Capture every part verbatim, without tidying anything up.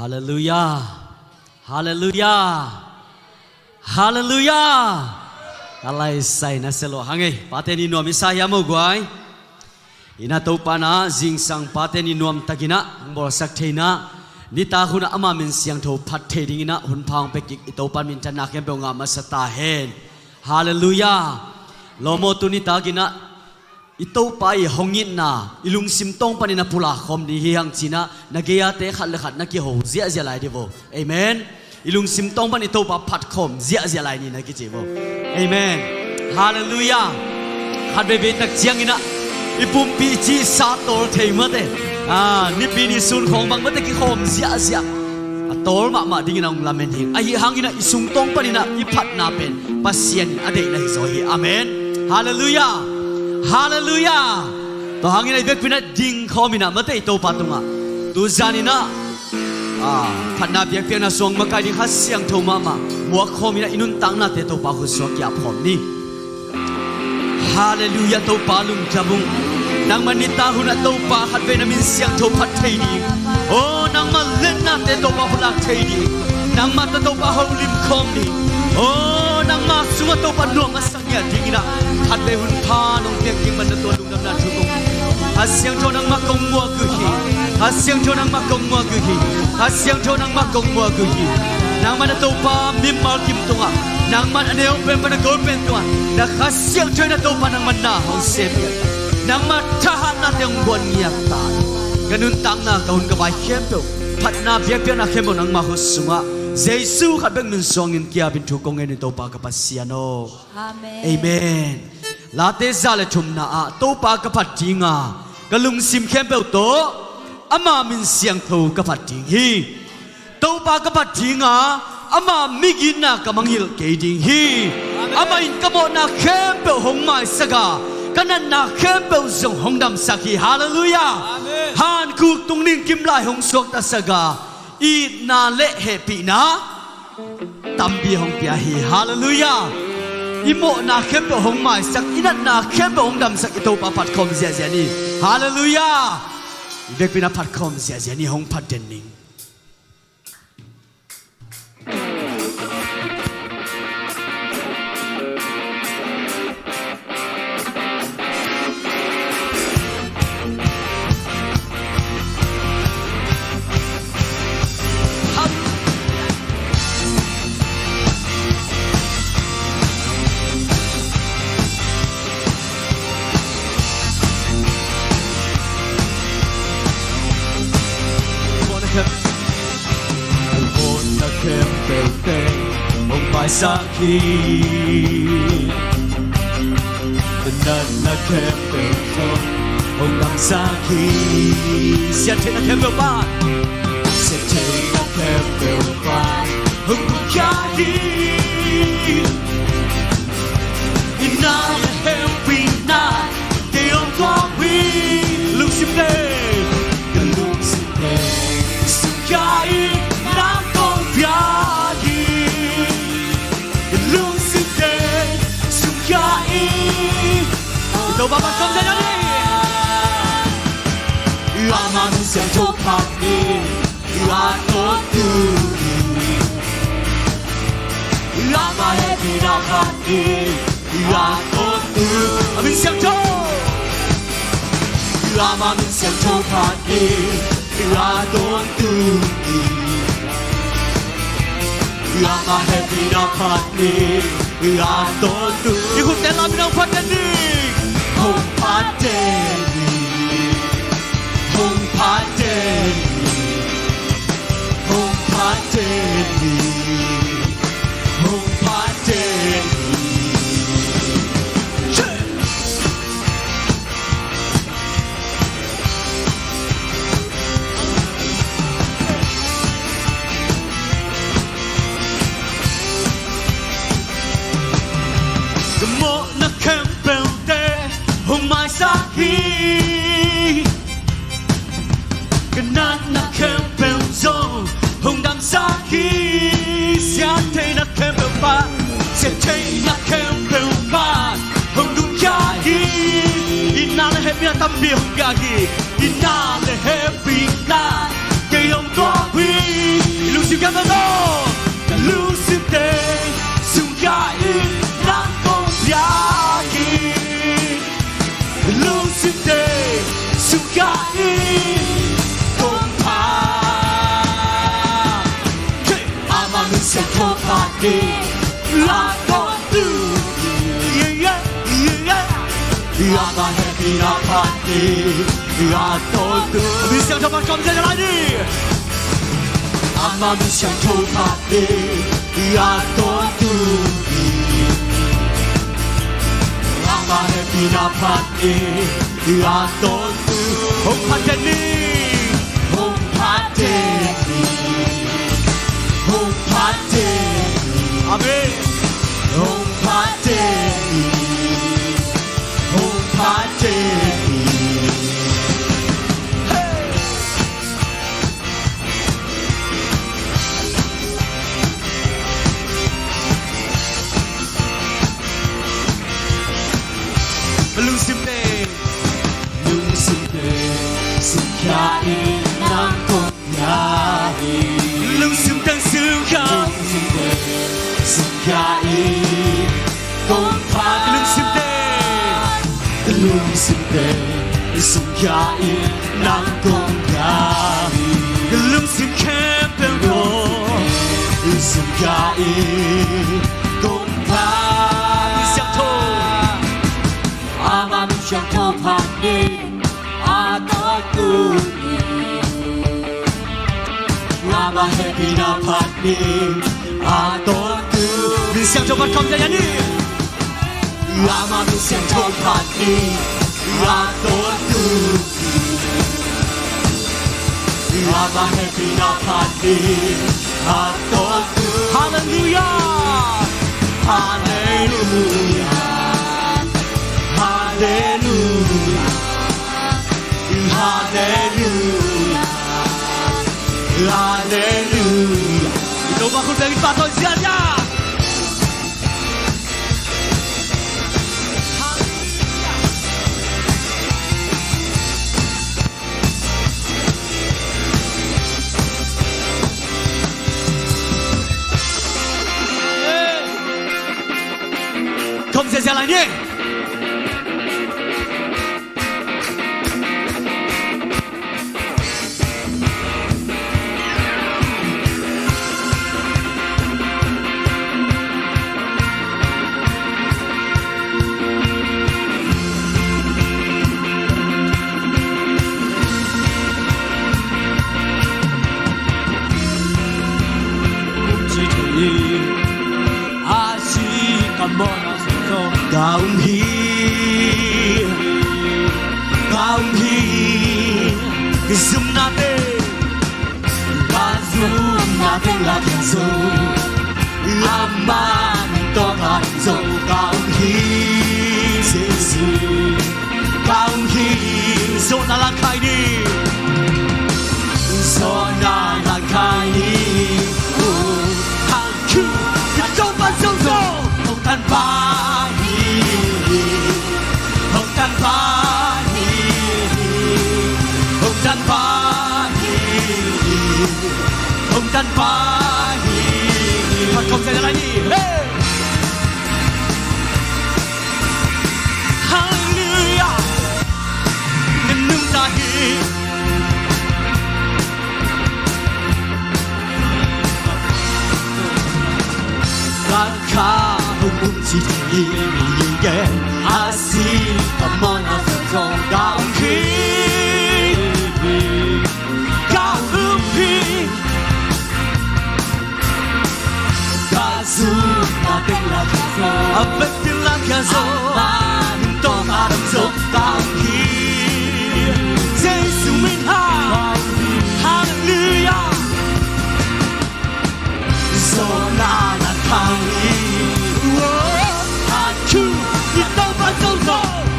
Halleluiah. Halleluiah. Halleluiah. A lai sai na se lo hang ei. Pate ni nuam i sa hiam o guai? Ina Topa na zingsang pate ni nuam takin ah hong bawlsak thei ina, nitak hun ah ama min siangtho phat thei dingin ah hun pha hong pia kik i Topa minthanna khempeuh ngah masa ta hen. Halleluiah. Lawm aw, tu nitakin ah i Topa i hong itna i lungsim tawng panin a pulak khawm ding hi hang ci-in ah na gei-ate khat le khat na kiho ziahziah lai dih vo. Amen. I lungsim tawng pan i Topa phat khawm ziahziah lai ni na kici vo. Amen. Halleluiah. Khat veivei tak ciangin ah i pumpi i cih sa tawl thei mate, a, nipi ni sun khawng bang mate kikhawm ziahziah a tawl mahmah dingin a hong lamen hi. Ahi hangin ah i sung tawng panin ah i phatna pen Pasian in a deihna hi zaw hi. Amen. Halleluiah. Halleluiah. Tua hangin ah i vekpi-in ah ding khawm in ah mate i Topa tungah tu zanin ah, a, phatna biakpiakna suang makai ding Kha Siangtho mahmah muak khawm in ah i nuntaknate Topa khut sungah ki-ap khawm ni. Halleluiah, Topa lungdam ung. Nangmah nitak hun ah Topa khatvei na min siangtho phat thei ding, aw, nangmah letnate Topa pulak thei ding, nangmah tawh Topa holim khawm ding, aw, nangmah sungah Topa nuam a sa ngiat dingin ah khatvei hun pha nong piak ding man na tua lungdamna thu kong. Kha Siangtho nangmah kong muak uh hi. Kha Siangtho nangmah kong muak uh hi. Kha Siangtho nangmah kong muak uh hi. Nangmah na Topa mimal kim tungah, nangmah a neu pen pan a gol pen tungah na Kha Siangtho in a Topa nangmah na hong sem hi. Nangmah thahatnate hong guan ngiat ta. Ka nuntakna, ka hun ka bai khempeuh, phatna biakpiakna khempeuh nangmah khut sungah Jesu khat bek min suangin ki-apin thu kong ngen hi Topa ka Pasian aw. Amen. Amen. Late za le thumna ah Topa ka phat ding a, ka lungsim khempeuh tawh ama min siangtho ka phat ding hi. Topa ka phat ding a, ama migitna ka mangngilh kei ding hi. Amen. Amah in ka mawhna khempeuh hong maisak a, ka natna khempeuh zong hong damsak hi. Halleluiah. Amen. Hankhuk tung ningkim lai hong suaktasak a, itna le hehpihna tampi hong pia hi. Halleluiah. I mawhna khempeuh hong maisak, i natna khempeuh hong damsak i Topa phat khawm ziahziah ni. Halleluiah. I vekpi-in ah phat khawm ziahziah ni, hong phat den ning. Mawhna khempeuh teng hong maisak hi. Natna khempeuh zong hong damsak hi. Siattheihna khempeuh pan, siattheihna khempeuh pan hong nungkhia hi. I na le hehpihna kei hong tuak hi. Lungsim teng, ka lungsim teng sungkhia in nang kong pia hi. Ka lungsim teng sungkhia in. I Topa phat khawm ziahziah ni. Ama min siangtho phat ni. A tawntung hi. Ama hehpihna phat hi. A tawntung. A min siangtho. Ama min siangtho phat hi. A tawntung hi. Ama hehpihna phat hi. A tawntung. I khut teng lam in hong phat den ni. Hong phat den ni. Hong phat den ni. Hong phat den ni. Hong phat den ni. Ka mawhna khempeuhte hong maisak hi. Ka natna khempeuh zong hong damsak hi. Siattheihna khempeuh pan, siattheihna khempeuh pan hong nungkhia hi. I na le hehpihna tampi hong pia hi. I na le hehpihna kei hong tuak hi. Kong phat, amah min siangtho phat ding a tawptu. Amah hehpihna phat ding a tawptu. Min siangtho phat kawm zel lai ni. Amah min siangtho phat ding a tawptu. Amah hehpihna phat ding a tawptu. Hong phat den ni. Hong phat den ni. Hong phat den ni. Amen. Hong phat den ni. Hong phat den ni. Hey! Lungsim teng, lungsim teng sungkhia in, nang kong pia hi. Lungsim teng sungkhia, lungsim teng sungkhia in, kong pia hi. Lungsim teng, lungsim teng sungkhia in, nang kong pia hi. Lungsim khempeuh tawh sungkhia in, kong pia hi. Amah min siangtho, amah min siangtho phat ding a tawptu. Amah hehpihna phat ding a tawptu. Min siangtho phat kawm zel lai ni. Amah min siangtho phat ding a tawptu. Amah hehpihna phat ding a tawptu. Halleluiah. Halleluiah. Halleluiah. Halleluiah. Halleluiah. Ito ba khut beng in pahtawi ziahziah. Kawm ziahziah lai ni. Ka um hi, ka um hi, ka zumna teng, ka zumna teng la ka zo, amah min tawh ka zo, ka um hi, Jesu. Ka um hi. Zawhna la khai ni. Zawhna la khai ni. Hang kiu. Ka Topa Jesu. Hong tanpa hi. Hong tanpa hi. Hong tanpa hi. Hong tanpa hi. Phat kawm zel lai ni. Hey! Halleluiah. Na nungta hi. Ka kha hong um ci hi. A si ka mawhna zong ka um hi. Ka um hi. Ka zumna teng la ka zo. A vekpi la ka zo. Amah min tawh ka zo, ka um hi. Jesu min ha. Halleluiah. Zawhna la khai hi.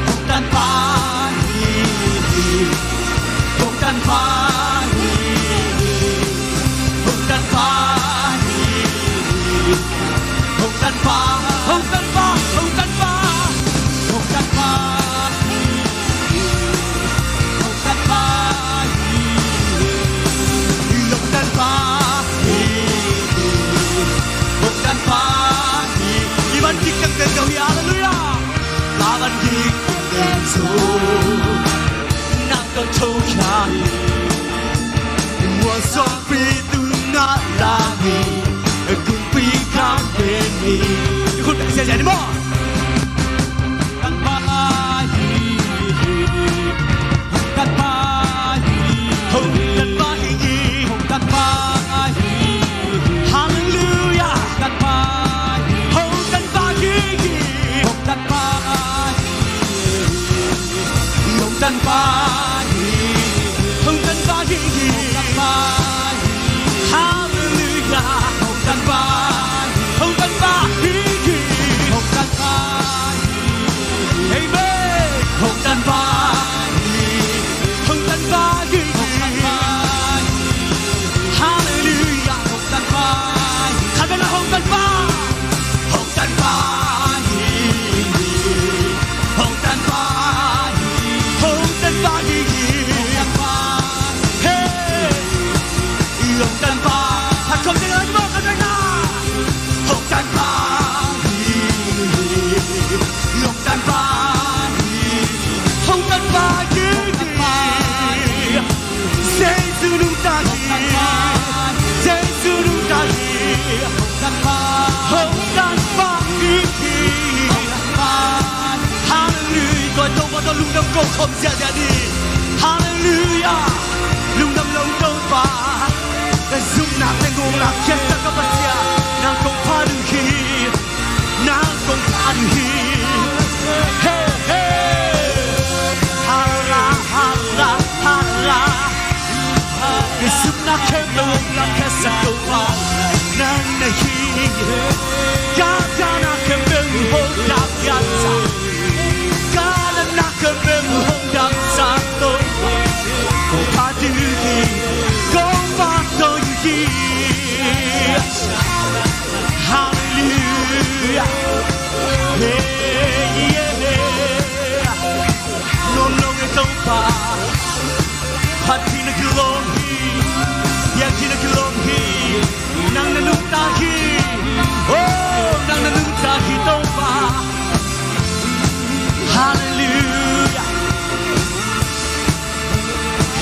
Hong tanpa hi. Hong tanpa hi. Hong tanpa hi. Hong tanpa, hong tanpa, hong tanpa. Hong tanpa hi. Hong tanpa hi. Hong tanpa hi. Hong tanpa hi. I van kik tengteng zo hi. Halleluiah. Ka van kik tengteng zo. Nang Tho khia hi, mual suangpi tungah la hi, kumpi kam pen hi. Khut beng siasia ni maw. Hong Tanpa hi hi. Hong Tanpa hi hi. Hong Tanpa hi hi. Hong Tanpa hi hi. Hallelujah. Hong Tanpa hi hi. Hong Tanpa hi hi. Hong Tanpa hi hi. Hong Tanpa hi hi. Hong Tanpa hi hi. Hallelujah. Hong Tanpa hi hi. Hong Tanpa hi hi. Hong Tanpa hi hi. Amen. Hong Tanpa hi hi. Hong Tanpa hi hi. Hong Tanpa hi hi. Hallelujah. Hong Tanpa hi hi. Khat vei la, Hong Tanpa hi hi. Hong Tanpa hi hi. Hong Tanpa hi hi. Hong Tanpa hi hi. Hey. Hong Tanpa. Khat khawm ding a, khat vei la. Hong Tanpa hi hi. Hong Tanpa hi hi. Hong Tanpa hi hi. Jesu nungta hi. Jesu nungta hi. Hong Tanpa hi hi. Hallelujah. Tua Topa tawh lungdam ko khawm ziahziah ni. Hallelujah. Lungdam lo Topa. Ka zumna teng hong lakkhiatsak ka Pasian, nang kong phat uh hi. Nang kong phat uh hi. Hey, hey. Hallelujah, hallelujah, hallelujah. Ka zumna khempeuh hong lakkhiatsak Topa nang na hi. Ka gana khempeuh hong lakkhiatsak, ka natna khempeuh hong damsak Topa, kong phat uh hi, kong phat uh hi. Hallelujah. Hey, yeah. Nuam lo nge Topa. Phat theihna kilawm hi. Piang theihna kilawm hi. Nang na nungta hi. Oh, nang na nungta hi Topa. Hallelujah.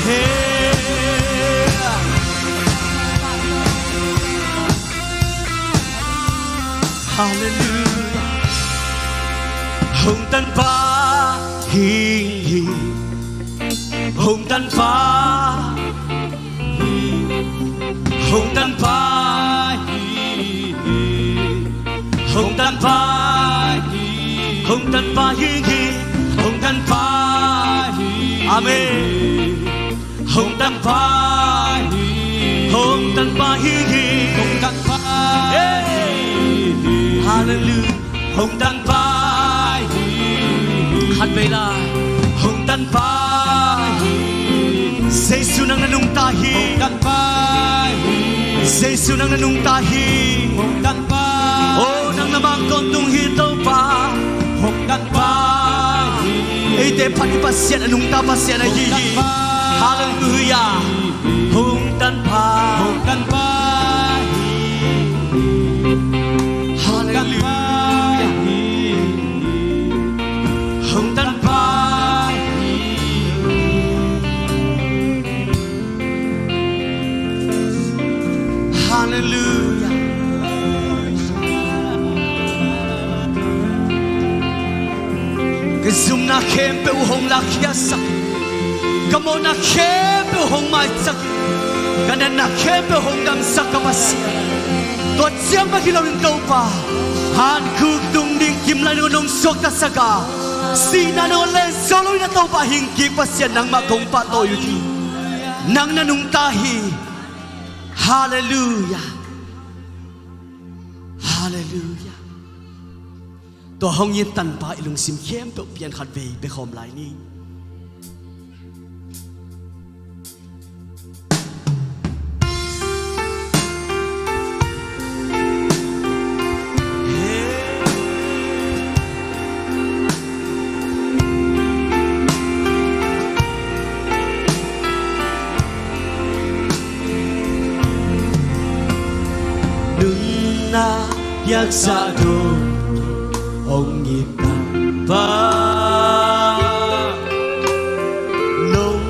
Hey. Hallelujah. Hong Tanpa hi hi. Hong Tanpa hi. Hong Tanpa hi hi. Hong Tanpa hi. Hong Tanpa hi hi. Hong Tanpa hi. Amen. Hong Tanpa hi. Hong Tanpa hi hi. Hong Tanpa hi hi. Hallelujah. Hong Tanpa hi hi. Khat vei la. Hong Tanpa hi hi. Jesu nang na nungta hi. Hong Tanpa hi hi. Jesu nang na nungta hi. Hong Tanpa. Oh, nang na mangtawntung hi Topa. Hong Tanpa hi hi. Eite phat i Pasian a nungta Pasian ahi hi. Hong Tanpa. Hallelujah. Hong Tanpa. Hong Tanpa hi. Hallelujah. Hong Tanpa hi. Hallelujah. Ka zumna khempeuh hong lakkhiatsak, ka mawhna khempeuh hong maisak, ka natna khempeuh hong damsak ka Pasian. Tua ciang bek hi loin Topa, hankhuk tung ding kimlai nong suaktasak a, sihna nong len zo loin a Topa hing kik Pasian nangmah kong pahtawi uh hi. Nang na nungta hi. Hallelujah. Hallelujah. Tua hong it Tanpa i lungsim khempeuh pian khat vei bia khawm lai ni. Nunna piaksa dong hong it Tanpa, nong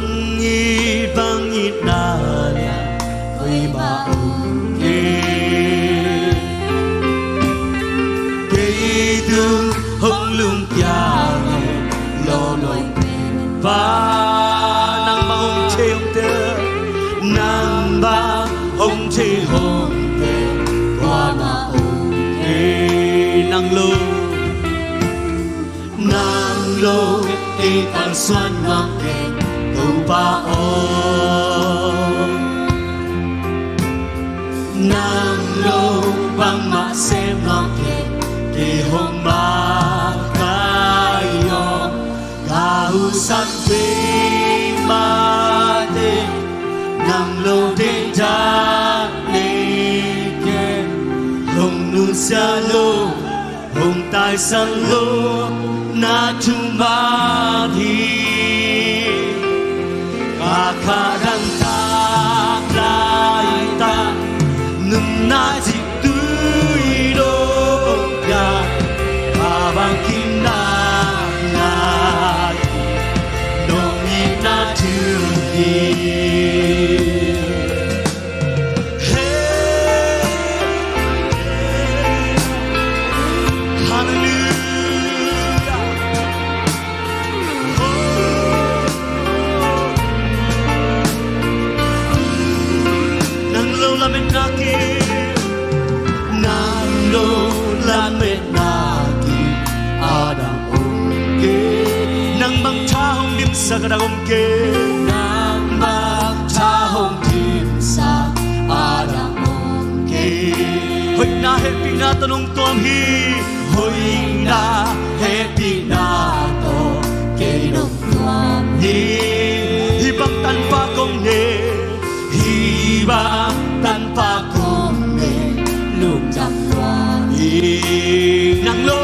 om kei, kuamah om kei. Nang lo, nang lo kei kalsuan nuam kei, Topa aw. Nang lo bangmah sem nuam kei, kei hong makaih aw. Ka husan peuhmah teng nang lo deih dan nei kei. Hong nusia lo, hong taisan lo, na thuman hi. Ka khadang tak laitak, nunna ciktui lo, ya ka bangkimna, na nong itna thu hi. Hey, hallelujah. Nang lo lametna kim, nang lo lametna kim a dang om kei. Nang bang tha hong dimsak a dang om kei. Nang bang tha hong dimsak a dang om kei. Hoihna hehpihna tawh nong tuam hi. Hoihna hehpihna tawh kei nong tuam hi. Hih bang tanpa kong ne, hih bang tanpa kong ne, lungdam lua hi. Nang lo,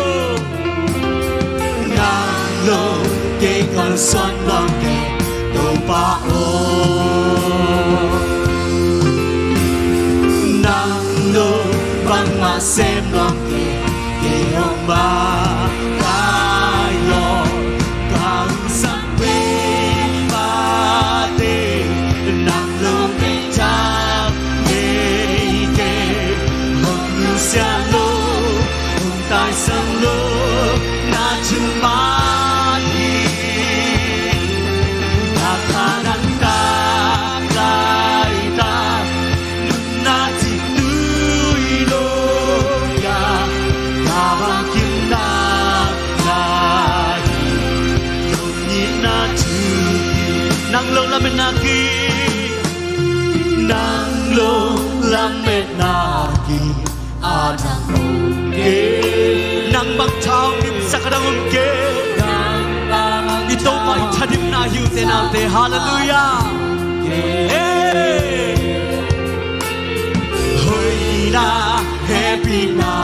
nang lo kei kalsuan nuam kei, Topa aw. Nang lo bangmah sem nuam kei, kei hong makaih aw. Ka husan peuhmah teng nang lo deih dan nei kei. Hong nusia lo, hong taisan lo, na thuman hi. Ka khadang tak laitak, nunna ciktui lo, ya ka bangkimna, na nong itna thu hi. Nang lo lametna kim, nang lo lametna kim a dang om kei. Nang bang tha hong dimsak a dang om kei. I Topa i thadimna hi uh te naute. Hallelujah. Hey. Hoihna hehpihna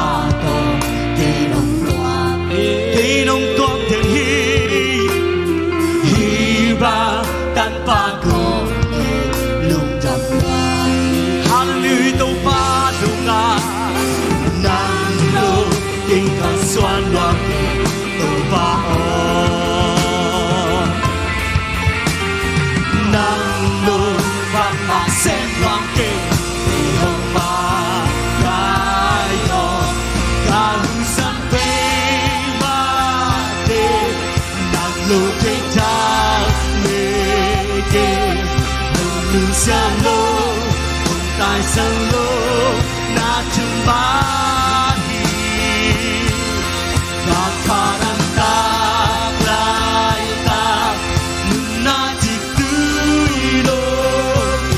tawh kei nong tuam, kei nong tuam den hi. Hih bang tanpa kong ne, lungdam lua hi. Hallelujah, Topa dong a. Nang lo kei kalsuan nuam kei, Topa aw. Nang lo bangmah sem nuam kei, kei hong makaih aw. Ka husan peuhmah teng nang lo deih dan nei kei. Hong nusia lo, hong taisan lo, na thuman hi. Ka khadang tak laitak, nunna ciktui lo,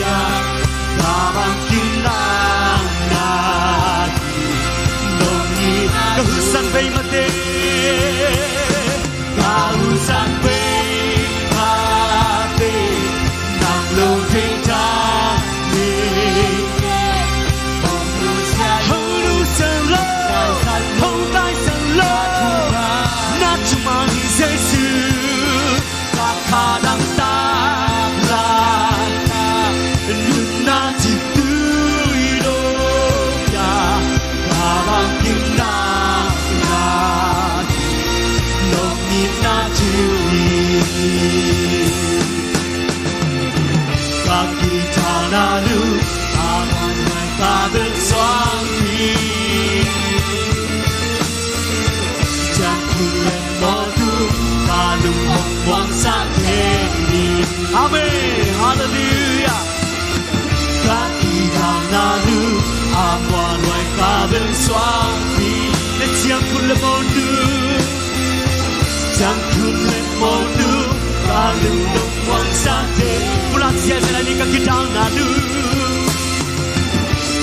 ya ka bangkimna, na nong itna thu hi. Ka husan peuhmah teng, ka husan peuhmah teng nang lo deih dan nei kei. Hong nusia lo, hong taisan lo, na thuman hi Jesu. Ka khadang tak laitak, nunna ciktui lo, ya ka bangkimna, na nong itna thu hi. Ka kithahna lum a man nai ka bek suang hi. Ciang khun leh mawtu ka lung hong muangsak thei ni. Amen. Hallelujah. Ka kithahna lum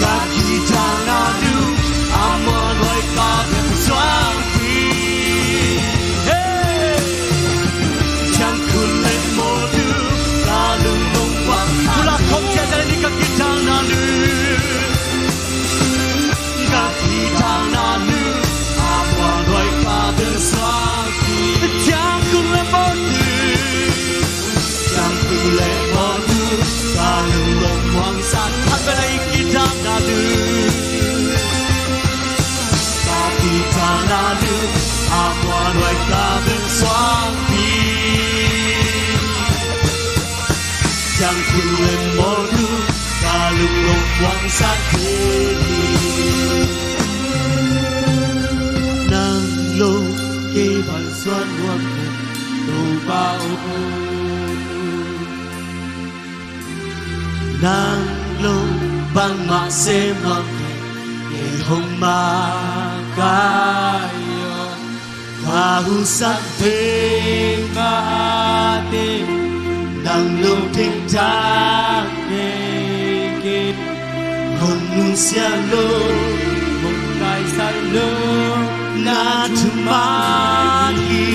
Ka kidang na nu, a muanhuai ka bek suangpi. Hey! Ciangkhun le mawhnu, ka lungmuang buang. Pulak khawm ciat ni ka kidang na nu. Ka kidang na nu, a muanhuai ka bek suangpi. Ciangkhun le mawhnu. Ciangkhun le mawhnu, ka lungmuang buang sa. Khat bek a i kidang na nu. Ka kidang na nu, a muanhuai ka bek suangpi. Ciangkhun le mawhnu, ka lungmuang buang sa kei hi. Nang lo kei bang suan nuam kei, Topa aw. Nang lo bangmah sem nuam kei, kei hong makaih aw. Ka husan peuhmah teh, nang lo ding dang nei kei. Hong nusiat lo, hong taisan lo, na thuman hi.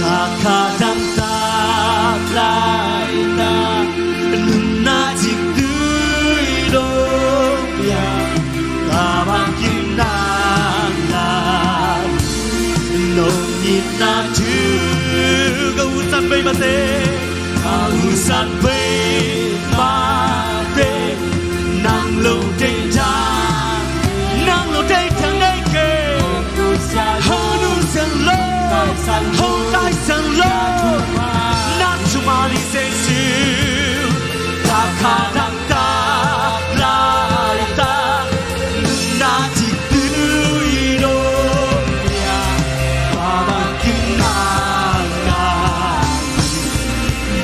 Ka kha dang tak laitak, nunna cikdui lo pia. Ka bangkim nang na, nong itna thu. Ka husan peuhmah teh, ka husan peuhmah teh, nang lo ding dang, nang lo ding dang nei kei. Hong nusiat lo, hong taisan lo, na thuman hi Jesu. Ka kha dang tak laitak, nunna cikdui lo pia. Ka bangkim nang na,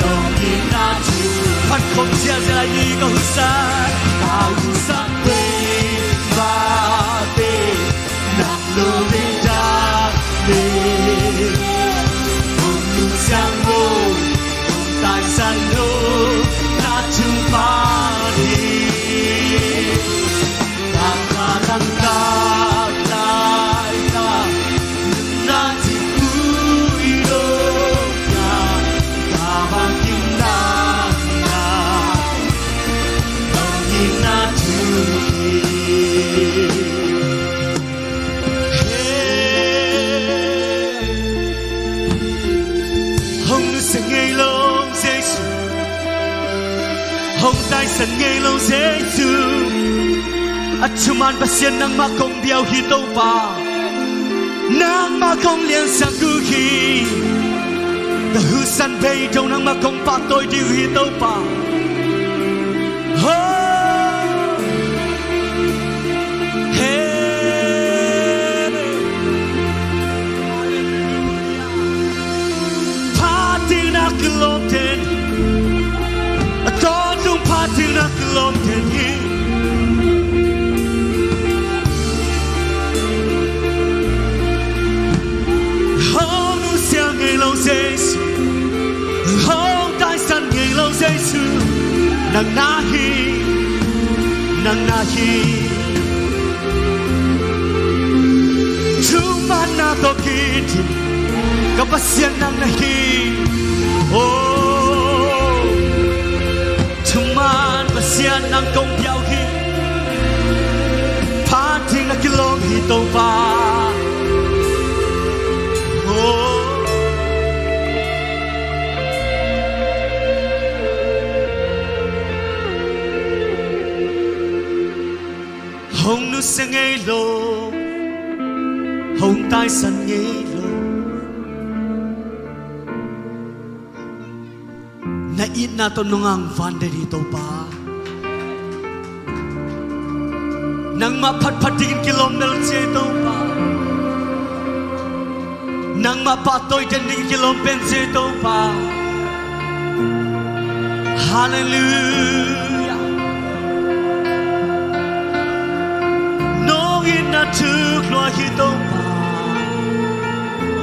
nong itna thu. Phat khawm ziahziah lai ni. Ka husan, ka husan peuhmah teh, nang lo ding dang nei. Hong nusiat lo, hong taisan lo, na thuman hi. Ka kha dang tak laitak, nunna cikdui lo pia. Ka bangkim nang na, nong itna thu hi. Hong nusia ngei lo Jesu, hong taisan ngei lo Jesu. A thuman Pasian nangmah kong bia uh hi Topa. Nangmah kong liansak uh hi. Ka husan bei dong nangmah kong pahtawi ding uh hi Topa. Ho! He! Phat ding na kilawm den, a tawntung phat ding na kilawm den hi. Hong nusia ngei lo Jesu, hong taisan ngei lo Jesu, nang na hi, nang na hi. Thumanna tawh kidim ka Pasian nang na hi. Oh, thuman Pasian nang kong bia uh hi. Phat ding na kilawm hi Topa. Oh. Hong nusia ngei lo, hong taisan ngei lo. Na itna tawh nong hong van den hi Topa. Nangmah phatphat dingin kilawm bel ci hi Topa. Nangmah pahtawi den dingin kilawm pen ci hi Topa. Halleluiah. Nong itna thu lua hi Topa.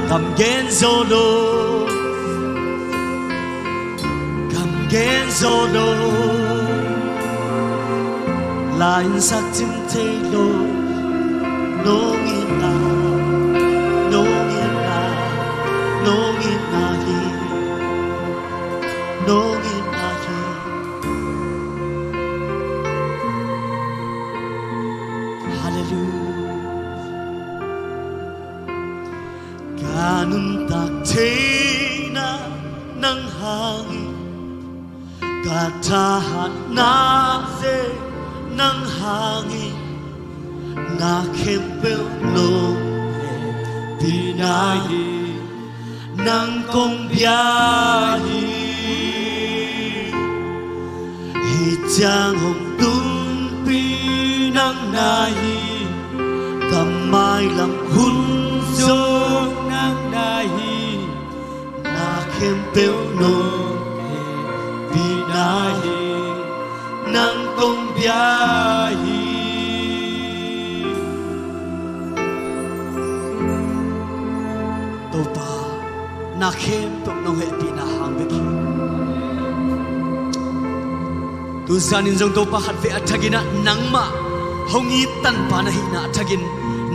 Kam gen zo lo. Kam Gen zo lo, la in sak cim thei lo. Nong itna, nong itna, nong itna hi. Nong itna hi. Halleluiah. Ka nuntak theihna nang hang hi. Ka thahatna zia nang hang hi. Na khempeuh nong hehpihna hi. Nang kong bia hi. Hih ciang hong tunpi nang na hi. Ka mailam hun zong nang na hi. Na khempeuh nong hehpihna hi. Nang kong bia hi. Topa, na khempeuh nong hehpihna hang bek hi. Tuzan in zong Topa, khatvei a thakin ah nangmah hong it Tanpa na hihna a thakin,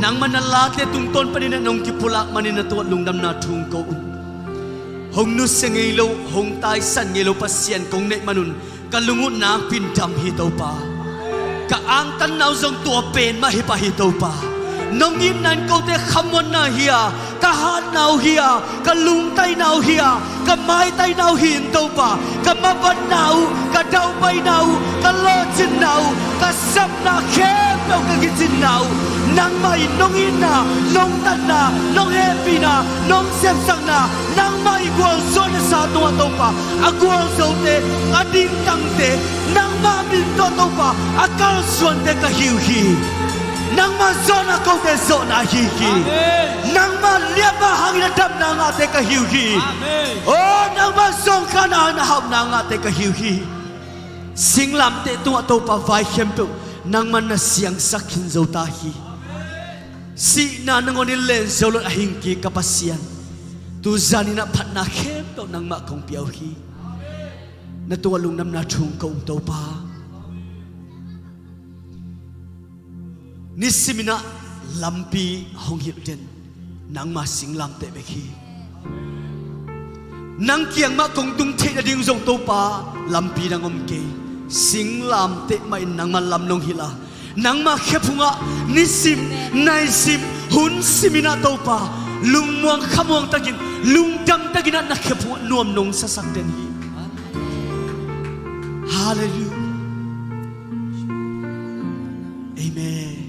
nangmah na late tungtawn panin ah nong kipulak manin na tungah lungdamna thu ko uh. Hong nusia ngei lo, hong taisan ngei lo Pasian kong neih manun ka lung uh nakpi in dam hi Topa. Ka angtanna uh zong tua pen mah hi pah hi Topa. Nong itna in kote khamuanna hi a, ka hatna uh hi a, ka lungtaina uh hi a, ka maitaina uh hi in Topa. Ka mavanna uh, ka dauhpaina uh, ka lawhcinna uh, ka sapna khempeuh, ka kicinna uh nangmah in nong itna, nong tatna, nong hehpihna, nong sepsakna, nangmah i gualzawhna sa tungah Topa, a gualzote, a dingtangte, nangmah min tawh Topa a kalsuante ka hi uh hi. Nangmah zawhna kote zawhna ahi hi. Amen. Nangmah liamma hangin a damna ngahte ka hi uh hi. Amen. O, nangmah zawngkhana hangin a hauhna ngahte ka hi uh hi. Singlamteh tungah Topa vai khempeuh nangmah na siangsak khin zo ta hi. Sihna nangawn in len zo lo a hing kik ka Pasian, tuzan in ah phatna khempeuh nangmah kong pia uh hi. Na tungah lungdamna thu ko ung Topa. Nisimin ah lampi hong hilh den nangma singlamteh bek hi. Nang kiang mah kong tung theih nading zong Topa lampi dang om kei. Singlamteh mah in nangma lam nong hilh a, nangma khephungah nisim naisim hun simin ah Topa lungmuang khamuang takin, lungdam takin ah na khephungah nuam nong sasak den hi. Halleluiah. Amen.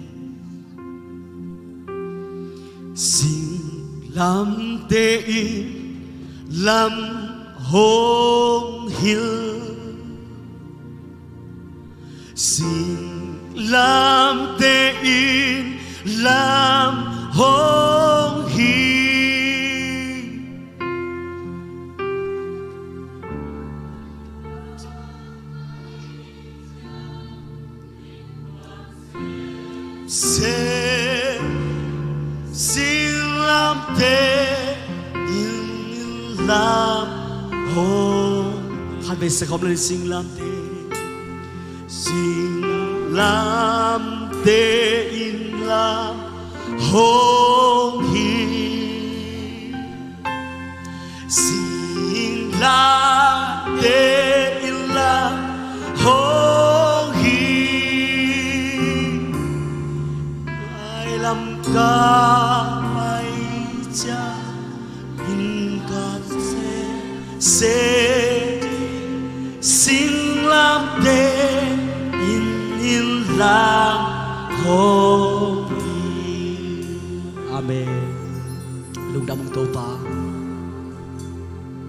Singlamteh in lam hong hilh. Singlamteh in lam hong hilh. Se, singlamteh in lam hong. Khatvei sa khawm lai, singlamteh. Singlamteh in lam hong hilh. Singlamteh in lam hong hilh. Lai lam ka pai ciang in ka se, se, singlamteh in, in lam hong hilh. Amen. Lungdam ung Topa.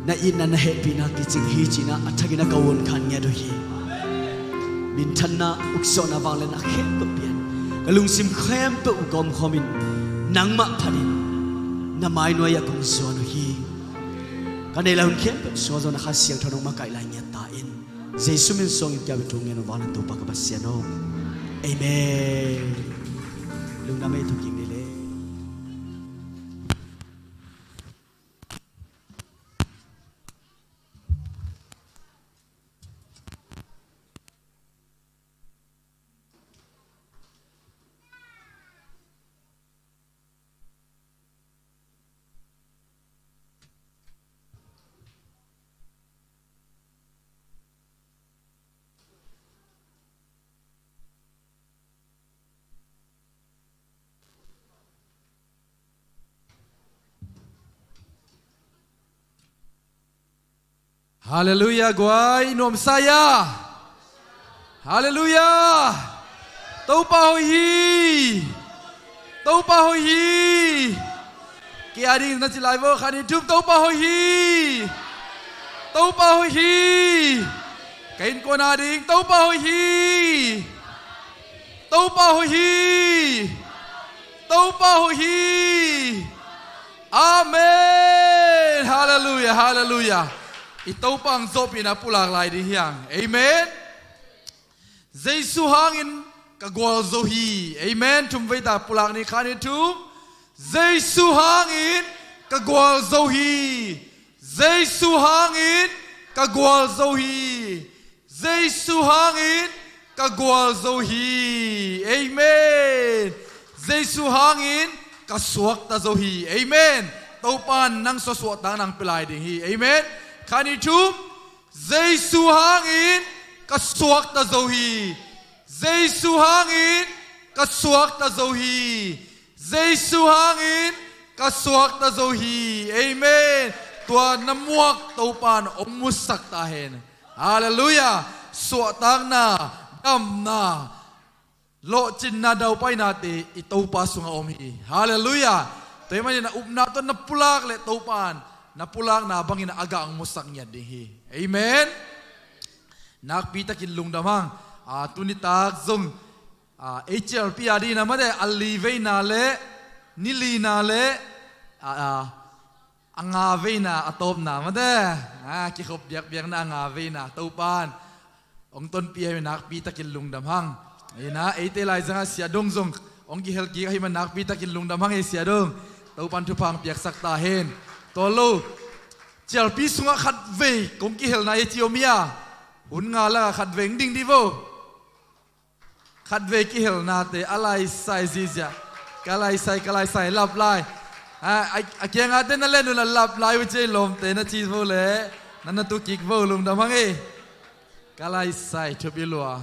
Na itna na hehpihna kicing hi ci-in ah a thakin ah ka uan khan ngiat uh hi. Minthanna, uksuahna, vangliatna khempeuh pia-in ka lungsim khempeuh uh gawmkhawmin nangmah phatin na mai nuai-ah kong zuan uh hi. Ka neih lai hun khempeuh sungah zong na Kha Siangtho nong makaih lai ngiat ta in. Jesu min suangin kiapin thu ngen uh vanglian Topa ka Pasian aw. Amen. Lungdam ei, thukik ni le. Halleluiah guai, nuamsa ia. Halleluiah. Topa hoih hi. Topa hoih hi. Kei a ding na ci lai vo, khat nih thum, Topa hoih hi. Topa hoih hi. Ka innkuan a ding, Topa hoih hi. Topa hoih hi. Topa hoih hi. Amen. Halleluiah, halleluiah. I Topa hong zawhpihna pulak lai ding hi hang. Amen. Jesu hangin ka gualzo hi. Amen. Thum vei ta pulak ni, khat nih thum. Jesu hangin ka gualzo hi. Jesu hangin ka gualzo hi. Jesu hangin ka gualzo hi. Amen. Jesu hangin ka suakta zo hi. Amen. Topa in nang suahsuahtakna hong pia lai ding hi. Amen. Khat nih thum. Jesu hangin ka suakta zo hi. Jesu hangin ka suakta zo hi. Jesu hangin ka suakta zo hi. Amen. Tua na muak Topa in hong musak ta hen. Halleluiah. Suahtakna, damna, lawhcinna, daupainate i Topa sungah om hi. Halleluiah. Tua ahih manin a upna tawh na pulak leh Topa in na pulakna bangin a gah hong musak ngiat ding hi. Amen. Nakpi takin lungdam hang. A, tuni tak zong, a, ei cialpi a dingin a mate, a li veina leh, ni lina leh, a, a, a nga veina a tawpna mate, a, kikhop biakbiakna a nga veina Topa in hong tonpih hi. Nakpi takin lungdam hang. Ina, eite laizangah Sia Dong zong hong kihel kik ahih man nakpi takin lungdam hang ei Sia Dong. Topa in thupha hong piaksak ta hen. Tua lo, cialpi sungah khat vei kong kihelna hi ci om hia? Hun nga lakah khat vei hong ding dih vo. Khat vei kihelnate, a laisai ziahziah. Ka laisai, ka laisai, lap lai. A, a, a kiangate na len un la lap lai uh ci ei lawmte na ci vo leh, na na tu kik vo, lungdam hang ei. Ka laisai, thupi lua.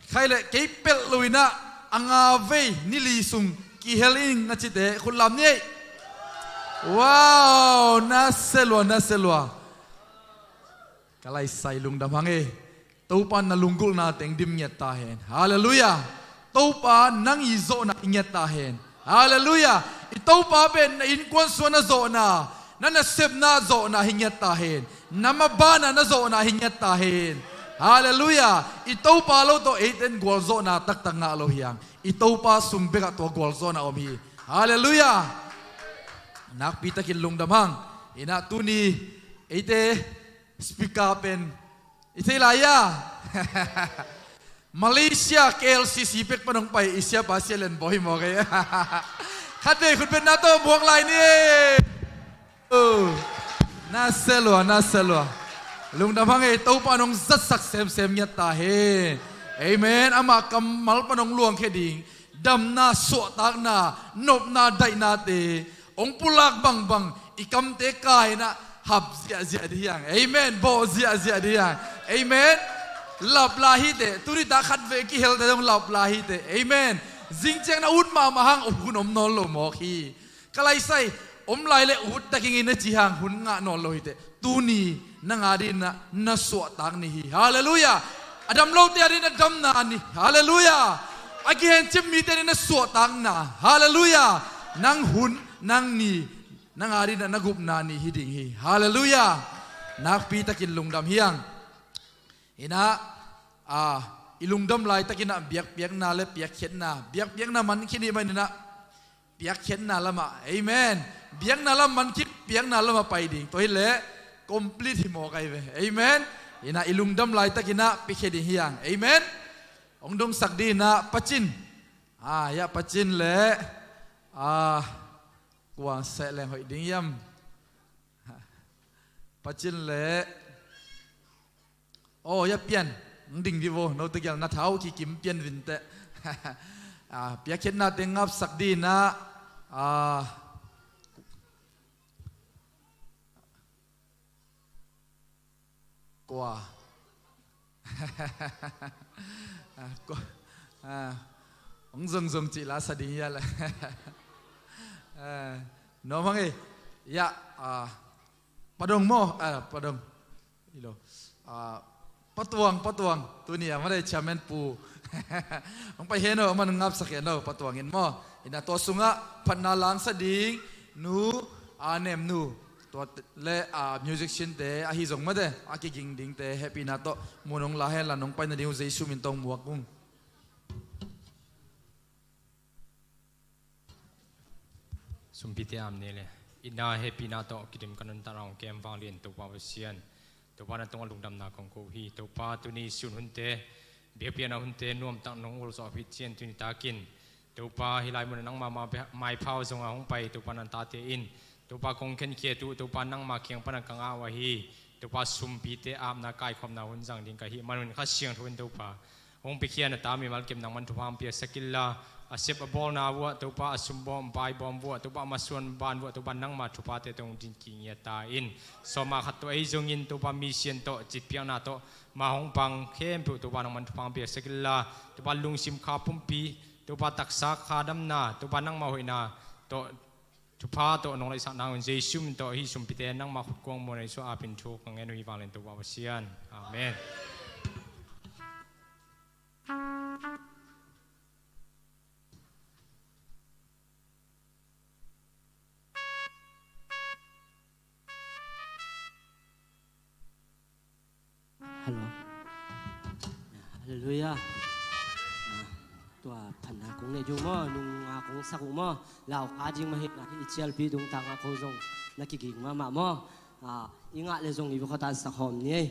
Khai leh kei pelh lo in a, a nga vei ni li sung kihel ing na cite khut lam ni ei. Wow, na se lua, na se lua. Ka laisai, lungdam hang ei. Topa in na lunggulhna teng dim ngiat ta hen. Halleluiah. Topa nang i zawhna hi ngiat ta hen. Halleluiah. I Topa pen na innkuan sungah na zawhna, na nasepna zawhna hi ngiat ta hen. Na maban ah na zawhna hi ngiat ta hen. Halleluiah. I Topa lo tawh eite in gualzawhna taktak ngah lo hi hang. I Topa sung bekah tua gualzawhna om hi. Halleluiah. Nakpi takin lungdam hang. Ina, tuni eite speaker pen i thei lai ia? Malaysia K L C C pek pan hong pai i siapa Sia Lian Bawi hi mawk ei. Khat vei khut betna tawh muak lai ni. Oh. Na se lua, na se lua. Lungdam hang ei, Topa in hong zatsak semsem ngiat ta hen. Amen. Amah kammal pan hong luangkhia ding damna, suahtakna, nopna, daihnate hong pulak bangbang i kamte kai in a hap ziahziah dih hi hang. Amen. Bawh ziahziah dih hi hang. Amen. Lap lai hi teh. Tuni tak khat vei kihelte zong lap lai hi teh. Amen. Zing ciang na ut mahmah hang, hun om nawn lo mawk hi. Ka laisai, om lai leh ut tak ing ei na ci hang, hun ngah nawn lo hi teh. Tuni nang a dingin a na suahtak ni hi. Halleluiah. A dam lote a dingin a damna ni. Halleluiah. A kihencip mite a dingin a suahtakna. Halleluiah. Nang hun, nang ni, nang a dingin a na gupna ni hi ding hi. Halleluiah. Nakpi takin lungdam hi hang. Ina, a, i lungdam laitakin a biakpiakna leh piakkhiatna, biakpiakna man khin ahih manin a piakkhiatna lamah. Amen. Biakna lam man khit, piakna lamah pai ding. Tua hileh complete hi mawk ahi ve. Amen. Ina, i lungdam laitakin a piakhia ding hi hang. Amen. Hong dongsak dingin a Pa Cin. A, ia Pa Cin leh, a, kua seh leng hoih ding hiam? Pa Cin leh, oh, ia Pian. Hong ding vivo, note gel na thau kikim Pian vin teh. A, piakkhiatna teng ngapsak dingin a, a, kua. A, kua. A, hong zongzong cih la sa ding ia leh. A, nuam hang ei. Ia, a, Padong maw? Ah, Padong. Ilo. Ah, Patuang, Patuang. Tuni a mate chairman pu. Hong pai hen aw, man ngapsak hen aw, Patuang in maw. Ina tua sungah phatna langsa ding nu, a nemnu, tua le, a musician te ahi zong mate a kiging dingte hehpihna tawh mun hong la hen la, nong paina ding uh Jesu min tawh muak ung. Sumpite am ni le. Itna hehpihna tawh kidim ka nuntak hong kem vanglian Topa Pasian. Topa na tungah lungdamna kong ko hi. Topa tuni sun hunte, biakpiakna hunte nuamtak nong ul zawh hi cian tuni takin, Topa hih lai mun a nangma ma-, maiphau zongah hong pai Topa na tate in, Topa kong khenkhiat uh Topa nangma kiang pana ka ngah uh ahi. Topa sumpite apna kaikhopna hun zang ding ka hih manun Kha Siangtho in Topa hong piakhia na ta mimal kim nangman thupha hong piaksak inla, a sep a bawlna vuah Topa, a sum bawm pai bawm vuah Topa, a masuan ban vuah Topa, nangma thuphate tawh hong din kik ngiat ta in, sawma khat tawh ei zongin Topa misian tawh citpiakna tawh ma hong pang khempeuh Topa nangman thupha hong piaksak inla, Topa lungsim kha pumpi, Topa taksa kha damna, Topa nangma hoihna tawh thupha tawh nong laihsak nang un Jesu min tawh hih sumpite nangma khutkuang muan a Jesu apin thu ka ngen uh hi vanglian Topa Pasian. Amen. Hello. Halleluiah. Ah, tua phatna kong nei ding uh maw, nung a kong sak uh maw, lau ka ding mah hi na, i cialpi dungtang a ko zong na kiging mahmah maw. Ah, i ngah le zong i vokhat an sak hawm ni ei.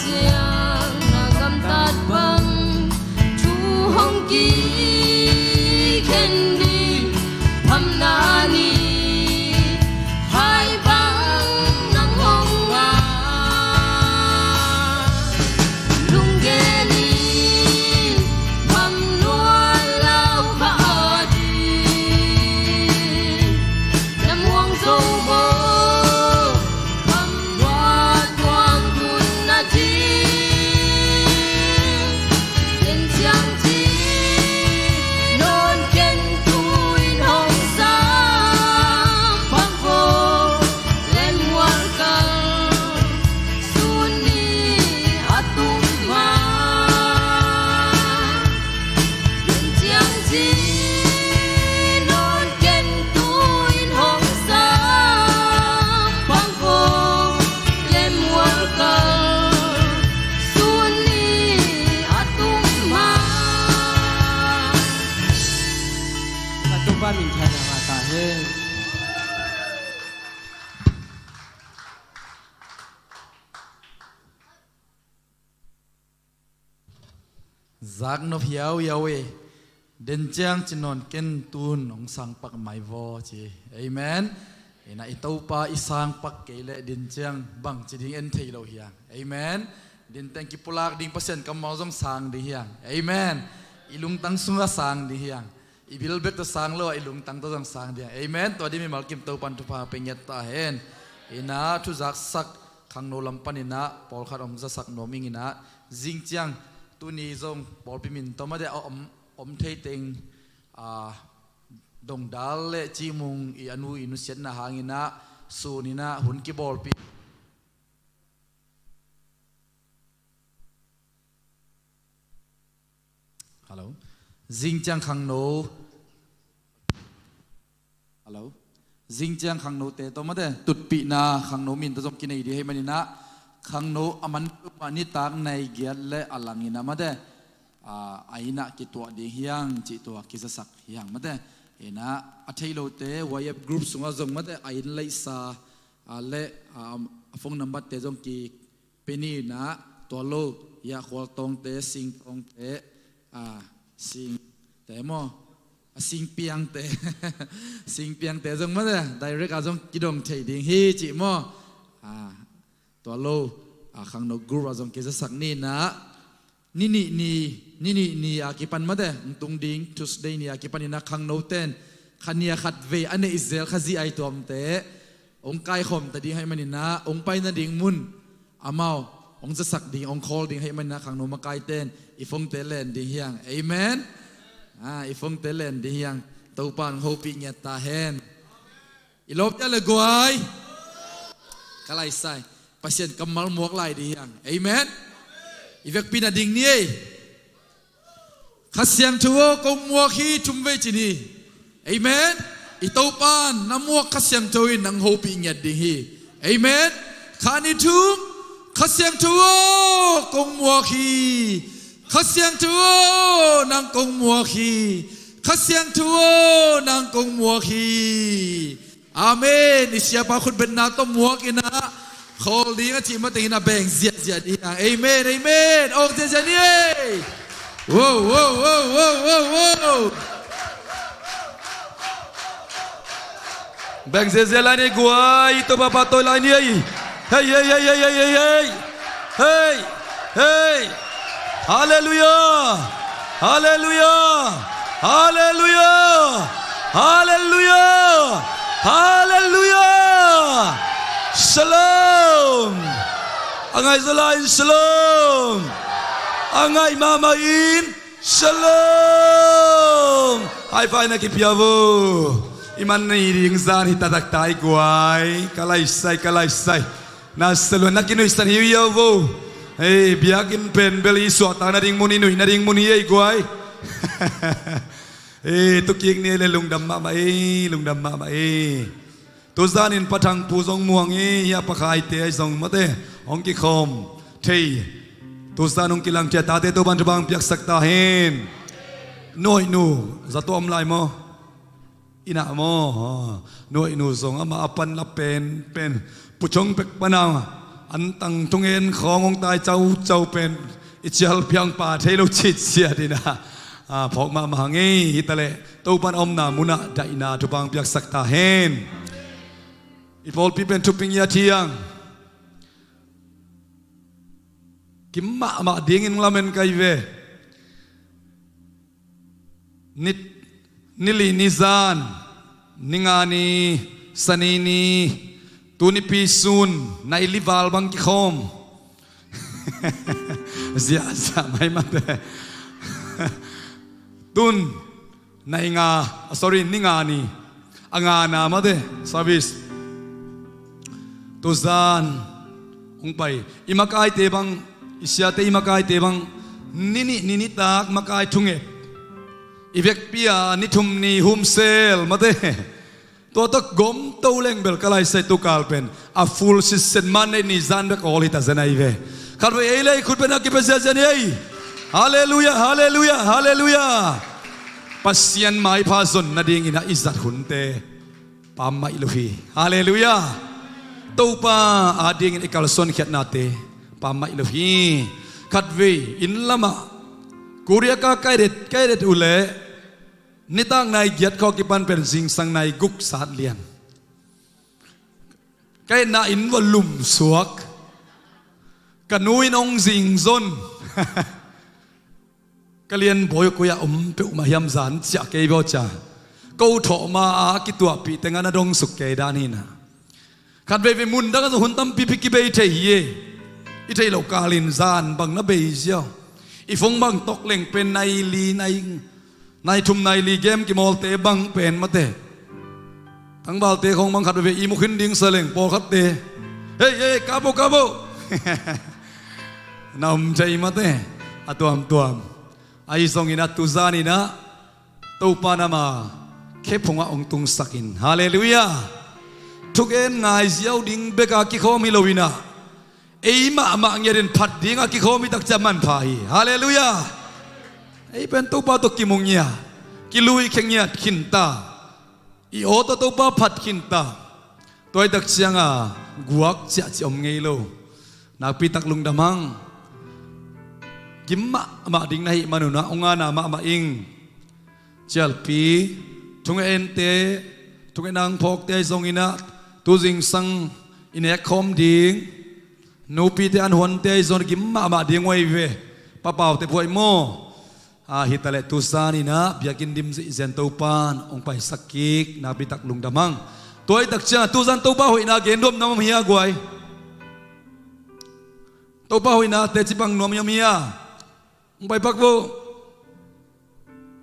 ciang na gamtat bang thu hong kikhen ding phamna ni. Hai bang nang hong ngah, lunggen in pham nuai lau kha a ding. Na muang zo bo, pam nuat muang tun na ding. Ken ciang ci, nawn ken tu in hong sam pang ko, lem mual kal, sun ni a tung ma. Ken ciang ci, nawn ken tu in hong sam pang ko, lem mual kal, sun ni a tung ma. Ka Topa min thang a ta hen. Zak nop hiauhiau e. Den ciang ci nawn ken tun hong sang pak mai vaw ci. Amen. Ina i Topa i sang pak kei leh den ciang bang ci ding en thei lo hiang. Amen. Den teng kipulak ding Pasian kammal zong sang ding hiang. Amen. I lungtang sungah sang ding hiang. I bil bek tawh sang lo a, i lungtang tawh zong sang ding hiang. Amen. Tua ding mimal kim Topan thupha pe ngiat ta hen. Ina thuzaksak khangno lam pan ina pawlkhat om zasak nuam ing ina, zing ciang tuni zong pawlpi min tawh mah de a om, om thei teng, a, dongdal le cimung i a nu i nusiatna hang ina, sun ina hun kibawlpi. Hello. Zing ciang khangno. Hello. Zing ciang khangnote tawh mate tutpihna khangno min tawh zong kinei ding hei maninah khangno a man peuhmah nitak nai giat le a langin a mate, a, a innah kituah ding hiang cih tua kizasak hiang mate. Innah a thei lote Y F group sungah zong mate a inn leihsa, a, le, a, a phone number te zong ki peninah tua lo, hiah khualtawngte, singtawngte, a, singte maw, a, singpiangte, singpiangte zong mate direct a zong kidong thei ding hi cih maw. A, tua lo, a, khangno group a zong kizasak ninah, ni nih ni, ni nih ni a kipan mate hong tung ding Tuesday ni a kipan inah khangnoten kha nia khat vei a neih zel kha zi ai tuamte hong kaikhawm ta ding hei maninah hong pai nading mun amau hong zasak ding, hong call ding hei maninah khangno makaiten i phone te len ding hiang. Amen. A, i phone te len ding hiang. Topa hong hopih ngiat ta hen. I lawpia le guai. Ka laisai. Pasian kammal muak lai ding hiang. Amen. I vekpi na ding ni ei. Kha Siangtho aw, kong muak hi, thum vei ci ni. Amen. I Topa na muak Kha Siangtho in nang hopih ngiat ding hi. Amen. Kha ni thum, Kha Siangtho aw, kong muak hi. Kha Siangtho aw, nang kong muak hi. Kha Siangtho aw, nang kong muak hi. Amen. I siapa khutbetna tawh muak inah khawl ding a cih mateng inah beng ziahziah ding hiang. Amen, amen. Awk ziahziah ni ei. Wow, wow, wow, wow, wow, wow. Beng ziahziah lai ni guai, Topa pahtawi lai ni ei. Hei, hei, hei, hei, hei, hei, hei. Hei, hei. Halleluiah. Halleluiah. Halleluiah. Halleluiah. Halleluiah. Shalom. A ngaih zaw lai in shalom. A ngaih mahmah in shalom. High five na kipia vo. I man ni ding zan hi taktak ta ei guai. Ka laisai, ka laisai. Na saluan na kinuihsan hiuhiau vo. Hei, biakinn pen bel i suahtak nading mun, i nuih nading mun hi ei guai. Hei, tukik ni ei le lungdam mahmah ei, lungdam mahmah ei. Tuzan in Pa Thang Pu zong muang ei, hiah Pa Khai te zong mate hong kikhawm thei. Tuzan hong kilang thia tate Topan thupha hong piaksak ta hen. Nuaihnu, zato om lai maw? Innah maw? Nuaihnu zong amah a pan la pen pen Pu Chong Pek pana Antang thungen khawng hong tai caucau pen i cial piang pa thei lo citciat in ah, a, phawk mahmah hang ei. Hi taleh Topan a omna munah daihna thupha hong piaksak ta hen. I pawlpi pen thuping ia thiang kim mahmah dingin lamen kai ve. Ni, ni li ni zan, ni nga ni, Sani ni, tu nipi sun, nai li val bang kikhawm. Ziahziah mai mate. Tun, nai nga, sorry, ni nga ni, a nga na mate, service. Tuzan hong pai. I makaite bang, i siate i makaite bang, ni nih, ni nitak makai thunget. I vekpi a ni thum ni humsel mate. Tua tawh gomto leng bel ka laisai tu kal pen a full sitset Monday ni zan bek awl hi ta zen ahi ve. Khatvei ei le ei khut pen a kipia ziazia ni ei. Halleluiah, halleluiah, halleluiah. Pasian maipha zon nadingin ah i zat hunte pammaih lo hi. Halleluiah. Topa adingin i kalsuan khiatnate pammaih lo hi. Khatvei inn lamah Korea ka kai det, kai det uh leh nitak nai giat khawng kipan pen zingsang nai guk sat lian. Ka etna inn va lumsuak. Ka nu in hong zingzon. Ka lianbawi koi-ah om peuhmah hiam zan ciah kei baw cia. Ko thawh ma a kituahpih tengah na dong suk kei dan hi na. Khat veivei mun dang ah zong hun tampipi kibei thei hi e. I theih loh kalin zan bang na bei ziau. I phone bang tawk leng pen nai li, nai, nai thum nai li game kimawlte bang pen mate. Tangvalte khawng bang khat veivei i mu khin ding sa leng pawlkhatte. Hei, hei, kap o, kap o. Na om thei mate. A tuamtuam. Ahi zongin ah tu zanin ah Topa in ama khe phungah hong tungsak in. Halleluiah. Thugen ngai ziau ding bek a kikhawm hi lo in ah ei mahmah ngiatin phat ding a kikhawm hi tak ciang manpha hi. Halleluiah. Ei pen Topa tawh kimu ngiat, kilui khe ngiat khin ta. I aw tawh Topa phat khin ta. Tua hi tak ciang a guak ciahciah om ngei lo. Nakpi tak lungdam hang. Gim mahmah ding na hih manun ah hong ana mahmah ing. Cialpi, thunget ente, thunget nang phawkte ahi zongin ah tu zingsang i nek khawm ding. Nupite an huante ahi zongin gim mahmah ding uh ahi ve. Papaute phuai maw. A, hi taleh tu zanin ah biakinn dim zihzian Topan hong paisak kik, nakpi tak lungdam hang. Tua hi tak ciang tu zan Topa hoihna gen duam nuam hi a guai. Topa hoihna teci bang nuam hiam hi a. Hong paipak vo.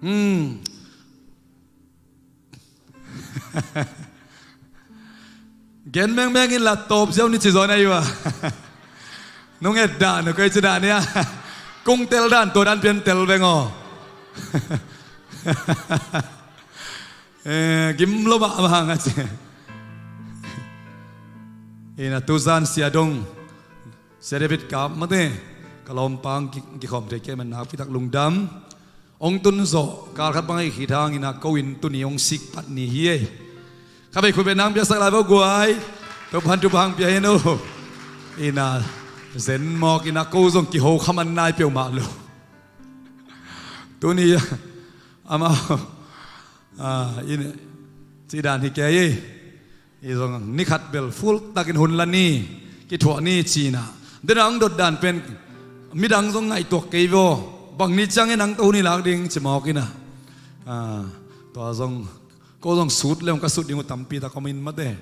Hmm. Gen mengmeng in la tawp ziau ni ci zaw na hi uh a. Nung et dah na koi ci dah ni a. Kung tel dan tua dan pian tel veng aw. Eh, gim lo mahmah hang a ci. Ina tu zan sia dong. Sia David kap mate, ka lawmpa hong ki, kikhawm thei kei man nakpi tak lungdam. Hong tun zawh kal khat bang ahi khit hangin ah ko inn tuni hong sik pat ni hi ei. Kha bei khut bei nang piaksak lai vo guai. Topan thupha hong pia hen uh. Ina zen mawk ina ko zong kiho kha man nai peuhmah lo. Tuni amau, ah, ina ci dan hi kei ei. I zong ni khat bel full takin hun la ni, kithuah ni ci-in ah. Den a hong dot dan pen midang zong ngaihtuak kei vaw. Bang ni ciangin nang tawh hun i lak ding ci mawk in ah. Ah, tua zong ko zong sut le hong ka sut ding uh tampi tak om in mate.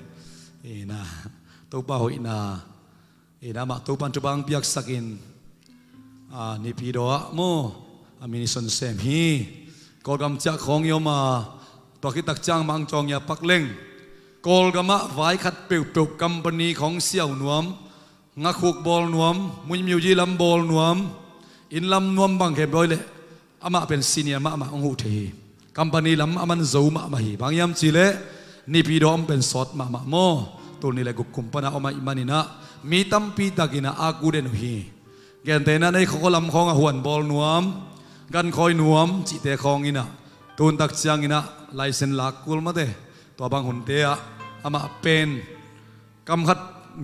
Ina Topa hoihna. Ina amah Topan thupha hong piaksak in, a, Naypyidaw ah maw, a mission sem hi. Kawlgam ciah khawng i om a, tua khit tak ciang mah hong cawng i a pak leng. Kawlgam ah vai khat peuhpeuh company khawng siau nuam, ngakhuk bawl nuam, muimiuji lam bawl nuam, inn lam nuam bang khempeuh leh amah pen senior mahmah hong huh thei hi. Company lam a man zo mahmah hi. Bang hiam cih leh Naypyidaw om pen sawt mahmah maw. Tul nih le guk kum pan a om ahih manin ah mi tampi takin ah a ku den uh hi. Gentehna nei khawkhaw lam khawng a huan bawl nuam, gan khawi nuam cihte khawng in ah tun tak ciangin ah license lak kul mate. Tua bang hunte ah amah pen kam khat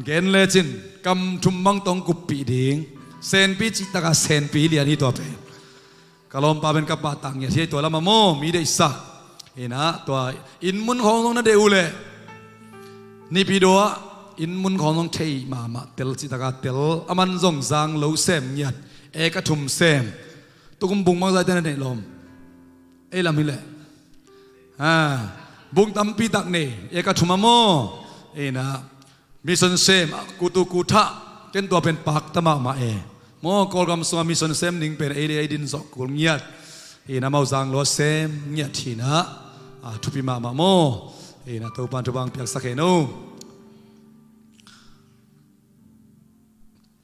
Gen lecin kam thum bang tawh kuppih ding. Senpi cih takah senpi lian hi tua pen. Ka lawmpa pen ka pahtak ngiat hi tua lamah maw, mi deihsak. Inah tua inn mun khawng zong na deih uh leh Nipidaw ah inn mun khawng zong thei mahmah, tel cih takah tel, a man zong zang lo sem ngiat, eka thum sem. Tukum bung bangzah te na neih lawm? Ei lam hi leh, ha, bung tampi tak nei, eka thum a maw. Inah mission sem, kutu kuthah, ken tua pen pakta mahmah e. Maw, Kawlgam sungah mission sem ding pen ei le ei din zawh kul ngiat. Inah mau zang lo sem ngiat hi inah, a thupi mahmah maw. Inah Topan thupha piaksak hen o.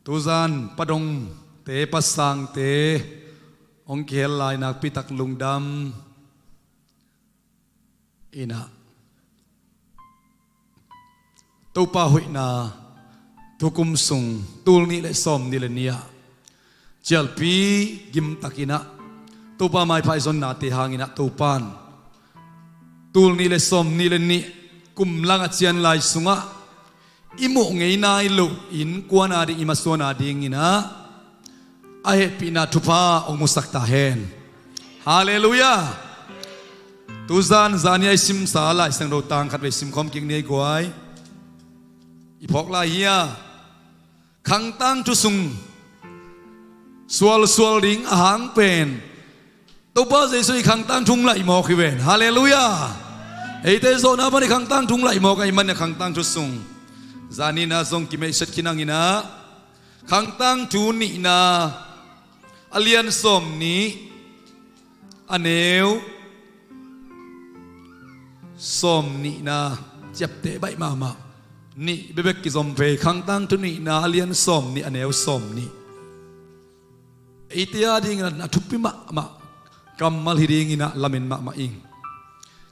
Tuzan padongte, pasangte hong kihel lai, nakpi tak lungdam. Inah Topa hoihna, tukum sung, tul nih le sawm nih le nih ah cialpi gimtak inah Topa maipha i zonnate hang inah Topan tul nih le sawm nih le nih kum lang a cian lai sungah i muh ngei nai loh innkuan a ding, i masuan a ding inah a hehpihna thupha hong musak ta hen. Halleluiah. Tuzan zani a i simsa Lai Siangtho tang khat vei simkhawm kik ni ei guai. I phawk lai hi a, khangtang thu sung sualsual ding a hang pen Topa Jesu i khangtang thu hong laih mawk hi ven. Halleluiah. Eite zawhna pan i khangtang thu hong laih mawk ahih manin a khangtang thu sung zani inah zong kimeihset khin hang inah khangtang thu nihna a lian sawm nih, a neu sawm nihna, ciapteh baih mahmah. Nih bekbek kizom phei, khangtang thu nihna a lian sawm nih, a neu sawm nih. Eite a dingin a thupi mahmah kammal hi ding inah lamen mahmah ing.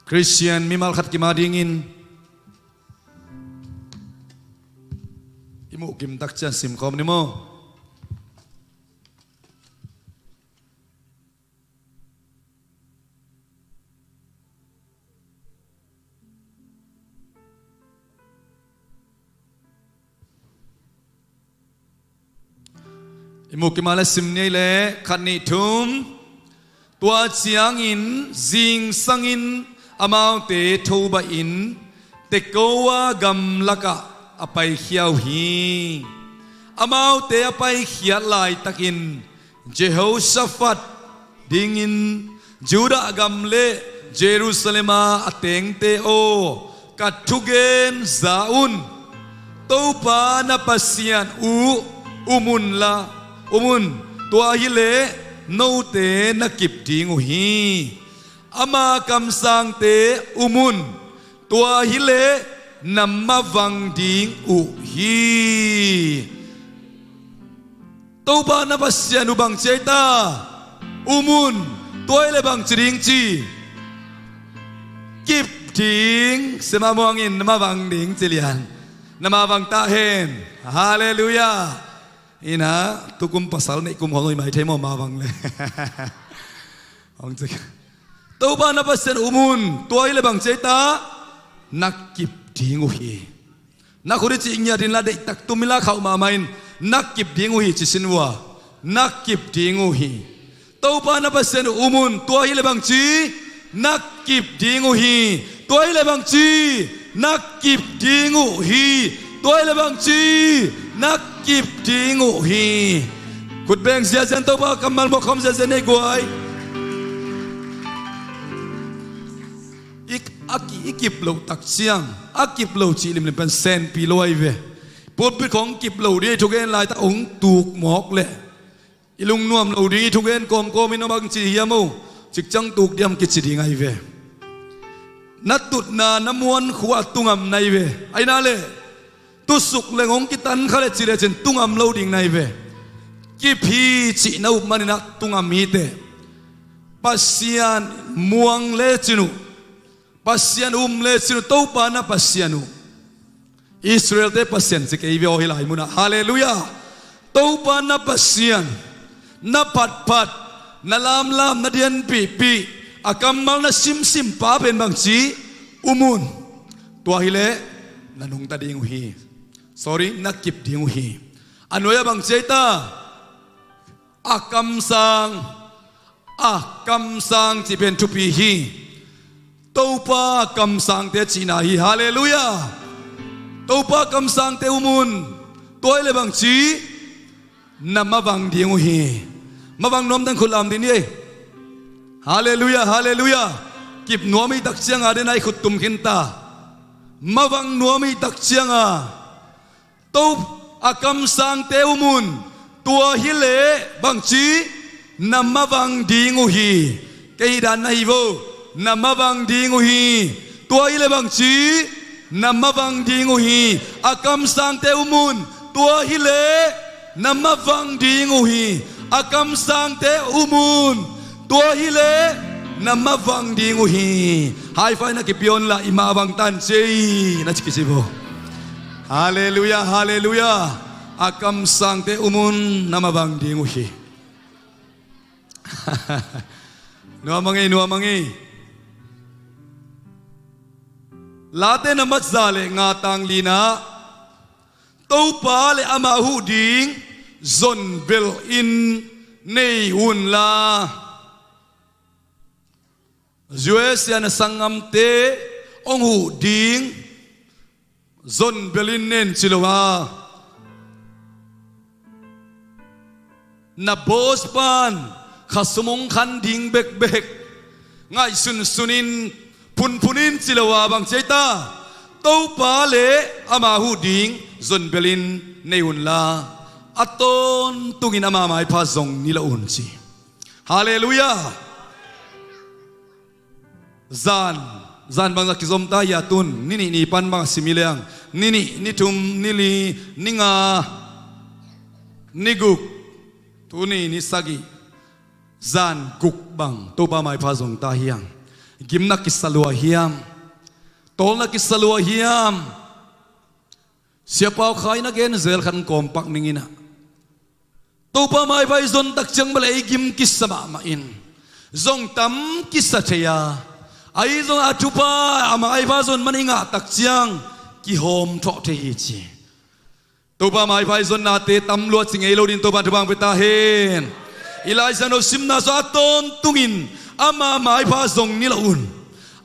Khristian mimal khat kim a dingin i muh gimtak ciang simkhawm ni maw. I muh kim a le sim ni ei le, khat nih thum. Tua ciangin zingsangin amaute thobaihin Tekoa gamlakah a paikhia uh hi. Amaute a paikhiat laitakin Jehoshafat dingin, Judah gam le Jerusalem a a tengte aw, ka thugen za un. Topa na Pasian uh um unla, um un. Tua hileh note na kip ding uh hi. Ama kamsangte um un. Tua hileh na mavang ding uh hi. Topa na Pasian uh bangci ei ta? Um un. Tua hileh bangci ding ci? Kip ding. Sema muangin na mavang ding ci lian. Na mavang ta hen. Halleluiah. Inah tukum pasal neih kum hong oi mai thei maw mavang le. Hong cik. Topa na Pasian um un. Tua hileh bangci ei ta? Na kip ding uh hi. Na khut i cih ngiat inla, deihtak tum inla, khauh mahmah in, na kip ding uh hi ci sin uh a. Na kip ding uh hi. Topa na Pasian uh um un. Tua hileh bangci? Na kip ding uh hi. Tua hileh bangci? Na kip ding uh hi. Tua hileh bangci? Na kip ding uh hi. Khut beng ziahziah in, Topa kammal mawk khawm ziahziah ni ei guai. I, a ki, i kip loh tak ciang, a kip lo cih limlim pen senpi lo ahi ve. Pulpit khawng kip lo ding, i thugen laitak hong tuk mawk leh i lungnuam lo ding, i thugen kawmkawm in, a bangci hiam aw, cikciang tuk diam kici ding ahi ve. Na tutna, na muankhua tungam na hi ve. Ahi na leh tusuk leng hong kitan kha leh ci lecin tungam lo ding na hi ve. Kip hi cih na up manin ah tungam hi teh. Pasian muang lecin uh, Pasian um lecin uh, Topa na Pasian uh, Israelte Pasian ci kei ve aw hih lai munah. Halleluiah. Topa na Pasian, na phatphat, na lamlam, na dianpihpih, a kammal na simsim pa pen bangci? Um un. Tua hileh na nungta ding uh hi. Sorry, na kip ding uh hi. A nuai-ah bang ci ei ta? A kamsang. A kamsang cih pen thupi hi. Topa kamsangte cihna hi. Halleluiah. Topa kamsangte um un. Tua hi leh bang ci? Na mavang ding uh hi. Mavang nuam teng khut lam ding ni ei. Halleluiah, halleluiah. Kip nuam i tak cianga den a i khut tum khin ta. Mavang nuam i tak cianga Topa kamsangte um un. Tua hi leh bang ci? Na mavang ding uh hi. Kei dan na hi vo. Na mavang ding uh hi. Tua hi leh bang ci? Na mavang ding uh hi. A kamsangte um un. Tua hi leh na mavang ding uh hi. A kamsangte um un. Tua hi leh na mavang ding uh hi. High five na kipia un la, i mavang tan ci ei, na ci kici vo. Halleluiah, halleluiah. A kamsangte um un, na mavang ding uh hi. Nuam a ngei, nuam a ngei. Late na mat za le nga tang lina. Topa le ama huh ding zonbel in nei un la. U S A na sanggamte hong huh ding zonbel in nen ci lo a, na boss pan khasum hong khan ding bekbek ngaihsunsun in, phunphun in ci lo a, bang ci ei ta? Topa le ama huh ding zonbel in nei un la, a tawntungin ama maipha zong ni lo un ci. Halleluiah. Zan, zan bangzah kizom ta hia tun? Ni nih ni pan bang a sim hi leng, ni nih, ni thum, ni li, ni nga, ni guk, tuni ni sagih, zan guk bang Topa maipha zong ta hiam? Gim na kisa lua hiam? Tawl na kisa lua hiam? Siapa aw, khai na gen zel khat kawm pak ning in ah. Topa maipha i zon tak ciang bel ei gim kisa mahmah in, zong tam kisa thei a, ahi zong a thupha a maipha zon man i ngah tak ciang kihawm thawh thei hi ci. Topa maipha i zonnate tam lua ci ngei lo ding Topa thupha hong pia ta hen. I Lai Siangtho simna sung a tawntungin ama maipha zong ni lo un.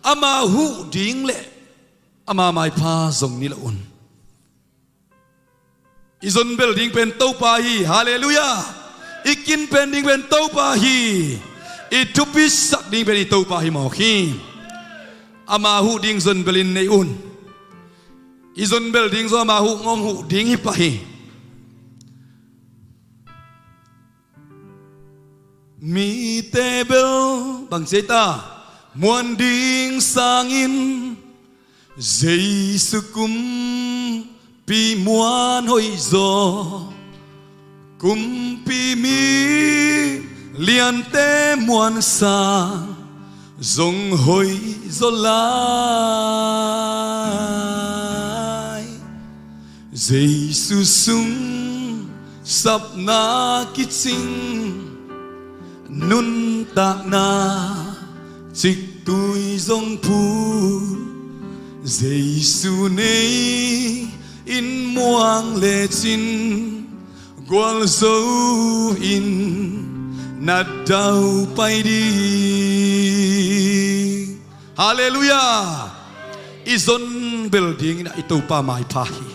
Ama huh ding le ama maipha zong ni lo un. I zon bel ding pen Topa hi. Halleluiah. I kin pen ding pen Topa hi. I thupi sak ding pen i Topa hi mawk hi. Ama huh ding zon bel in nei un. I zon bel ding zong ama huh ngawng huh ding hi pah hi. Mite bel bang ci ei ta? Muan ding sangin Jesu kumpi muan hoih zaw, kumpi mi liante muan sang zong hoih zaw lai. Jesu sung sapna kicing, nuntakna ciktui zong phut, Jesu nei in muang lecin gualzo in na daupai ding. Halleluiah. I zon bel ding in ah i Topa maipha hi.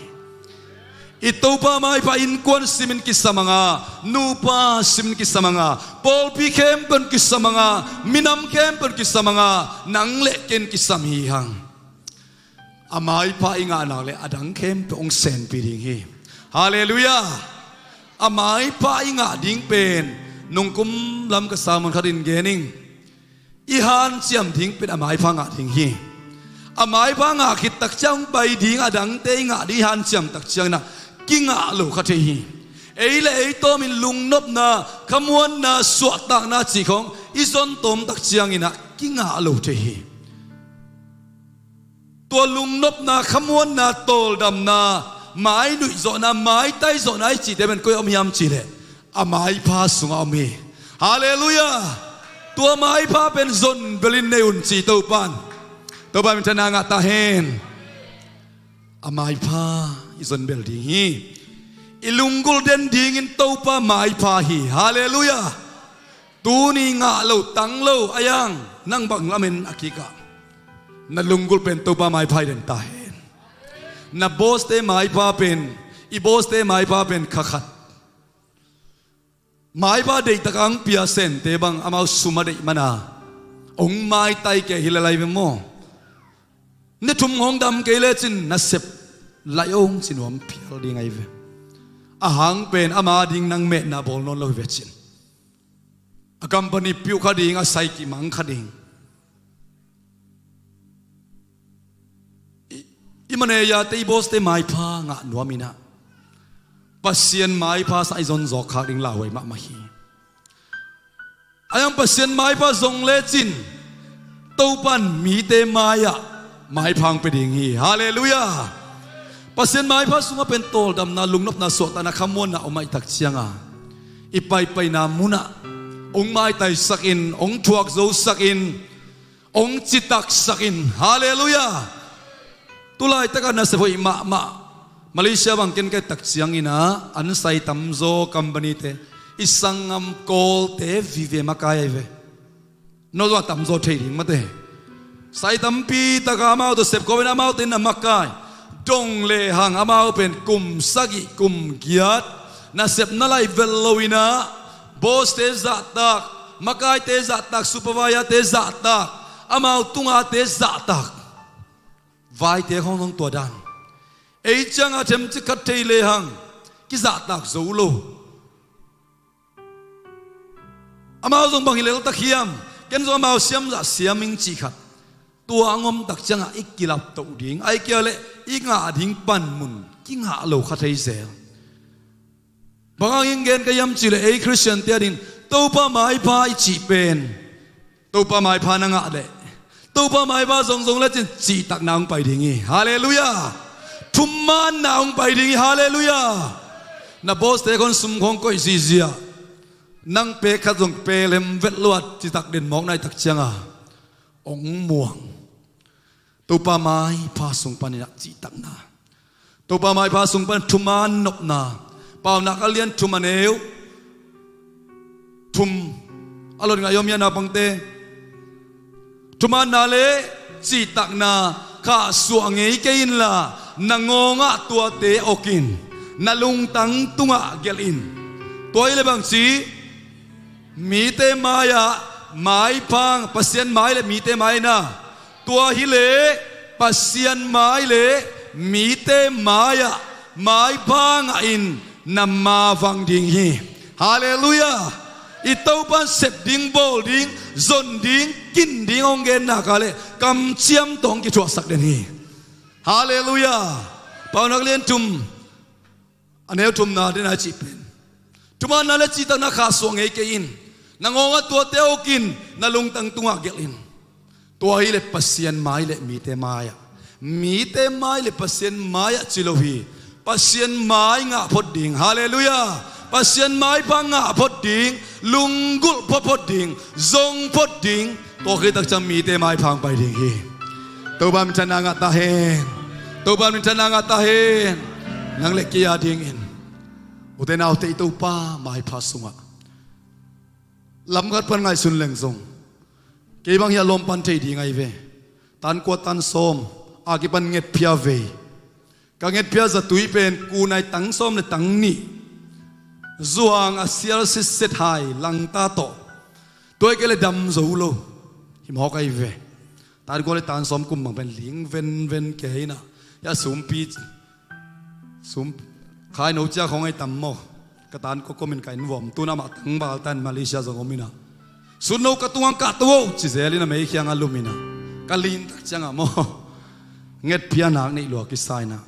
I Topa maipha innkuan simin kisam a nga, nupa simin kisam a nga, pawlpi khempeuh in kisam a nga, minam khempeuh in kisam a nga, nang le ken kisam hi hang. A maipha i ngah nak le a dang khempeuh hong senpi ding hi. Halleluiah. A maipha i ngah ding pen nungkum lam ka sermon khat in gen ing. I hanciam ding pen a maipha ngah ding hi. A maipha ngah khit tak ciang hong pai ding, a dangte i ngah ding i hanciam tak ciangin ah kingah lo kha thei hi. Ei le ei tawmin lungnopna, khamuanna, suahtakna cih khawng i zon tawm tak ciangin ah kingah lo thei hi. Tua lungnopna, khamuanna, tawldamna, mainuih zawhna, maitai zawhna i cihte pen koi ah om hiam cih leh a maipha sungah om hi. Halleluiah. Tua maipha pen zon belin nei un ci Topan. Topa minthanna ngah ta hen. A maipha zon bel ding hi. I lunggulh den dingin Topa maipha hi. Halleluiah. Tuni ngah lo, tang lo a, iang nang bang lamen a kikah na lunggulh pen Topa maipha i den ta hen. Na bawste maipha pen, i bawste maipha pen kha khat. Maipha deihtak a hong pia sente bang amau sum a deih mana hong maitai kei hi le lai ve maw? Ni thum hong dam kei lecin nasep laih hong ci nuam phial ding ahi ve. A hang pen ama ding nang mehna bawl nawn lo hi ve cin. A company piuh kha ding, a sai kimang kha ding. I, i maneiyate, i bawste maipha ngah nuam inah Pasian maipha sang i zon zawk khak ding lauhuai mahmah hi. A iang Pasian maipha zong lecin Topan mite mai-ah maipha hong pia ding hi. Halleluiah. Pasian maipha sungah pen tawldamna, lungnopna, suahtakna, khamuanna om ahih tak cianga i paipaina munah hong maitaisakin, hong thuakzosakin, hong citaksakin. Halleluiah. Tulaitakah nasep hoih mahmah. Malaysia bang ken ka et tak cianginah an sai tamzaw company-te i sanggam Kawlte vive makai ahi ve. No zong a tamzaw thei ding mate. Sai tampi taka amau tawh sep kawmin amaute na makai. Dong lehang amau pen kum sagih, kum giat nasepna laih vel loinah bawste zahtak, makaite zahtak, supervisor-te zahtak, amau tungate zahtak. Vaite khawng zong tua dan. Ei ciangah themcik khat thei lehang kizahtak zo lo. Amau zong bang hi leltak hiam? Ken zong amau siamzah siam ing cih khat. Tua a ngomtak ciangah i kilaptoh ding, ahih kei leh i ngah ding panmun kingah lo kha thei zel. Bang hangin gen ka hiam cih leh ei Khristian-te adingin Topa maipha i cih pen, Topa maipha na ngah leh Topa maipha zongzong lecin cihtakna hong pai ding hi. Halleluiah. Thumaanna hong pai ding hi. Halleluiah. Na bawste khawng sum khawng koih zihziah, nang pek khat zong pelem vet lo a citak den mawk na hih tak cianga hong muang. Topa maipha sung paninah cihtakna, Topa maipha sung pan thumaan nopna. Paunak a lian thum, a neu thum a lot ngaih om hia naupangte? Thumaanna le cihtakna khahsuah ngei kei inla, na ngawngah tuate okin, na lungtang tungah gelh in. Tua hi le bangci? Mite mai-ah maipha, Pasian mai le mite mai na. Tua hi le Pasian mai le mite mai-ah maipha ngahin na mavang ding hi. Halleluiah. I Topan sep ding, bawl ding, zon ding, kin ding hong gen nakah le kamciam tawh hong kithuahsak den hi. Halleluiah. Paunak lian thum, a neu thumna dena cih pen, thumaanna le cihtakna khahsuah ngei kei in, na ngawngah tuate okin, na lungtang tungah gelh in. Tua hi le Pasian mai le mite mai-ah, mite mai le Pasian mai-ah ci lo hi. Pasian mai ngah phot ding. Halleluiah. Pasian maipha ngah phot ding, lunggulh phot phot ding, zong phot ding. Tua khit tak ciang mite maipha hong pai ding hi. Topa minthanna ngah ta hen. Topa minthanna ngah ta hen. Nang le kei a dingin, ute naute, i Topa maipha sungah lam khat pan ngaihsun leng zong, kei bang hiah lawm pan thei ding ahi ve. Tan kua tan sawm a kipan ngetphia vei. Ka ngetphia zatui pen kunai tang sawm le tang nih. Zuang a sial sitset hai langta tawh. Tua hi kei le dam zo lo. Hi mawk ahi ve. Tan kua le tan sawm kum bang pen ling venven kei inah. Hiah sumpi, sum, khaino cia khawng ahi tam maw? Ka tan kua komin ka inn vuam tun amah tangval tan Malaysia zong om inah. Sutno ka tungah kah to o ci zel inah, mei khiangah lum inah. Ka lintak ciangah maw, ngetphia nak neih lua kisa inah.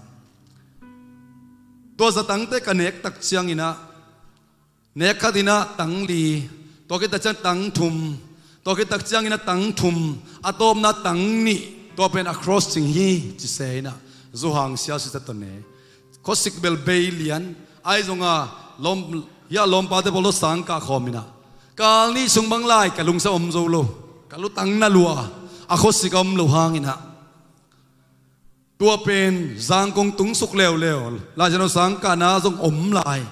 Tua zatangte ka nek tak cianginah, nek khat inah tang li, tua khit tak ciang tang thum, tua khit tak cianginah tang thum, a tawpna tang nih, tua pen a cross cing hi ci se inah. Zuhang sial sitset tawh ne. Khuasik bel bei lian, ahi zonga lawm, hiah lawmpate pawl tawh sang kah khawm inah. Kal nih sung bang lai ka lungsim om zo lo. Ka lutang na lua, a khuasik a om lo hang inah. Tua pen zang kong tungsuk leuleu, Lai Siangtho sang kahna zong om lai.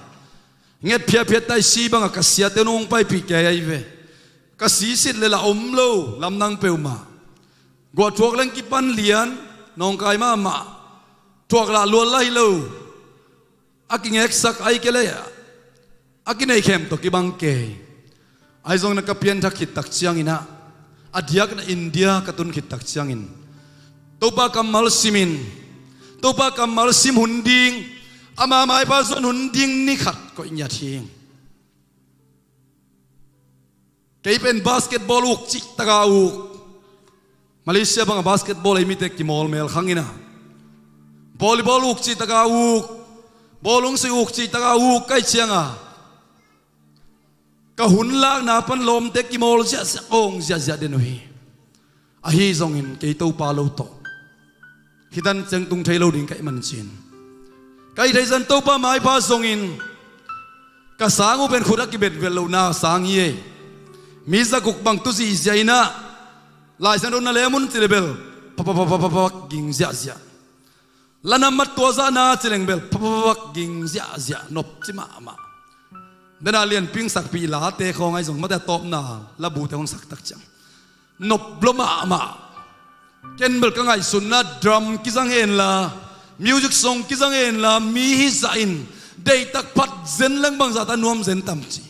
Nget phiatphiat tai si bangah ka siate nong paipih kei ahi ve. Ka sisit le lah om lo lamdang peuhmah. Guah thuak leng kipan lian, nawngkai mahmah. Thuak lah luat lai lo. A kingeksak ai ke leh a kinei khem tawh kibang kei. Ahi zongin a ka pianthak khit tak ciangin ah, a diakna India ka tun khit tak ciangin Topa kammal simin, Topa kammal sim hun ding, ama maipha zuan hun ding ni khat koih ngiat hi. Kei pen basketball uk cih taka uk. Malaysia bangah basketball ei mite kimawl mel khang ina. Volleyball uk cih taka uk. Bawlung sui uk cih taka uk kai cianga, ka hun lakna pan lawmte kimawl ziahziah, awng ziahziah den uh hi. Ahi zongin kei Topa lo tawh hih dan ciang tung thei lo ding ka hih manin, ka hih thei zan Topa maipha zongin ka sang uh pen khut a kibetbet lohna sang hi ei. Mi zakuk bang tu zihziah in ah, Lai Siangtho na lem un ci le bel, phaphaphaphaphak ging ziahziah. Lanam mat tua zahna ci leng bel, phaphaphaphaphak ging ziahziah, nopci mahmah. Dena lianping sakpih late khawng ahi zong, mate a tawpna labute hong sak tak ciang nop lua mahmah. Ken bel ka ngaihsutna drum kizang henla, music song kizang henla, mi hi zahin, deihtak phat zen leng bangzah ta nuam zen tam ci.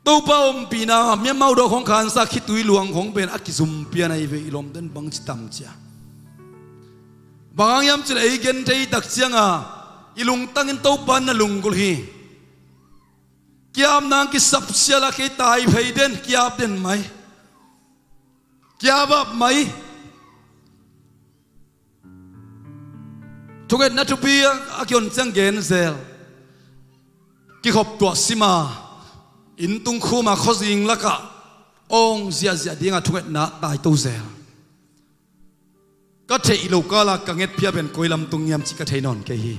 Topa ompihna miamau dawh khong khansa khitui luang khong pen a kizumpian ahi ve, i lawmten bangci tam cia. Bang hang hiam cileh ei gen thei tak cianga, i lungtangin Topa na lunggulh hi. Kiapna ang kisapsial a kei tai phei den, kiap den mai. Kiap ap mai. Thungetna thupi a kion ciang gen zel. Kikhop tuah sima, inntung khuma khuazing lakah awng ziahziah dinga thungetna taito zel. Ka theih lo kala ka ngetphia pen koi lam tung hiam cih ka thei nawn kei hi.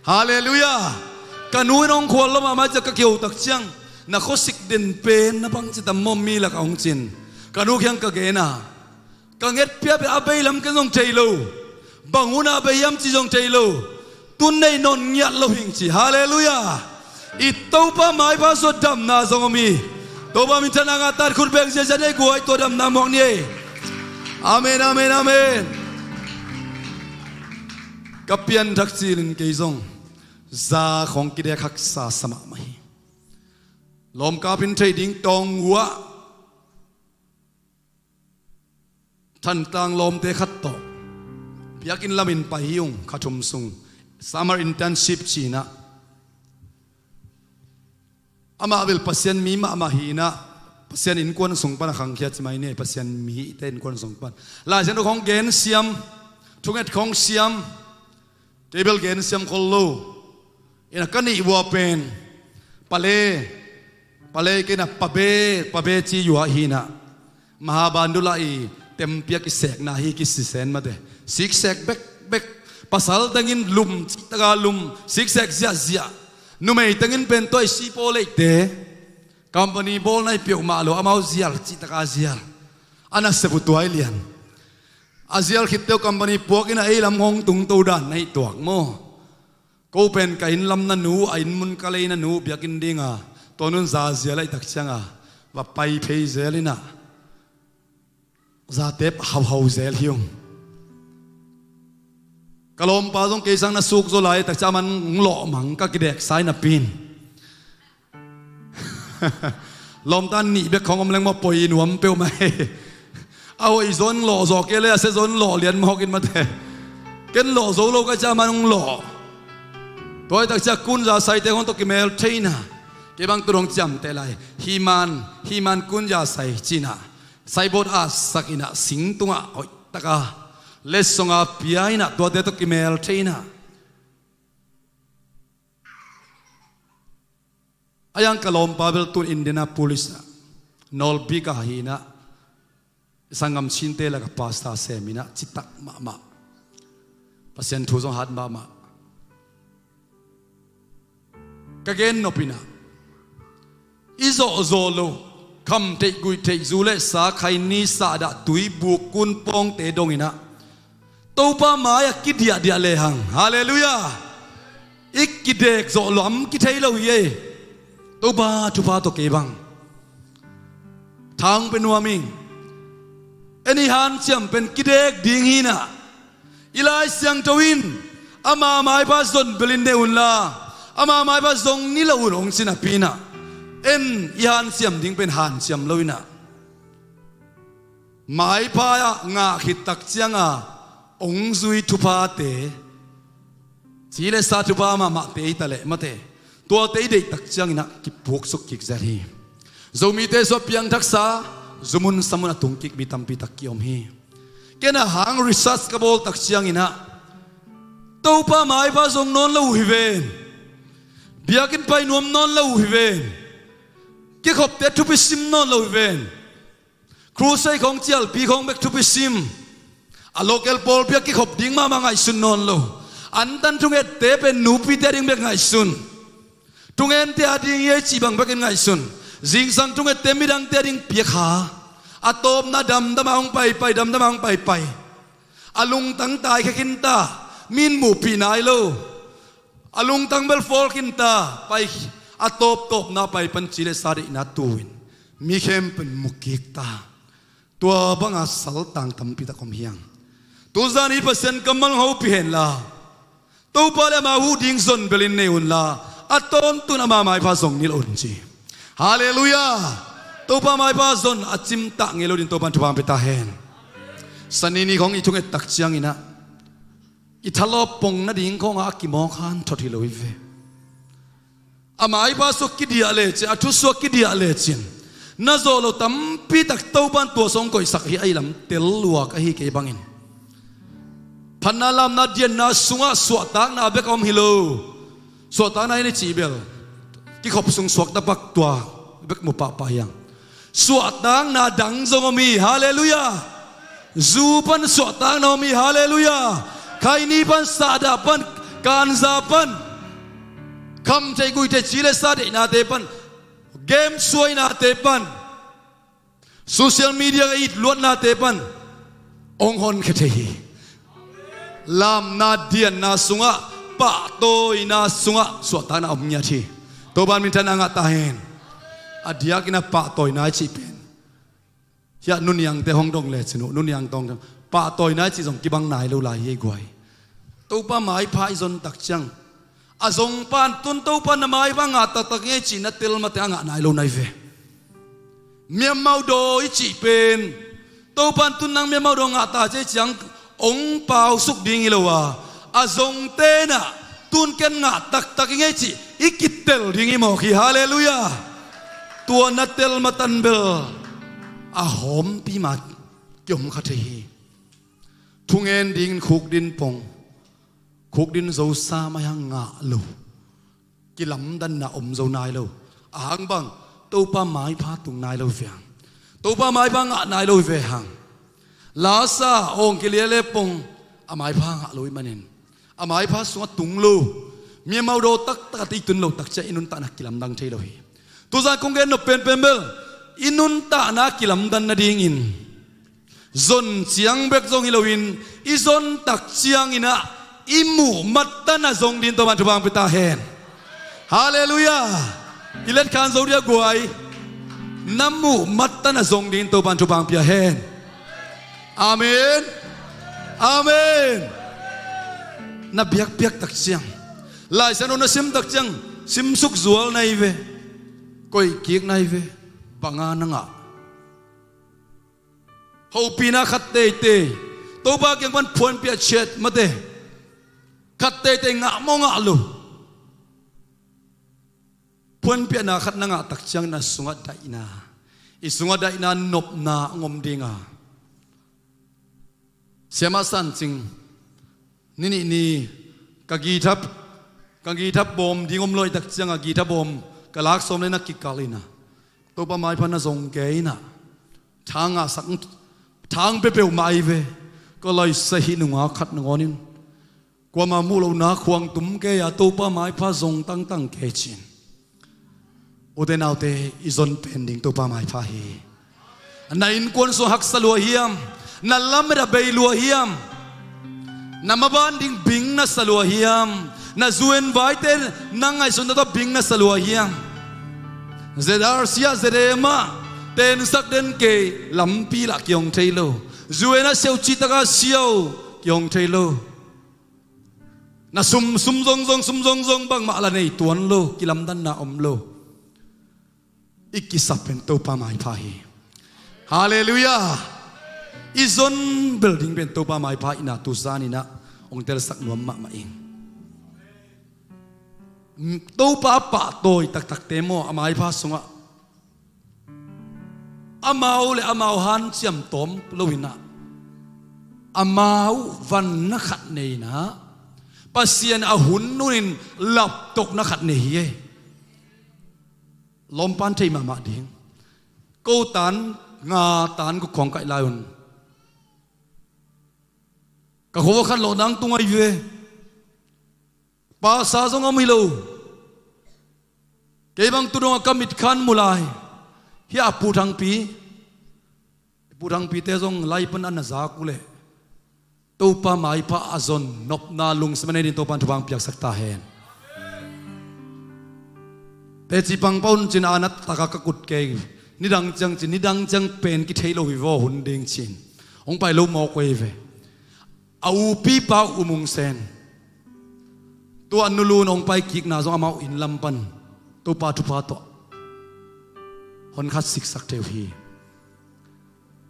Halleluiah. Ka nu in hong khual lo mahmah ciah ka kiho tak ciang, na khuasik den pen na bangci tam maw mi lakah hong cin. Ka nu kiang ka gen a, ka ngetphia pen a bei lam ken zong thei lo. Bang hun a bei hiam cih zong thei lo. Tun nei nawn ngiat lo hing ci. Halleluiah. I Topa maipha sua damna zong om hi. Topa minthanna ngah, tatkhut beng ziahziah nei guai, tua damna muak ni ei. Amen, amen, amen. Ka pianthak cilin kei zong za khong kidek haksa sa mahmah hi. Lawmkap in theih ding tawng uh ah Thantlang lawmte khat tawh biakinn lamin pai hi ung, kha thum sung summer internship cinah. Amah bel Pasian mi mahmah hinah, Pasian innkuan sung pan a khangkhia ci mai ni, Pasian mite innkuan sung pan Lai Siangtho khong gen siam, thunget khong siam. Kei bel gen siam khol lo. Ina ka nih vua pen pale, pale kei na pabe, pabe ci yua hinah. Mahabandula i tempiak i sekna hi kisisen mate. Sik sek bekbek. Pasal tengin lum cih taka lum, sik sek ziahziah. Numei tengin pen tua i sipaw leite, company bawlna i peuhmah lo, amau zial cih taka zial. A nasep uh tua i lian. A zial khitte uh company puak ina ei lam hong tungto dan na hi tuak maw? Ko pen ka inn lam na nu, a inn mun ka lei na nu biakinn dinga, tua nun za zial ahi tak cianga va pai phei zel ina, zate hauhau zel hi ung. Ka lawmpa zong kei sang na suk zaw lai tak ciang man hong lawh mang ka kideksa ina pin. Lawmta nih bek khong om leng maw poi nuam peuhmah hi. A hoih zawn lawh zawh kei le a sia zawn lawh lian mawk in mate. Ken lawh zo lo ka ciah man hong lawh. Tua hi tak ciah kunza saite khong tawh kimel thei ina. Kei bang tu dong ciamteh lai. Himan, himan kunza sai cina. Saibawt a sak ina sing tungah hoih taka letsonga pia ina tuate tawh kimel thei ina. A yang ka lawmpa bel tun Indianapolis ah nawlbik ah hinah, sanggam sinte lakah pastor sem inah citak mahmah. Pasian thu zong hat mahmah. Ka gen nop inah i zawhzawh loh, kham theih guih theih zu le sa khaini sahdah tuibuk kun pawngte dong inah Topa mai-ah kidiahdiah lehang, halleluiah, i kidek zawh lam kithei lo hi ei. Topa thupha tawh kei bang tha hong pia nuam ing. En i hanciam pen kidek ding hi inah, i Lai Siangtho in ama maipha zon belin ne unla, ama maipha zong ni lo un hong ci napi inah, en i hanciam ding pen hanciam lo inah, maipha ah ngah khit tak cianga hong zui thuphate, ci le sa thupha mahmahte hi taleh mate, tuate i deih tak cianginah kipuaksuk kik zet hi. Zomite sua piangthaksa, zumun samun a tung kik mi tampi tak kiom hi. Ken a hang research ka bawl tak cianginah, Topa maipha zong nawn lo uh hi ven, biakinn pai nuam nawn lo uh hi ven, kikhopte thupi sim nawn lo uh hi ven, crusade khawng cialpi khawng bek thupi sim, a local pawlpi ah kikhop ding mahmah ngaihsun nawn lo, antan thungette pen nupite a ding bek ngaihsun, thungente a ding hi ei cih bang bekin ngaihsun, zingsang thungette midangte a ding piakha, a tawpna damdama hong paipai, damdama hong paipai, a lungtang taikhia khinta, min muhpih nai lo, a lungtang bel fawl khinta, pai, a tawptawpna pai pan ci le sa deihna tu-in mi khempeuh in mukikta. Tua banga saltang tampitak om hiang. Tuzan hi Pasian kammal hong hopih henla, Topa le ama huh ding zon belin nei unla, a tawntung ama maipha zong ni lo un ci. Halleluiah. Topa maipha zon a cimtah ngei lo ding Topan thupha hong pia ta hen. Sanini khawng i thunget tak cianginah, i thalawp pong nading khawngah a kimawk hanthot hi lo hi ve. A maipha sua kidiah lecin, a thu sua kidiah lecin, na zawh lo tampitak Topan tua sua hong koihsak hi a, i lam tel lua ka hi kei bangin. Phatna lamna dianna sungah suahtakna bek a om hi lo. Suahtakna hi ni cih bel, kikhop sung suakta pak tua bek mu pahpah hiang. Suahtakna dang zong om hi, halleluiah. Zu pan suahtakna om hi, halleluiah. Khaini pan, sahdah pan, kanza pan, khamtheih guihtheih ci le sa deihnate pan, game suainate pan, social media ka it luatnate pan hong honkhia thei hi. Lamna dianna sungah, pahtawina sungah suahtakna om ngiat hi. Topan minthanna ngah ta hen. A diakin a pahtawina i cih pen, hiah nuniangte hong dong lecin uh, nuniang tawng pahtawina i cih zong kibang nai lo lai hi ei guai. Topa maipha i zon tak ciang, a zong pan tun Topa na maipha ngah taktak ngei cih na tel mate a ngah nai lo nai ve. Miamaudaw i cih pen, Topan tun nang miamaudaw ngah ta cei ciang hong pausuk ding hi lo a, a zong tenah tun ken ngah taktak i ngei cih i kitel ding i mawk hi, halleluiah. Tua na tel matan bel a hawmpi mat kiom kha thei hi. Thungen dingin khukdin pong, khukdin zosa mai-ah ngah lo, kilamdanna om zo nai lo. A hang bang, Topa maipha tung nai lo ve hang. Topa maipha ngah nai lo ve hang. Lasa awng kiliale pong, a maipha ngah lo i manin, a maipha sungah tung lo, miamaudaw taktak a tei tun lo tak ciang i nuntakna kilamdang thei lo hi. Tuzan kong gen nop penpen bel, i nuntakna kilamdan nadingin zon ciang bek zong hi loin, i zon tak cianginah i muh mattan a zong dingin Topan thupha hong pia ta hen. Halleluiah. I letkhan zo dia guai, na muh mattan a zong dingin Topan thupha hong pia hen. Amen. Amen. Na biakpiak tak ciang, Lai Siangtho na sim tak ciang, simsuk zual nai ve, koihkik nai ve, banga na ngah. Hopihna khat teitei, Topa kiang pan phuanpiah ciat mate, khat teitei ngah maw ngah lo. Phuanpiahna khat na ngah tak ciangin a sungah daihna, i sungah daihna nopna hong om dinga. Siamah San Cing, ni nih ni ka githap, ka githap bawm ding om lo i tak cianga githap bawm ka lak sawm le na kikal inah, Topa maipha na zong kei inah, thang a sak, thang peuhpeuh mah ahi ve. Ka laisa hih nunga khat nangawnin kuama muh lohna khuang tum kei a, Topa maipha zong tangtang kei cin. Ute naute, i zon pen ding Topa maipha hi. Na innkuan sung haksa lua hiam? Na lamet a bei lua hiam? Na maban ding bing na sa lua hiam? Na zu en vaite na ngaihsun tawh bing na sa lua hiam? Z R C ah, Z M ah tensak den kei lampi lah kihong thei lo. Zu en ah siau cih takah siau kihong thei lo. Na sum, sum zongzong, sum zongzong bangmah lah nei tuan lo, kilamdanna om lo. I kisap pen Topa maipha hi. Halleluiah. I zon bel ding pen Topa maipha hi na, tu zan in ah hong telsak nuam mahmah ing. Topa a pahtawi taktakte maw, a maipha sungah amau le amau hanciam tawm lo in ah, amau vanna khat nei in ah, Pasian a hun nunin laptokna khat nei hi ei. Lawmpan thei mahmah ding. Ko tan, nga tan, ko khawng kaih lai un. Ka khua khan lawh nang tung ahi ve. Pasa zong om hi lo. Kei bang tu dongah ka mit khan mu lai. Hia Pu Thangpi. Pu Thangpite zong lai pan an na zak uh leh, Topa maipha a zon nopna lungsim a nei ding Topa in thupha piaksak ta hen. Teci pangpah un cin a na taka ka kut kei. Nidang ciang cin, nidang ciang pen kithei lo hi vaw hun ding cin. Hong pai lo mawk uh hi ve. A upipa uh U Mung Sen. Tua nulun hong pai kikna zong amau inn lam pan Topa thupha tawh hon khat siksak thei uh hi.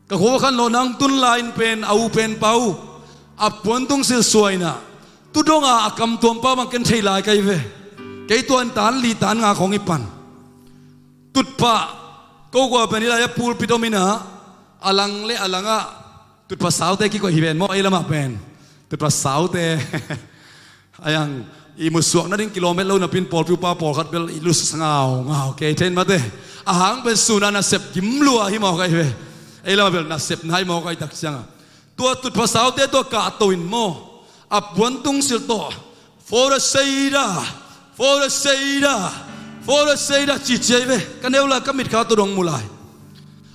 Ka khua khan lawh nang tun lai in pen a u pen pa uh a puantung silsuai in ah, tu dongah a kam tuam pa bang ken thei lai ka hi ve. Kei tuan tan li tan nga khawng i pan. Tutphah, ko kua pen i lai a pulpit om in ah, a lang le a langah tutphah saute kikoih hi ven maw, ei lamah pen. Tutphah saute. A yang, i musuak nading kilomet lo napi in pawlpi upa pawlkhat bel i lusa ngau ngau kei thei in mate. A hang pen sun a nasep gim lua hi mawk ahi ve. Ei lamah bel nasep na hi mawk ahi tak ciangah, tua tutphah saute tua kahto in maw, a puantung sil tawh, "For the Savior, for the Savior, for the Savior," ci ci ahi ve. Ka neu lai, ka mitkha tu dong mu lai.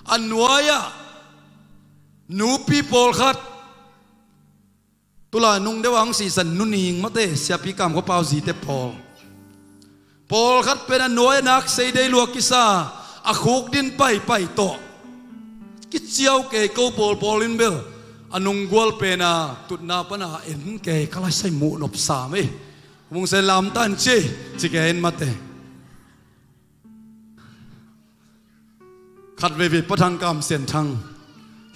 A nuai-ah nupi pawlkhat, tu lai nung deuh a hong sihsan Nu Ning mate, Siapi Kam Khua Pau zite pawl. Pawlkhat pen a nuai-ah nak sei dei lua kisa, a khuk din paipai tawh kiciau kei, ko pawlpawl in bel a nunggual pen a tutna pan a en kei, ka lai sai muh nop sam ei. Mungsen lam tan ci, ci kei in mate. Khat veivei Pa Thang Kam Sian Thang,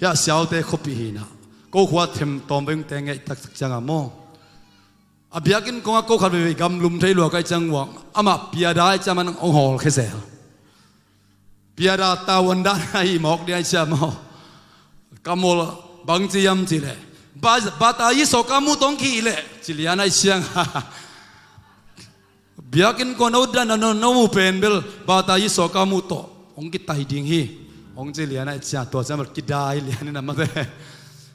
hia siaute khuapi hi in ah, ko khua Them Tawm Vengte ngeih taktak ciangah maw, a biakinn kongah ko khat veivei gamlum thei lua ka hih ciang uang, amah piada ahih ciang man hong hawlkhia zel. Piada tavuan dan ahi mawk ding ahih ciang maw, ka mawl bang ci hiam cih leh, "Ba, bata i sawka mu tawh hong kihih leh," ci lian ahih ciang. Biakinn kong no dan no, no mu pen bel bata i sawka mu tawh hong kitai ding hi, hong ci lian ahih ciang, tua ciang bel kidai lian in a mate.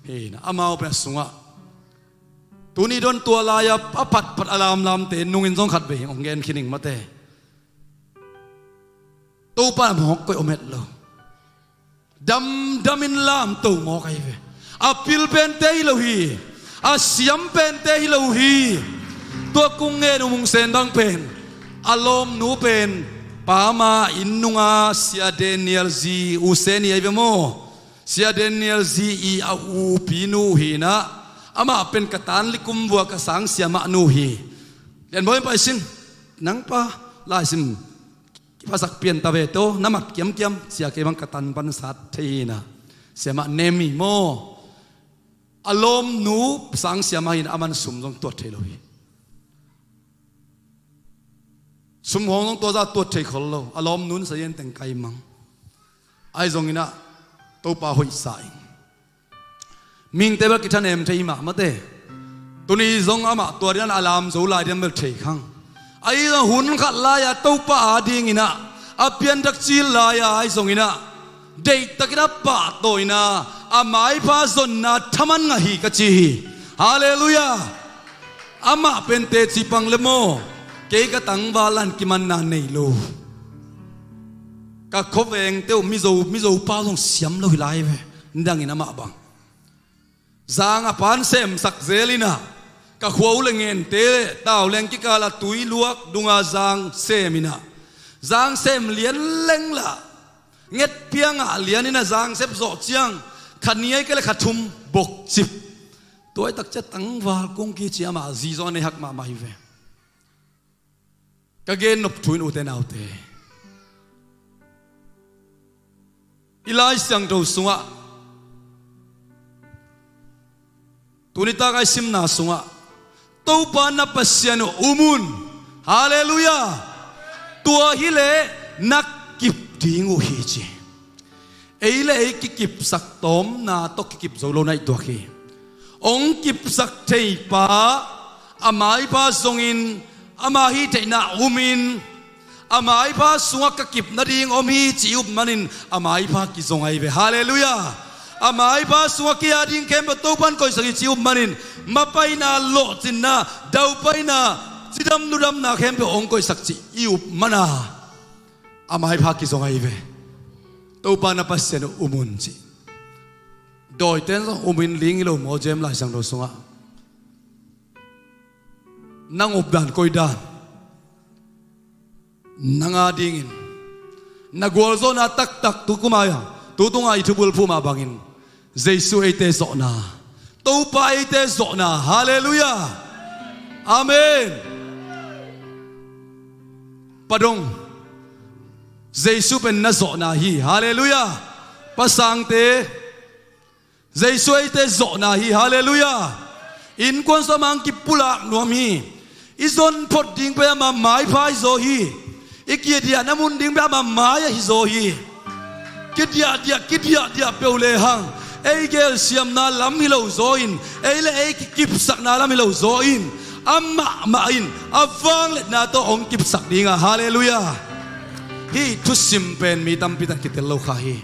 Hi na, amau pen a sungah tuni don tua lai-a a phatphat a lamlamte nungin zong khat vei hong gen khin ing mate. Topa in a mawk koih om het lo. Damdam in lamto mawk ahi ve. A pil pente hi lo hi. A siam pente hi lo hi. Tua kong ngen uh Mungsen bang pen, a lawmnu pen Pama inn nunga Sia Daniel zi, U Seni ahi ve maw, Sia Daniel zi i a upinu hi in ah, amah pen ka tan likum vua ka sang siamah nu hi. Lianbawi pai sin, nang pa, laisim kiphasak pian ta ve tawh, na mat kiamkiam, sia kei bang ka tan pan sat thei hi in ah, siamah nem hi maw. A lawmnu sang siamah hi in ah, aman sum zong tuat thei lo hi. Sum hong zong tua zah tuat thei khol lo. A lawmnu in sayen teng kai mang. Ahi zongin ah, Topa hoihsa ing. Mihingte bel kithanem thei hi mah mate. Tuni zong amah tua ding a lam zo lai ding bel thei khang. Ahi zong hun khat lai-a Topa a dingin ah, a pianthak cil lai-a ahi zongin ah, deihtakin a pahtawi in ah, a maipha zonna thaman ngah hi ka ci hi. Halleluiah. Amah pen teci pang le maw, kei ka tangval in kimanna nei lo. Ka khuavengte uh Mizo, Mizo pa zong siam lo hi lai ve. Nidangin amah bang zang a pan semsak zel in ah, Ka khua u le ngente le tau leng kikala tui luak dunga zang sem inah, zang sem lian leng lah nget piangah lian inah zang sep zawh ciang kha niai ka le kha thum bok cip. Tuaitak cia tangval kung kici amah zizaw nei hak mahmah hi ve. Ka gen nop thu in ute naute, i Lai Siangtho sungah tuni taka i simna sungah Topa na Pasian uh um un. Halleluiah. Tua hileh na kip ding uh hi ci. Ei le ei kikipsak tawmna tawh kikip zo lo na i tuak hi. Ong kipsak theipa, a maipha zongin, ama hih theihna umin, a maipha sungah ka kip nading om hi ci i up manin a maipha kizong ahi ve. Halleluiah. A maipha sungah kei a ding khempeuh Topan koihsak hi ci i up manin mapaina, lawhcinna, daupaina, cidam ludamna khempeuh ong koihsak ci i up mana a maipha kizong ahi ve. Topa na Pasian uh um un ci. Dawiten zong umin ling hi lo maw, James Lai Siangtho sungah? Nang updan koidan? Nang a dingin na gualzawhna taktak tu kuma, tu tunga i thubulphuh mah bangin Jesu eite zawhna, Topa eite zawhna. Halleluiah. Amen. Pa dong, Jesu pen na zawhna hi. Halleluiah. Pa sangte, Jesu eite zawhna hi. Halleluiah. Innkuan sua mang kipulak nuam hi. I zon phot ding pen ama maipha hi zaw hi. I kidiahna mun ding pen ama mai ahi zaw hi. Kidiahdiah, kidiahdiah peuh lehang ei gelsiamna lam hi lo zaw in, ei le ei kikipsakna lam hi lo zaw in, amah mah in a vangliatna tawh hong kipsak ding a. Halleluiah. Hih thusim pen mi tampi tan kitel lo kha hi.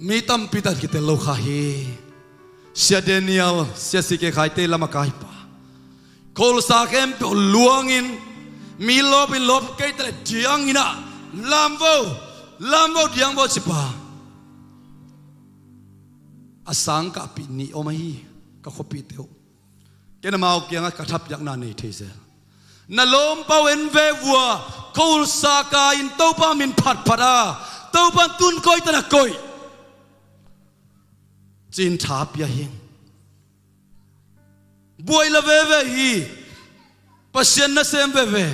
Mi tampi tan kitel lo kha hi. Sia Daniel, Sia C K Khaite lam a kaipa, kholsa khempeuh luangin mi lawpin lawp kei taleh diang inah, lam vo, lam vo, diang vo cipa. A sangkahpih nih om ahi, ka khuapihte uh. Ken amau kiangah ka thapiakna nei thei zel. Na lawmpa uh en ve vua, kholsa ka in Topa min phatphat a, Topa tun koih tana koih ci-in tha pia hi. Buai la veve hi. Pasian nasem veve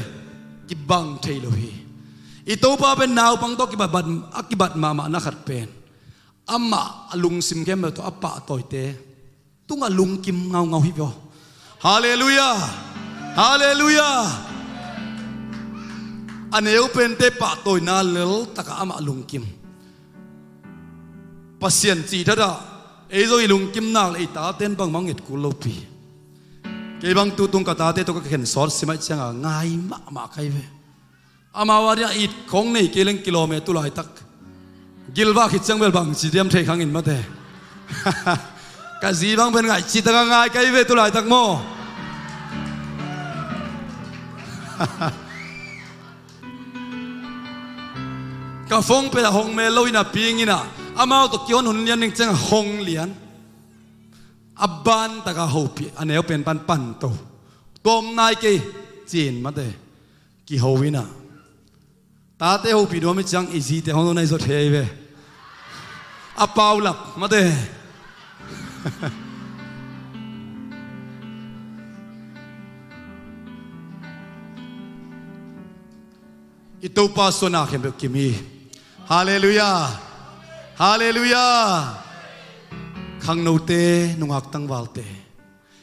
kibang thei lo hi. I Topa pen naupang tawh kibat, a kibat mahmahna khat pen amah a lungsim khempeuh tawh a pahtawite tungah lungkim ngaungau hi veh. Halleluiah. Halleluiah. A neu pente pahtawina lel takah amah lungkim. Pasian cih thatah ei zong i lungkim nak le i taten bangmah nget kul lopi. Kei bang tutung ka tate tawh ka khen sawt simaih cianga ngai mahmah kai ve. Amau a dia it khong nei kei leng kilawm e tulaitak. Gilvah khit ciang bel bangci diam thei khangin mate. Ka zi bang pen ngaih citaka ngai kai ve tulaitak maw. Ka phone pen a hong mel lo ina ping ina, amau tawh kihon hun lian ning ciang a hong lian. A ban taka hopih a neu pen pan pan to. Tawm nai kei cin mate. Kiho ina. Tate hopih duam i ciang i zite hong lo nai zo thei ve. A paulap mate. I Topa suana khempeuh kim hi. Halleluiah. Halleluiah. Khangnote, nungak tangvalte,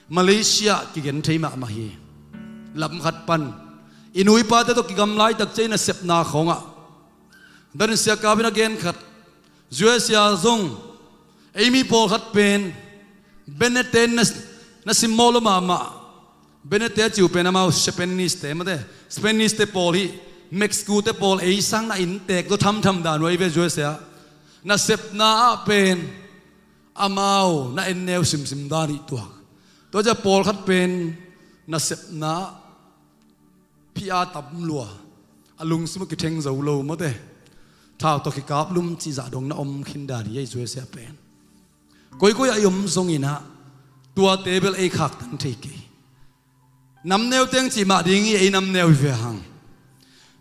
Malaysia kigen thei mahmah hi. Lam khat pan i nuipate tawh kigamlai tak ciah i nasepna khawngah dan sia kapin a gen khat, U S A zong ei mi pawlkhat pen Benete na, na simmawh lo mahmah. Benete a ciu pen amau Spanish te mate, Spanish te pawl hi. Mexico te pawl ei sang na inntek tawh thamtham dan uh ahi ve U S A. Nasepna ah pen amau na enneu simsim dan ih tuak. Tua ciah pawlkhat pen nasepna phia tam lua, a lungsim uh kitheng zo lo mate. Thau tawh kikap lum cih zah dong na om khin dan hi ei U S A pen. Koikoi a i om zonginah Tuate bel ei khaktan thei kei. Namneu teng cih mah ding hi, ei namneu hi ve hang.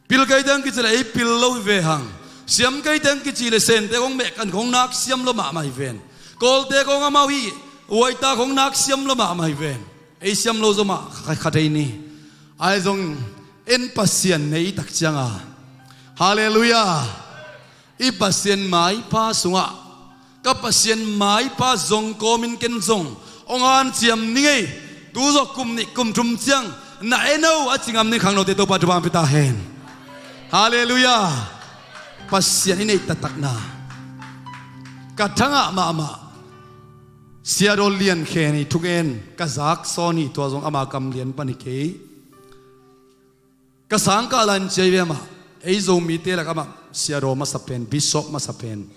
Pil kei teng kici le ei pil lo hi ve hang. Siam kei teng kici le Sente kong meh kan kong nak siam lo mahmah hi ven. Kawlte kong amau hi uaita kong nak siam lo mahmah hi ven. Ei siam lo zaw mah kha, kha thei ni. Ahi zong en Pasian nei tak cianga, Halleluiah. I Pasian maipha sungah, ka Pasian maipha zong kawmin ken zong hong hanciam ni ngei. Tu zawh kum nih kum thum ciang na en o a ci ngam ni khangnote Topa thupha hong pia ta hen. Halleluiah. Pasian i neih taktakna ka thangah mahmah. Siadaw Lian Khen i thungen ka zak sawn hi, tua zong ama kam lian pan hi kei. Ka sangkah lai-in cia i ve amah, ei Zomite lakah amah siadaw masa pen, bishop masa pen.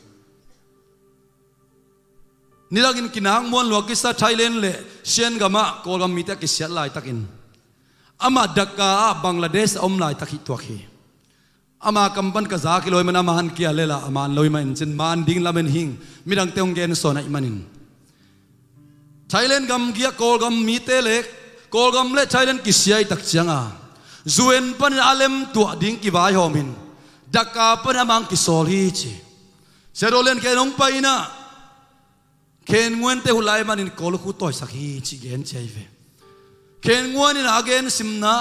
Nidangin kinak muan lua kisa Thailand le Shan gamah Kawlgam mite a kisiat laitakin, amah Dhaka ah Bangladesh a om laitak hi tuak hi. Ama kam pan ka zak hi lo ahih man ama han kia lela a man lo ahih manin cin man ding lamen hing, midangte hong gen sawn ahih manin. Thailand gamgi ah Kawlgam mite le, Kawlgam le Thailand kisia i tak cianga, U N panin a lem tuah ding kivaihawmin, Dhaka panin amah hong kisawl hi ci. Siadaw Lian Khen hong pai inah, Khen Nguante huh lai manin Kawl khu tawisak hi ci gen cia hi ve. Khen Nguan inah a gen simna,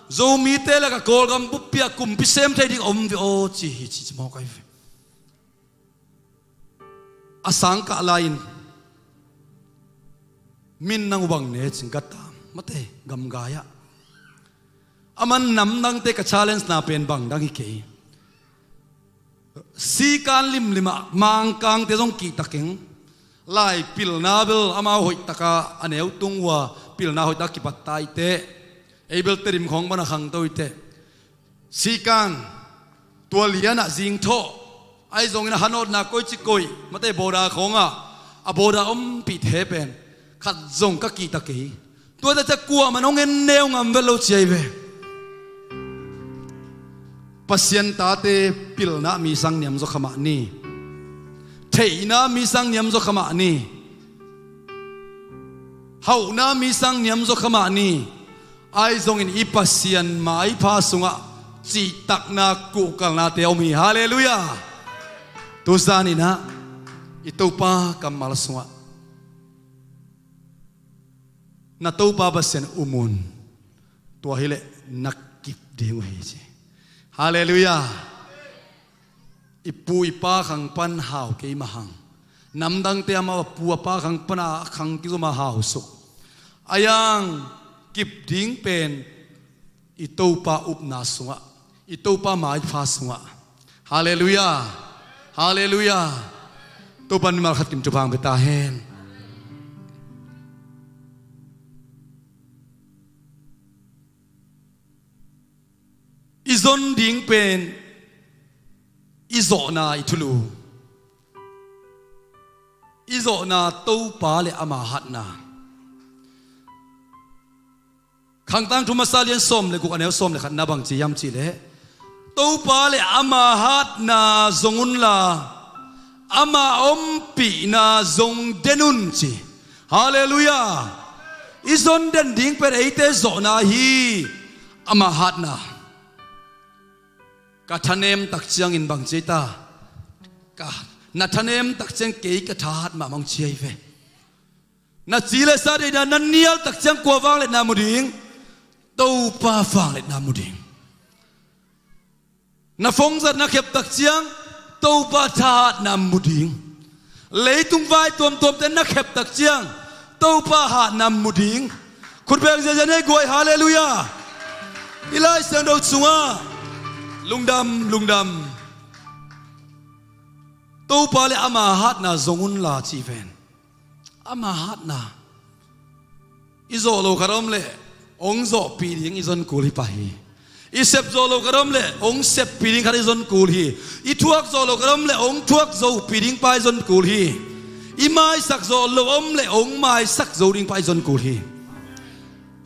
Zomite lakah Kawlgam buppi ah kumpi sem thei ding om ve aw ci hi ci, ci mawk ahi ve. A sangkah lai-in, min nang uh bang ne cin ka tam, mate, gamgai ah. A man namdangte ka challenge na pen bangdang hi kei. Sikan limlim ah Mangkangte zong kihta keng. Lai pilna bel amau hoihtaka a neu tung uh a pilna hoihtaka kipatta i teh. Ei bel Tedim khawng pan a khangto i teh. Sikan, tua lianah zingthawh, ahi zongin a hanawtna koici koih, mate, border khawngah, a border ompih the pen khat zong ka kihta kei. Tuate cia kuamah in hong en neu ngam vet lo cia hi ve. Pasian tate pilna mi sang niam zaw kha mah ni. Theihna mi sang niam zaw kha mah ni. Hauhna mi sang niam zaw kha mah ni. Ahi zongin i Pasian maipha sungah cihtakna kuhkalnate a om hi. Halleluiah. Tuzan inah i Topa kammal sungah, na Topa Pasian um un, tua hileh na kip ding uh hi ci. Halleluiah. I pu i pa khang pan hau kei mah hang, namdangte amau a pu a pa khang pana a khang kizom a hau suk. A yang kip ding pen i Topa upna sungah, i Topa maipha sungah. Halleluiah. Halleluiah. Topa in mimal khat kim thupha hong pia ta hen. I zon ding pen i zawhna i thulu. I zawhna Topa le ama hatna. Khangtang thu masa lian sawm le guk a neu sawm le khatna bang ci hiam cihleh, Topa le ama hatna zong unla, ama ompihna zong den un ci. Halleluiah. I zon den ding pen eite zawhna hi, ama hatna. Ka thanem tak ciangin bang ci ta? Ka, na thanem tak ciang kei ka thahat mahmah hong ci hi ve. Na ci le sa deihna na nial tak ciang kua vangliatna mu ding? Topa vangliatna mu ding. Na phone zat na khep tak ciang Topa thahatna mu ding. Leitung vai tuamtuamte na khep tak ciang Topa hatna mu ding. Khutbeng ziazia nei guai, halleluiah. I Lai Siangtho sungah lungdam, lungdam. Topa le ama hatna zong unla ci ven. Ama hatna. I zawh lo khat a om leh hong zawhpih ding i zon kul hi pah hi. I sep zawh lo khat a om leh hong seppih ding khat i zon kul hi. I thuak zawh lo khat a om leh hong thuak zopih ding pa i zon kul hi. I maisak zawh lo a om leh hong maisak zo ding pa i zon kul hi.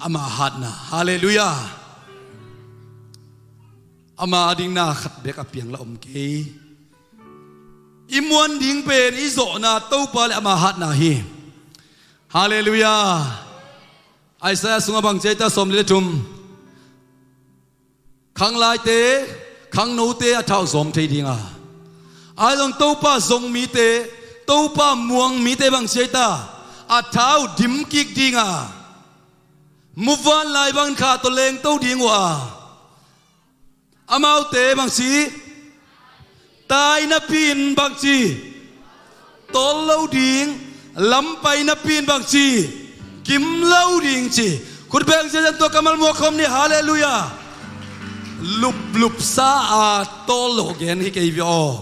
Ama hatna. Halleluiah. Ama ading na khat bek a piang la om kei. I muan ding pen i zawhna Topa le ama hatna hi. Halleluiah. Isaiah sungah bang ci ai ta, sawm le thum. Khanglaite, khangnote a thau zawm thei dinga, ai zong Topa zong mite, Topa muang mite bang ci ai ta, a thau dim kik dinga, muvanlai bang kha tawh lengto ding uh a, amaute bang ci, tai napi in bang ci, tawl lo ding, lampai napi in bang ci, gim lo ding ci. Khut beng cian tua kammal muak khawm ni, halleluiah. Luplupsa a tawl lo gen hi kei ve aw.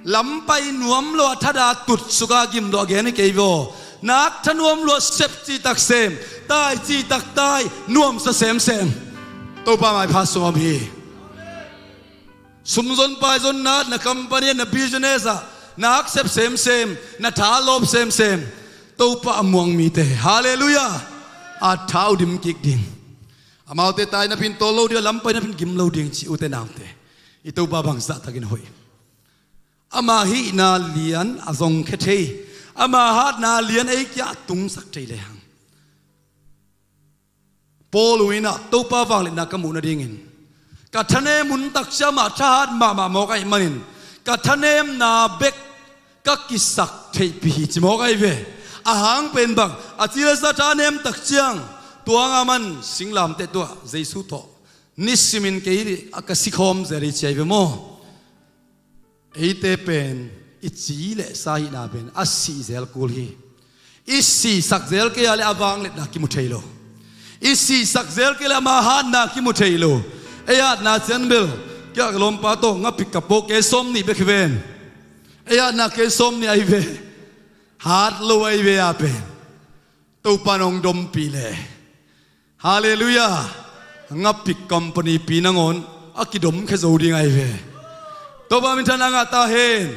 Lampai nuam lo a thada tutsuka gim lo a gen hi kei ve aw. Nak thanuam lo a sep citak sem, tai citak tai, nuamsa semsem. Topa maipha sungah om hi. Sumzon paizon na, na company, na business ah, na aksep semsem, na tha lawp semsem, Topa a muang mite, halleluiah, a thau dim kik ding. Amaute tai napi in tawl lo ding, lampai napi in gim lo ding ci, ute naute. I Topa bangzah takin hoih. Ama hihna lian a zongkhia thei, ama hatna lian ei kia a tungsak thei lehang. Paul uh in ah Topa vangliatna ka muh nadingin, ka thanem hun takciang mah thahat mahmah mawk ahih manin, ka thanemna bek ka kisak theihpih hi ci mawk ahi ve. Ahang pen bang a ci le sa thanem takciang, tua nga man singlamteh tuah Jesu tawh nisimin kei a ka sikhawm zel hi ci ahi ve maw. Eite pen i ci le sa hihna pen a sihzel kul hi. I sihsak zel kei a le a vangliatna kimu thei lo. I sihsak zel kei le ama hatna kimu thei lo. Ei hatna cian bel, kia ka lawmpa tawh ngapik ka po ke sawm nih bek hi ven. Ei hatna ke sawm nih ahi ve. Hat lo ahi ve a pen Topa nong dompih le, halleluiah, ngapik company pi nangawn a kidomkhia zo ding ahi ve. Topa minthanna ngah ta hen.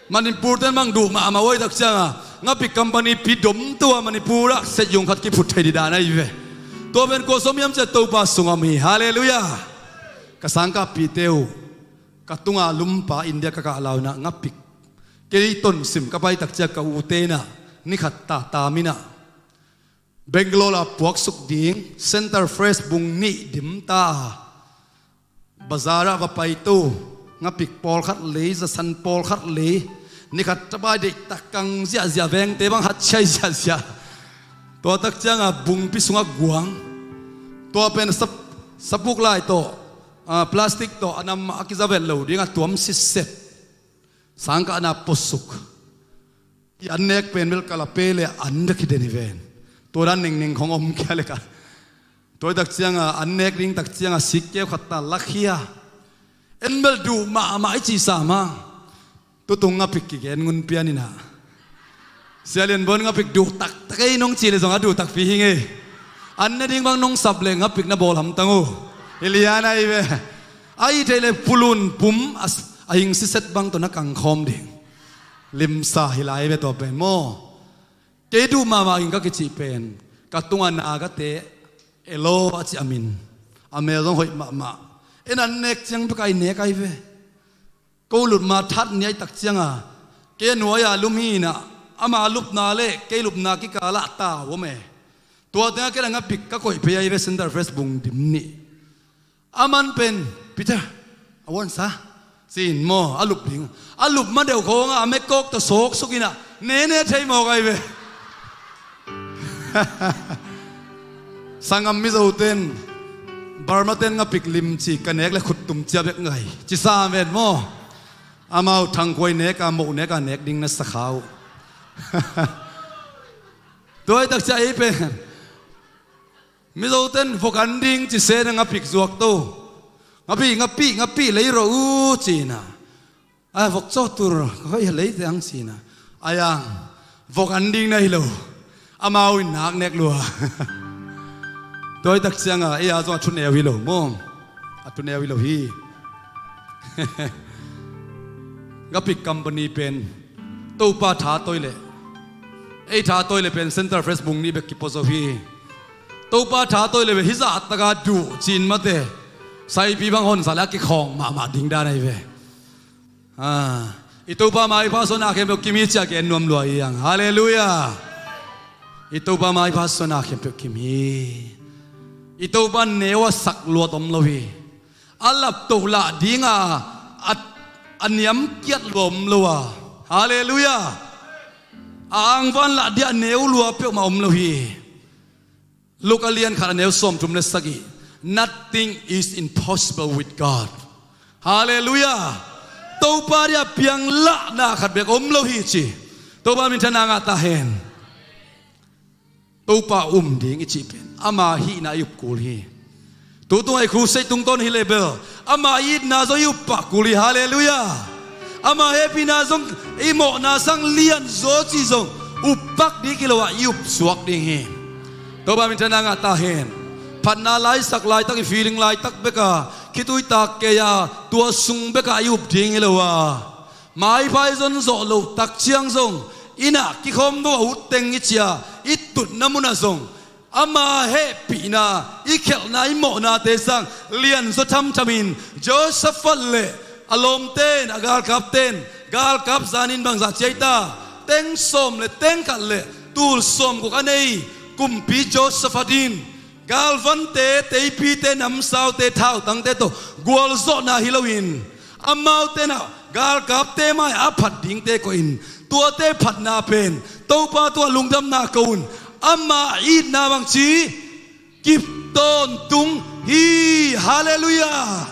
Manipur ten bang duh mahmah uh ahi takcianga, ngapik company pi domto a Manipur ah seiyung khat kiphut thei dih dan ahi ve. Tua pen kua sawm hiam ciah Topa sungah om hi, halleluiah. Ka sangkahpihte uh, ka tunga lumpa India ka kah launa ngapik kei tonsim ka pai takciah ka ute inah nikhat tahta minah Bangalore a puaksuk ding Center Fresh bung nih dimta a, bazar ah va paito, ngapik pawlkhat lei, zasan pawlkhat lei, nikhat tapai deihtak kang ziahziah, vengte bang hat ciai ziahziah. Tua takcianga bungpi sungah guang, tua pen sap-, sapuk lai tawh, ah, plastic tawh a nam a kizavet lo ding a tuam sitset. Sangkahna posuk. I an nek pen bel kalape le an dek hi den hi ven. Tua dan nengneng khong om kia le ka. Tua i takcianga an nek ding takcianga sikkeu khat ta lakhia. En bel duh mahmah i cisa ma. Tutung ngapik kigen ngun pian inah, Sia Lian Bon ngapik duh taktak ei nong ci le zong a duh takpi hi ngei. An ne ding bang nong sap le ngapik na bawl hamtang uh. Hi lian ahi ve. Ahi thei le pulun pum a, a hing siset bang tawh na kangkhawm ding. Limsa hi lai ve tua pen maw. Kei duh mahmah in ka kicih pen, ka tunga na ka te, Elo a ci a min. A mel zong hoih mahmah. En an nek ciang bek a i nek ahi ve. Ko lupna that ni ahi takcianga, kei a nuai-a lum hi inah, ama lupna le kei lupna kikalah tau om e. Tua tengah kei a ngapik ka koih phei ahi ve, Center Fresh bung dim nih. A man pen, Peter, a wonsa, ci-in maw, a lup ding. A lup ma deuh khawngah a mekkawk tawh sawksuk inah, nene thei mawk ahi ve. Sangam Mizo ten, Burma ten ngapik limci ka nek le khuttum cia bek ngai. Cisa ven maw. Amau thangkuai neka, moh neka nek ding na sakha uh. Tua i takcia ei pen Mizo ten vok an ding ci se na ngapik zuak to. Ngapih, ngapih, ngapih lei rawh u cina. A vok cawh tur ka hoih a lei te ang cina. A yang vok an ding na hi lo. Amau in nak nek lua. Tua i tak cianga ei a zong a thuneu hi lo maw. A thuneu hi lo hi. Ngapik company pen Topa tha toi le, ei tha toi le pen Center Fresh bung nih bek kipo zo hi. Topa tha toi le ve hizah taka duh cin mate. Saipi bang honsa le a kikhawng mahmah ding dan ahi ve. Ah, i Topa maipha sona khempeuh kimi cia gen nuam lua hi ang. Halleluiah. I Topa maipha suahna khempeuh kim hi. I Topa neu a sak luat om lo hi. A laptoh lah dinga a, a niamkiat lua om lo a. Halleluiah. A angvan lah dia a neu lua peuhmah om lo hi. Luka lian khat a neu sawmthum le sagih. Nothing is impossible with God. Halleluiah. Topa dia pianglahna khat bek om lo hi ci. Topa minthanna ngah ta hen. Topa um ding i cih pen ama hihna i up kul hi. Tutung a i crusade tungtawn hi leh bel ama itna zong i up pah kul hi. Halleluiah. Ama hehpihna zong i mawhna sang lianzaw cih zong up pak ding hi lo ah i up suak ding hi. Topa minthanna ngah ta hen. Phatna laisak laitak, i feeling laitak beka khitui tak kei a, tua sung beka i up ding hi lo a, maipha i zon zawh loh tak ciang zong inn ah kikhawm dawh a ut teng i ci a, i tutna munah zong ama hehpihna, i khelhna, i mawhnate sang lianzaw thamthamin Jehoshaphat le a lawmte in, a galkapte in galkap zanin bangzah ci a hi ta? Teng sawm le teng khat le tul sawmguk a nei kumpi Jehoshaphat in galvante, teipite, namsaute, thautangte tawh gualzawhna hi loin amaute in ah galkapte mai-ah a phat dingte koihin, tuate phatna pen Topa tungah lungdamna ko un. Ama itna bangci kip tawntung hi. Halleluiah.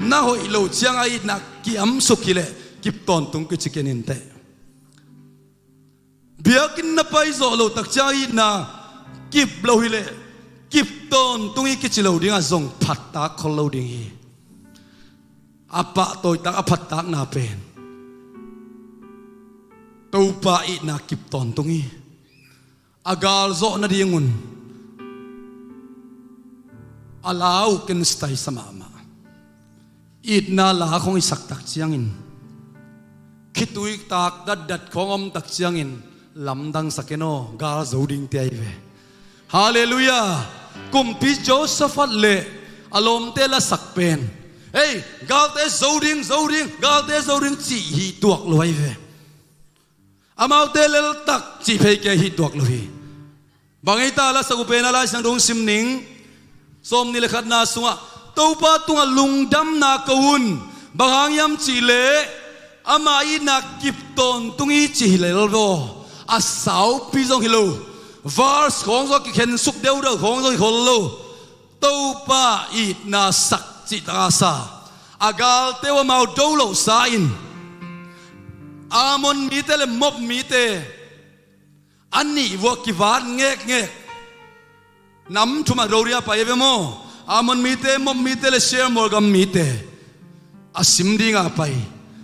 Na hoih lo ciang a itna kiamsuk hi leh kip tawntung kici ken inteh. Biakinn na pai zawh loh tak ciang itna kip lo hi leh kip tawntung hi kici lo dingah zong phattak khol lo ding hi. A pahtawitak, a phattakna pen Topa itna kip tawntung hi. A galzawh nadingun a la uh ken sitaisa mahmah. Itna la khong i sak tak ciangin, khitui tak datdat khong om tak ciangin, lamdang sa ken aw, gal zo ding tia hi ve. Halleluiah. Kumpi Jehoshaphat le a lawmte lasak pen, hei, galte zo ding, zo ding, galte zo ding cih hi tuak lo ahi ve. Amaute leltak cih phei kei hi tuak lo hi. Bang ei ta lasak uh pen a Lai Siangtho sim ning. Sawmnih le khatna sungah Topa tungah lungdamna ko un. Bang hang hiam cih leh ama itna kip tawntung hi ci hi lel vaw. A saupi zong hi lo. Verse khawng zong a kikhensuk deudeuh khawng zong hi khol lo. Topa itna sak cih taka sa. A galte uh amau do loh sa in Ammon mite le Moab mite a nih vuah kivat ngekngek. Nam thum a rori a pai a ve maw? Ammon mite, Moab mite le Seir mualgam mite. A sim dinga pai.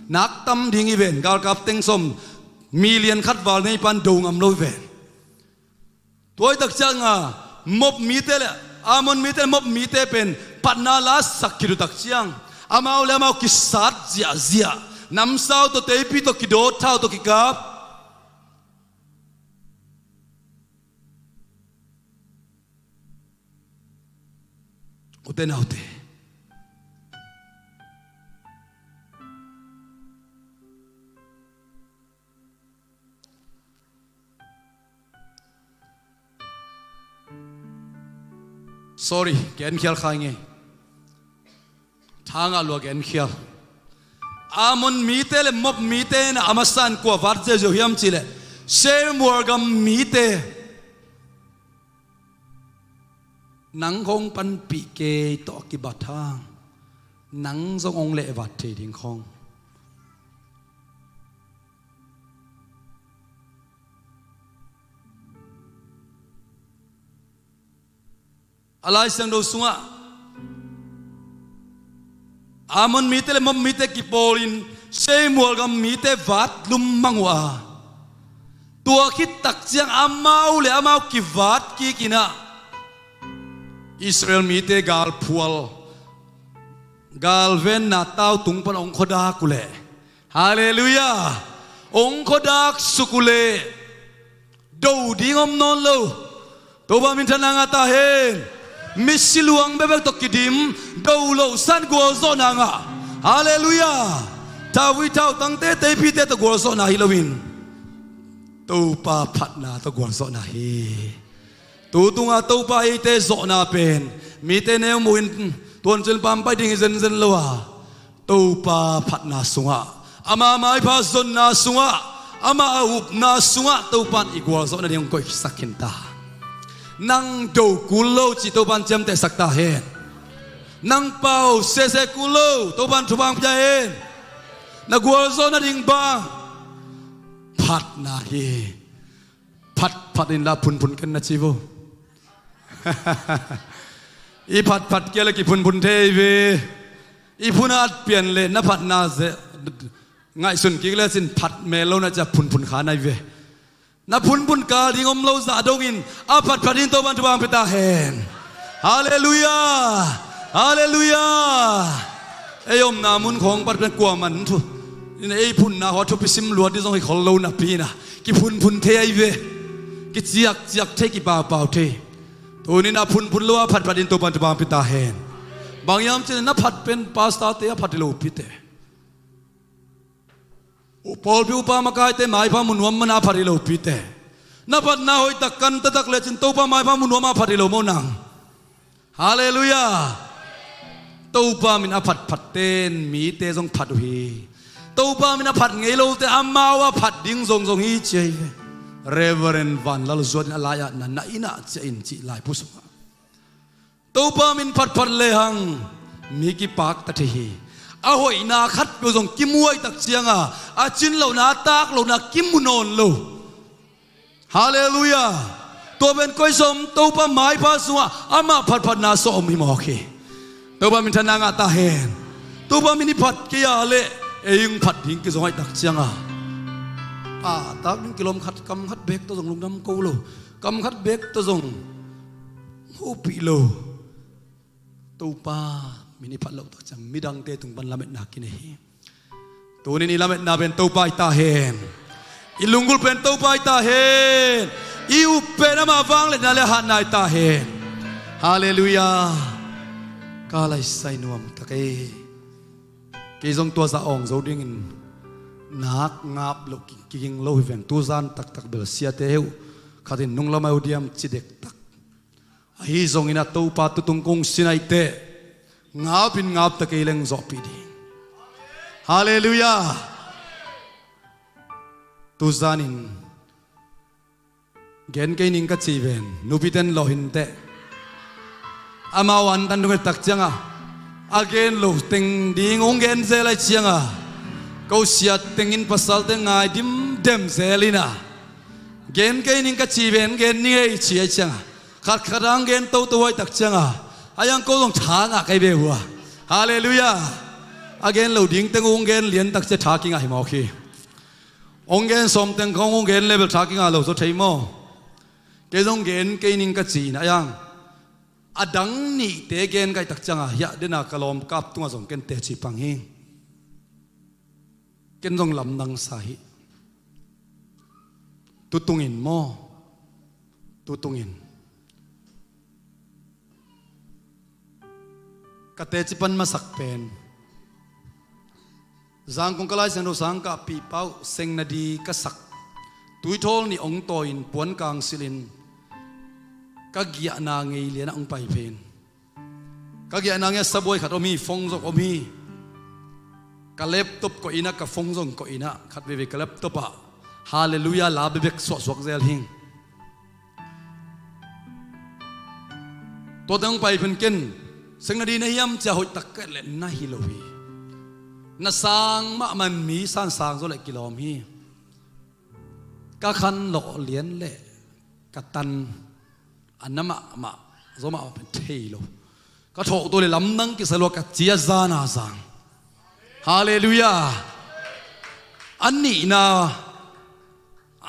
Nak tam ding i ven, galkap teng sawm, million khat val nei pan do ngam lo i ven. Tua i tak cianga Moab mite le Ammon mite le Moab mite pen phatna la sak khit uh tak ciang amau le amau kisat ziahziah. Namsau tawh teipi tawh kidawt, thau tawh kikap. Ute naute, sorry, genkhial khai ngei. Thangah lua genkhial. Ammon mite le Moab mite in a masa in kua vat ziauziau hiam cihleh Seir mualgam mite. Nang khong panpih kei tawh a kibat hang nang zong hong lehvat thei ding khong. A Lai Siangtho sungah Ammon mite le Moab mite kipawlin Seir mualgam mite vat lummang uh a, tua khit tak ciang amau le amau kivat kikin ah Israel mite galphual, galvenna tau tung pan hong khuadak uh leh, halleluiah, hong khuadak suk uh leh do ding om nawn lo. Topa minthanna ngah ta hen. Misi luang bekbek tawh kidim, do loh san gualzawhna ngah. Halleluiah. Thauvui thautangte, teipite tawh gualzawhna hi loin Topa phatna tawh gualzawhna hi. Tu tunga Topa eite zawhna pen mite neu muhin tuancil pampai ding hi zenzen lo a, Topa phatna sungah, ama maipha zonna sungah, ama a upna sungah Topa in i gualzawh nading hong koihsak khin ta. Nang do kul lo cih Topa in ciamtehsak ta hen. Nang pau sese kul lo, Topa in thupha hong pia hen. Na gualzawh nading bang phatna hi. Phatphat inla phunphun ken na ci vo. I phatphat kei a le kiphunphun thei ve. I phun a at pian le na phatna ze ngaihsun kik le cin phat mel lo na cia phunphun kha nai ve. Na phunphun kal ding om lo zah dongin a phatphat in Topa in thupha hong pia ta hen. Halleluiah. Halleluiah. Ei omna mun khawng pat pen kuaman thu in ei phunna haw thupi sim luat ding zong hi khol lo napi in a kiphunphun thei ahi ve. Kiciakciak thei, kipaupau thei. Tunin a phunphun lo a phatphat in Topa in thupha hong pia ta hen. Bang hiam cin na phat pen pastor te a phat hi lo pi te. Pawlpi upa makaite maipha mu nuam mana phat hi lo pi te. Na phatna hoih tak kan taktak lecin Topa maipha mu nuam a phat hi lo maw nang? Halleluiah. Topa min a phatphat ten mite zong phat uh hi. Topa min a phat ngei lote amau a phat ding zongzong hi cia hi ve. Reverend Van Lal Zuan in a lai-ah na na inn ah ciah in cih laibu sungah Topa min phatphat lehang mi kipakta thei hi. A hoihna khat peuh zong kimuai tak cianga a cin lohna a tak lohna kimu nawn lo. Halleluiah. Tua pen koi sawm Topa maipha sungah amah phatphatna sawm hi mawk hi. Topa min thanna ngah ta hen. Topa min i phat kei a leh ei hong phat ding kizong aih tak cianga a tak ding kilawm khat, kam khat bek tawh zong lungdam ko lo. Kam khat bek tawh zong hopih lo. Topa min i phat loh tak ciang midangte tung pan lametna kinei hi. Tunin i lametna pen Topa i ta hen. I lunggulh pen Topa i ta hen. I up pen ama vangliatna le a hatna i ta hen. Halleluiah. Ka laisai nuam tak ei. Kei zong tua zah awng zo dingin nak ngap loh ki- kiging lo hi veng. Tuzan taktak bel siate heuh khatin nunglam a uh diam ci dektak. Ahi zongin a Topa tutung kong sin aih teh ngapin ngap ta kei leng zawhpih ding. Halleluiah. Tuzanin gen kei ning ka ci ven, nupiten lawh inteh. Amau antan dungin tak cianga a gen lo teng ding hong gen zel aih cianga ko siat tengin pasalte ngai dimdem zel ina gen kei ning ka ci ven, gen ning ei ci aih cianga khatkhat ang gen toto aih tak cianga a yang ko zong tha ngah kai ve hua. Halleluiah. A gen lo ding teng hong gen lian tak cia tha kingah hi mawk hi. Hong gen sawm teng khong hong gen level tha kingah lo zaw thei maw? Kei zong gen kei ning ka ci ina a yang a dang nihte gen kaih tak cianga hiah dena ka lawmkap tungah zong ken teci pang hi. Ken zong lamdang sa hi. Tutungin maw? Tutungin ka teci pan masak pen Zangkong ka Lai Siangtho sang kah pihpah uh seng nadi ka sak tuithawl nih hong tawi-in puan kang silhin ka giahna ngei lianah hong pai phein ka giahna ngei a sabuai khat om hi, phone zong om hi. Ka laptop koih inah ka phone zong koih inah khat veivei ka laptop ah Halleluiah la bebek suahsuak zel hing. Tua teng pai phen ken seng nadi na hiam cia hoih tak ka et leh na hi lo hi. Na sang mahmah in mi san sang zaw leh kilawm hi. Ka khan lawh lian leh ka tan a na mahmah zaw mahmah pen thei lo. Ka thawhtaw le lamdang kisa lua ka cia zana zang. Halleluiah. A nihna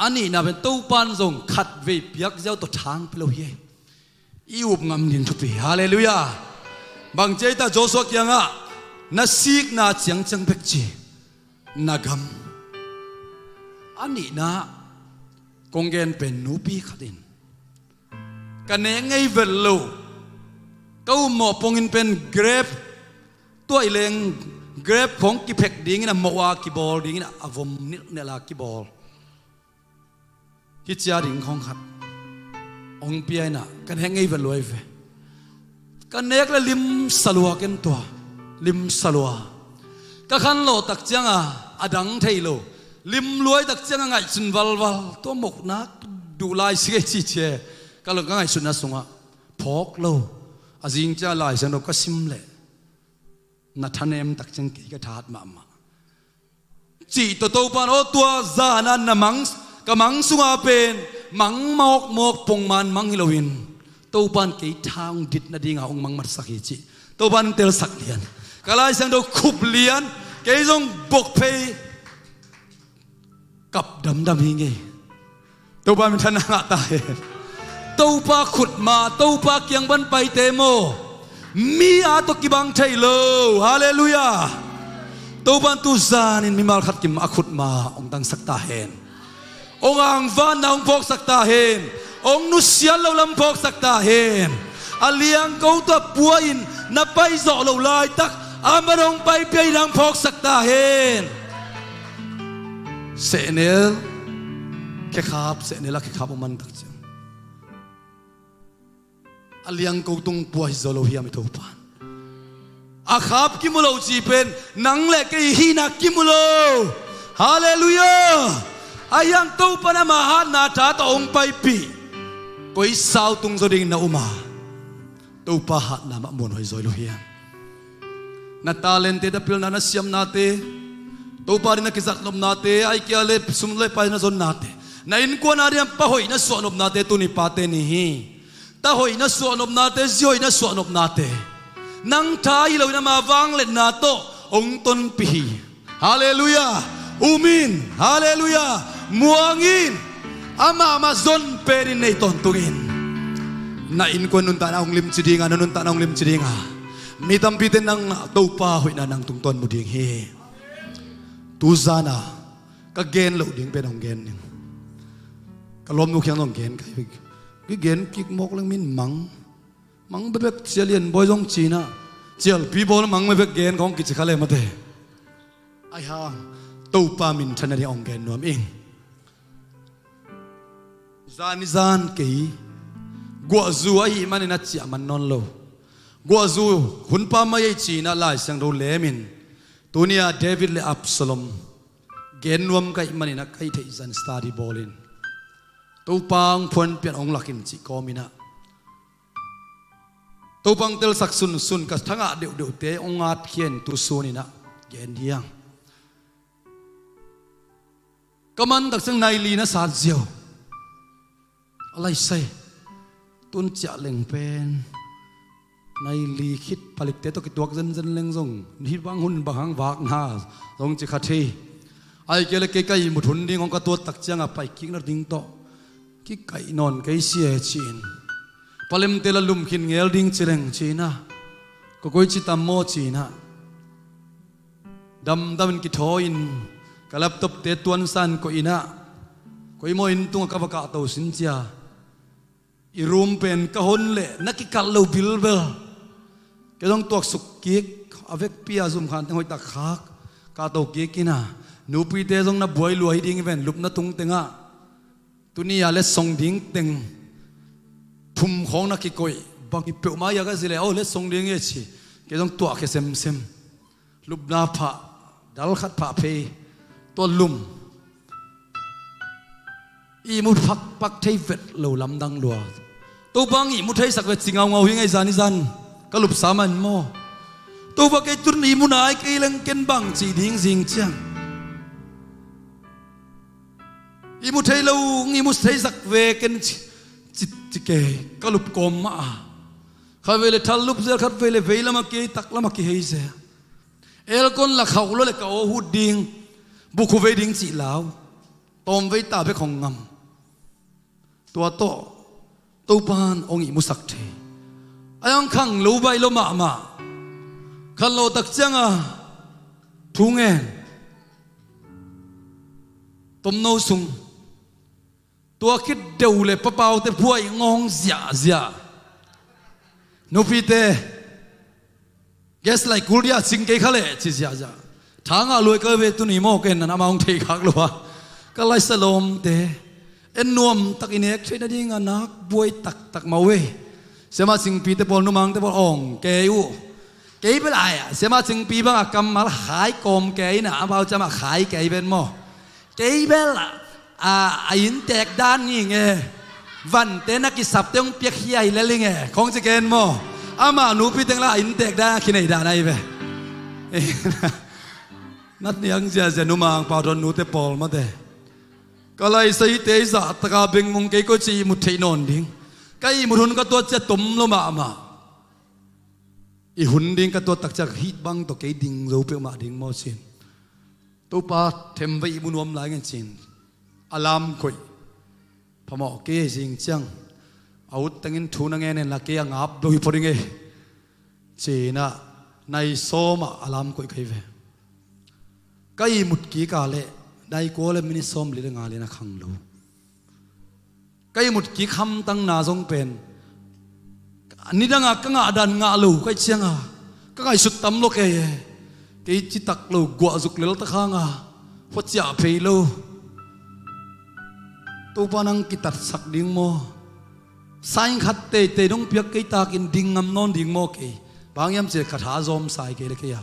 a nihna pen Topan zong khat vei piak ziau tawh thang pia lo hi. I up ngam ding thupi. Halleluiah. Bang cia i ta Joshua kiangah na sikna ciangciang bek ci na gam. A nihna kong gen pen nupi khat in ka nek ngei vet lo. Ka ummawh pongin pen grep tuai leng grep khong kiphek dingin a mawh a kibawl dingin a vom nilhnel a kibawl. Kicia ding khong khat hong pia inah ka nek ngei ve luai ve. Ka nek le limsa lua ken tua. Limsa lua. Ka khanlawh tak cianga a dang thei lo. Lim luai tak cianga ngaihsun valval. Tua mokna duh lai si kei ci cia. Ka lo ka ngaihsutna sungah phawk lo. A zing cianga Lai Siangtho ka sim leh na thanem tak ciang kei ka that mahmah. Cih tawh Topa in aw tua zana na mang, ka mang sunga pen mang mawkmawk pongman mang hi loin Topa in kei tha hong dit nadinga hong mangmatsak hi cih Topa in telsak lian. Ka Lai Siangtho khup lian. Kei zong bok phei kap damdam hi ngei. Topa minthanna ngah ta hen. Topa khutma, Topa kiang pan paite maw? Mi a tawh kibang thei lo. Halleluiah. Topa in tu zanin mimal khat kim a khutma hong tangsak ta hen. Hong angvanna hong phawksak ta hen. Hong nusiat lo lam phawksak ta hen. A liangko tawh pua-in na paizawh loh laitak a man hong paipia in hong phawksak ta hen. Sehnel khekhap, sehnel a khekhap a man tak ciang a liangko tung pua hi zaw lo hiam i Topa in? A khap kimu lo ci pen nang le kei hihna kimu lo. Halleluiah. A hiang Topa in ama hatna tha tawh hong paipih. Koi sau tung zaw dingin na um a? Topa hatna mah muanhuai zaw lo hiam? Na talente, na pilna, na siamnate, Topa ding na kizatnopnate, ai kia le sum le pai na zonnate, na innkuan a ding pa hoih na suahnopnate tuni pate ni hi. Ta hoih na suahnopnate, zi hoih na suahnopnate, nang tha hi loin ama vangliatna tawh hong tonpih hi. Halleluiah. Um in. Halleluiah. Muang in. Amah mah zon penin nei tawntung in. Na innkuan nuntakna hong limci dinga, na nuntakna hong limci dinga, mi tampite nang Topa hoihna nang tungtawn mu ding hi. Tu zana ka gen loh ding pen hong gen ning. Ka lawmnu kiang hong gen kai. Kigen kik mawk leng min mang. Mang bekbek cia lian bawi zong cinah cialpi bawl mang bekbek gen kong kici kha le mate. Ai hang Topa minthanna ding hong gen nuam ing. Zan i zan kei guahzu ahih manin a ciah man nawn lo. Guahzu hunpa mai ei cinah Lai Siangtho lemin tunia David le Absalom gen nuam ka hih maninah ka hih theih zan study bawlin Topa hong phuanpian hong lakin cih kawminah Topa hong telsak sunsun ka thangah deuhdeuhte hong atkhia in tu suninah gen hiang. Ka man tak ciang nai li na sat ziau. A laisai tun ciah leng pen nai li khit palikte tawh kituak zenzen leng zong hih bang hun bang hang vakna zong ci kha thei. Ai kei le kei ka ihmut hun ding hong ka tuat tak cianga paikikna ding tawh kikaih nawn kei sia e ci-in palemte la lum khin ngel ding ci leng cinah koi koi ci tam maw cinah damdamin kithawi-in ka laptopte tuansan koihinah koi maw inn tungah ka va kahto sin cia. I room pen ka hon leh na kikalh lo bilbel. Kei zong tuaksuk kik a vekpi-a zumkhan teng hoihtak khak kahto kik inah nupite zong na buai lua hi ding hi ven lupna tung tengah. Tuni-a letsong ding teng phum khawng na kikoih bang hi peuhmah ia ka zile aw letsong ding ia ci. Kei zong tuahkhia semsem. Lupna phah dal khat phah phei tua lum. Ihmu phakpak thei vet lo lamdang lua. Topa hong ihmu theisak ve ci ngaungau hi ngei zan i zan ka lupsa man maw? Topa kei tun ihmu nai kei leng ken bang cih ding zing ciang. Ihmu thei lo, ihmu theisak ve ken ci, ci, ci kei ka lup kawm mah a. Khat vei le thal lup zel, khat vei le vei lama kei tak lama kihei zel. Elkon la khauh lo le ka aw hut ding, bukhu vei ding cih lau. Tawm vei ta bek hong ngam. Tua tawh Topan hong ihmusak thei. A yang khang lo baih lo mahmah. Khan lo tak cianga thu ngen. Tomno sung tua khit deuh le papaute phuai ngawng ziahziah. Nupite gas lai kul dia cing kei kha leh ci ziahziah. Thangah luai ka ve tuni maw ken nan amah hong thei khak lua. Ka laisa lawmte En nuam tak i nek theih nading a nak buai taktak mah uh ei. Siamah Cingpi te pawl, numang te pawl, awng kei uh. Kei bel ai a, Siamah Cingpi bang a kammal khai kawm kei ina, a bau ciam a khai kei ven maw. Kei bel a, a inntek dan ning e. Vante na kisapte hong piakkhia hi lel ing e, khong ci ken maw. Amah nupi teng la a inntek dan a kinei dan ahi ve. Nat niang ziazia numang pau dawn nute pawl mate. Ka laisai te i zah taka bengmung kei ko ci ihmut theih nawn ding. Ka ihmut hun ka tuat cia tom lo mahmah. I hun ding ka tuat tak cia hih bang tawh kei ding zo peuhmah ding maw cin. Topa themvei ihmu nuam lai ngen cin. A lam koih. Phamawh kei zing ciang. A ut tengin thu na ngen en la kei a ngap lo hi pho ding e. Cinah nai sawmah a lam koih kei ve. Ka ihmut kik a leh nai kua le minit sawm li le nga lian a khang lo. Ka ihmut kik hamtangna zong pen nidanga ka ngah dan ngah lo ka ih cianga ka ngaihsut tam lo kei e. Kei citak lo guahzuk lel takhanga huaciah phei lo. Topa nang kitatsak ding maw? Saing khat teitei dong piak kei takin ding ngam nawn ding maw kei? Bang hiam cia khat ha zawm sai kei le kei a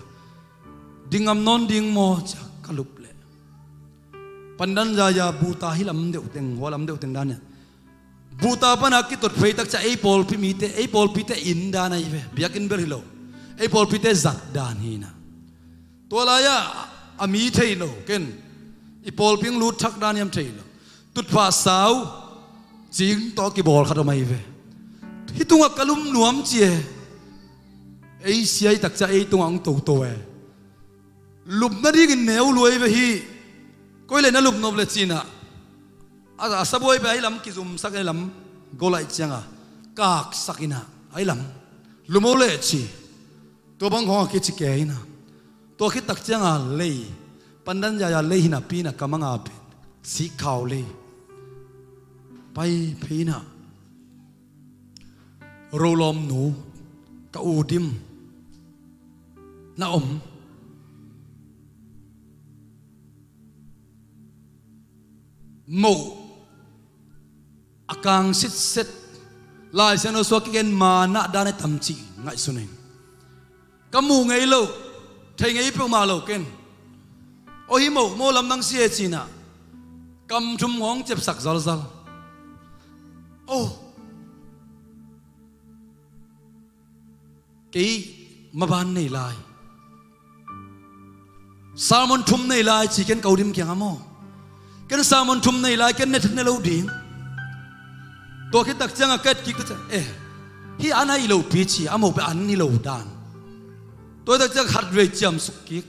ding ngam nawn ding maw cia ka lup leh. Pandan zaya buta hi lam deuh teng, hua lam deuh teng dan nia. Buta pana kitot phei tak cia ei pawlpi mite, ei pawlpite inn dan ahi ve. Biakinn bel hi lo. Ei pawlpite zat dan hi na. Tua lai-ah a mi thei lo ken. I pawlpi hong lut thak dan hiam thei lo. Tutphah sau cing tawh kibawl khat om ahi ve. Hih tungah ka lum nuam ci e. Ei sia i tak cia ei tungah hong toto e. Lupna dingin neu luai ve hi. Koi le na lupnop le cinah a, a sabuai pe ahi lam kizumsak ahi lam golaih cianga kaksak inah ahi lam lumo le ci. Tua bang khawng a kici kei inah tua khit tak cianga lei pandan yaya lei hinah pi inah ka manga pen sihkhau lei pai phei inah. Rolawmnu ka u dim na om. Moh a kang sitset Lai Siangtho sua kigen manah dan a tam cih ngaihsun ing. Ka muh ngei lo, thei ngei peuhmah lo ken. Aw hi moh, moh lamdang si e cinah kam thum hong cepsak zalzal. Oh. Kei maban nei lai. Sermon thum nei lai ci ken ka u dim kiangah maw. Ken sermon thum nei lai, ken ne, ne lo ding. Tua khit tak ciangah ka et kik ta ciang eh, hih an a hi lo pi ci a moh pe an hi lo dan. Tua tak ciang khat vei ciamsuk kik.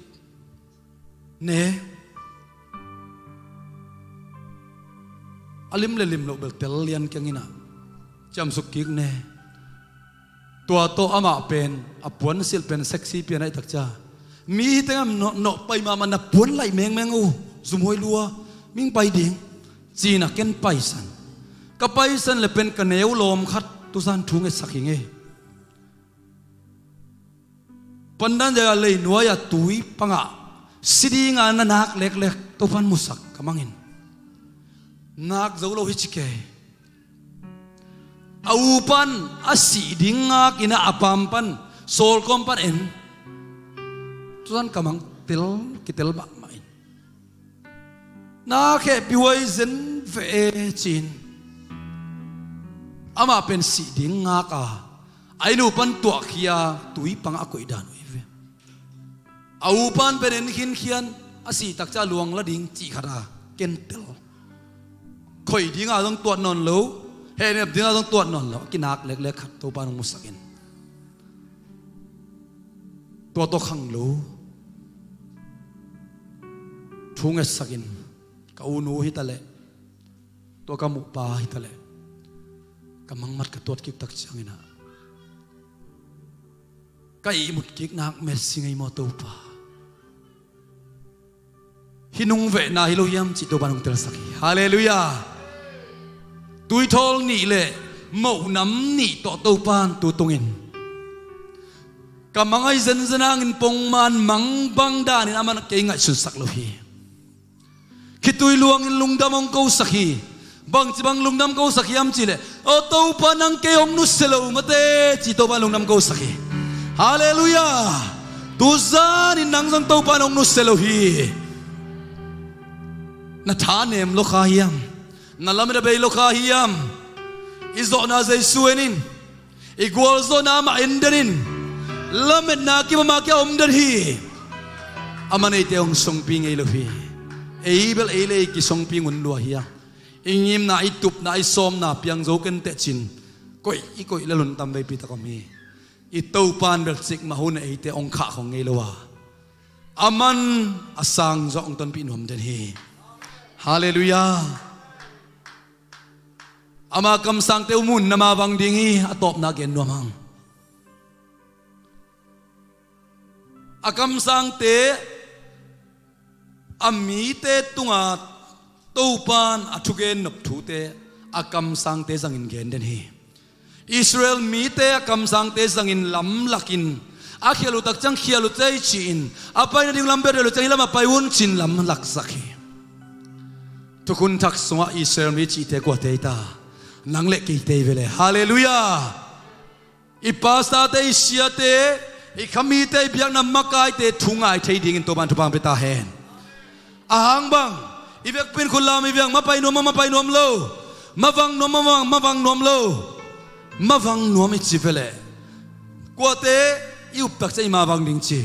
Ne. A lim le lim loh bel tel lian kiang inah ciamsuk kik ne. Tua tawh amah pen a puan silh pen sexy pian ahi tak cia mi hi tengah nawh, nawh pai mahmah na puan laih mengmeng uh zumhuai lua ming pai ding. Cinah ken paisan. Ka paisan le pen ka neu lawm khat tusan thu ngetsak hi ngei. Pandan zaya leinuai a tui pangah si dinga na nak leklek Topan musak ka mangin. Nak zo lo hi ci kei. A upan a sih ding ngak inah a pam pan sawlkawm pan en. Tusan ka mang tel kitel mahmah in. Na khehpih huai zen veh e cin. Amah pen sih ding ngak a a inn uh pan tuahkhia tui pangah a koih dan uh hi ve. A upan pen en khinkhian a sih tak cia luang la ding cih khat a kentel. Khoih dinga zong tuat nawn lo, hehnep dinga zong tuat nawn lo, a kinak leklek khat Topa nong musak in. Tua tawh khang lo thu ngetsak in ka u nu hi taleh tua ka muh pa hi taleh ka mangmat ka tuat kik tak ciang inah ka ihmut kik nak met si ngei maw Topa. Hih nung vehna hi lo hiam cih Topa nong telsak hi. Halleluiah. Tuithawl nih le mohnam nih tawh Topan tu tungin ka mang ahi zenzen hangin pongman mang bang danin a man kei ngaihsunsak lo hi. Khitui luangin lungdam hong kosak hi. Bangci bang lungdam ko sak hiam cih leh, "O Topa, nang kei hong nusia lo mate," ci Topa lungdam ko sak hi. Halleluiah. Tuzanin nang zong Topa hong nusia lo hi. Na thanem lo kha hiam? Na lamet a bei lo kha hiam? I zawhna Jesu en in. I gualzawhna amah en den in. Lametna kim amah kiang om den hi. Aman eite hong sungpi ngei lo hi. Ei bel ei le ei kisungpi ngun lua hi a, i ngimna, i tupna, i sawmna piang zo ken teh cin, koih i koih le lungdam veipi tak om hi. I Topa in bel cikmah hun a eite hong khah khong ngei lo a, aman a sang zawh hong tonpih nuam den hi. Halleluiah. Ama kamsangte um un, na mavang ding hi. A tawpna gen nuam hang. A kamsangte, a mite tunga Topan a thugen nop thute a kamsangte zangin gen den hi. Israel mite a kamsangte zangin lamlakin, a khial uh tak ciang khial uh cei ci-in, a pai nading lam bia delh uh ciang hih lamah pai un ci-in lamlak sak hi. Thukhun thak sungah Israel mi cihte kuate hi ta? Nang le keite hi ve le. Halleluiah. I pastorte, i siate, i khamite, i biakna makaite thu ngai thei dingin Topan thupha pia ta hen. Ahang bang, i vekpi in khut lam hi veng, mapai nuam maw, mapai nuam lo? Mavang nuam maw, mavang nuam lo? Mavang nuam i ci ve le. Kuate i up tak ciang i mavang ding ci?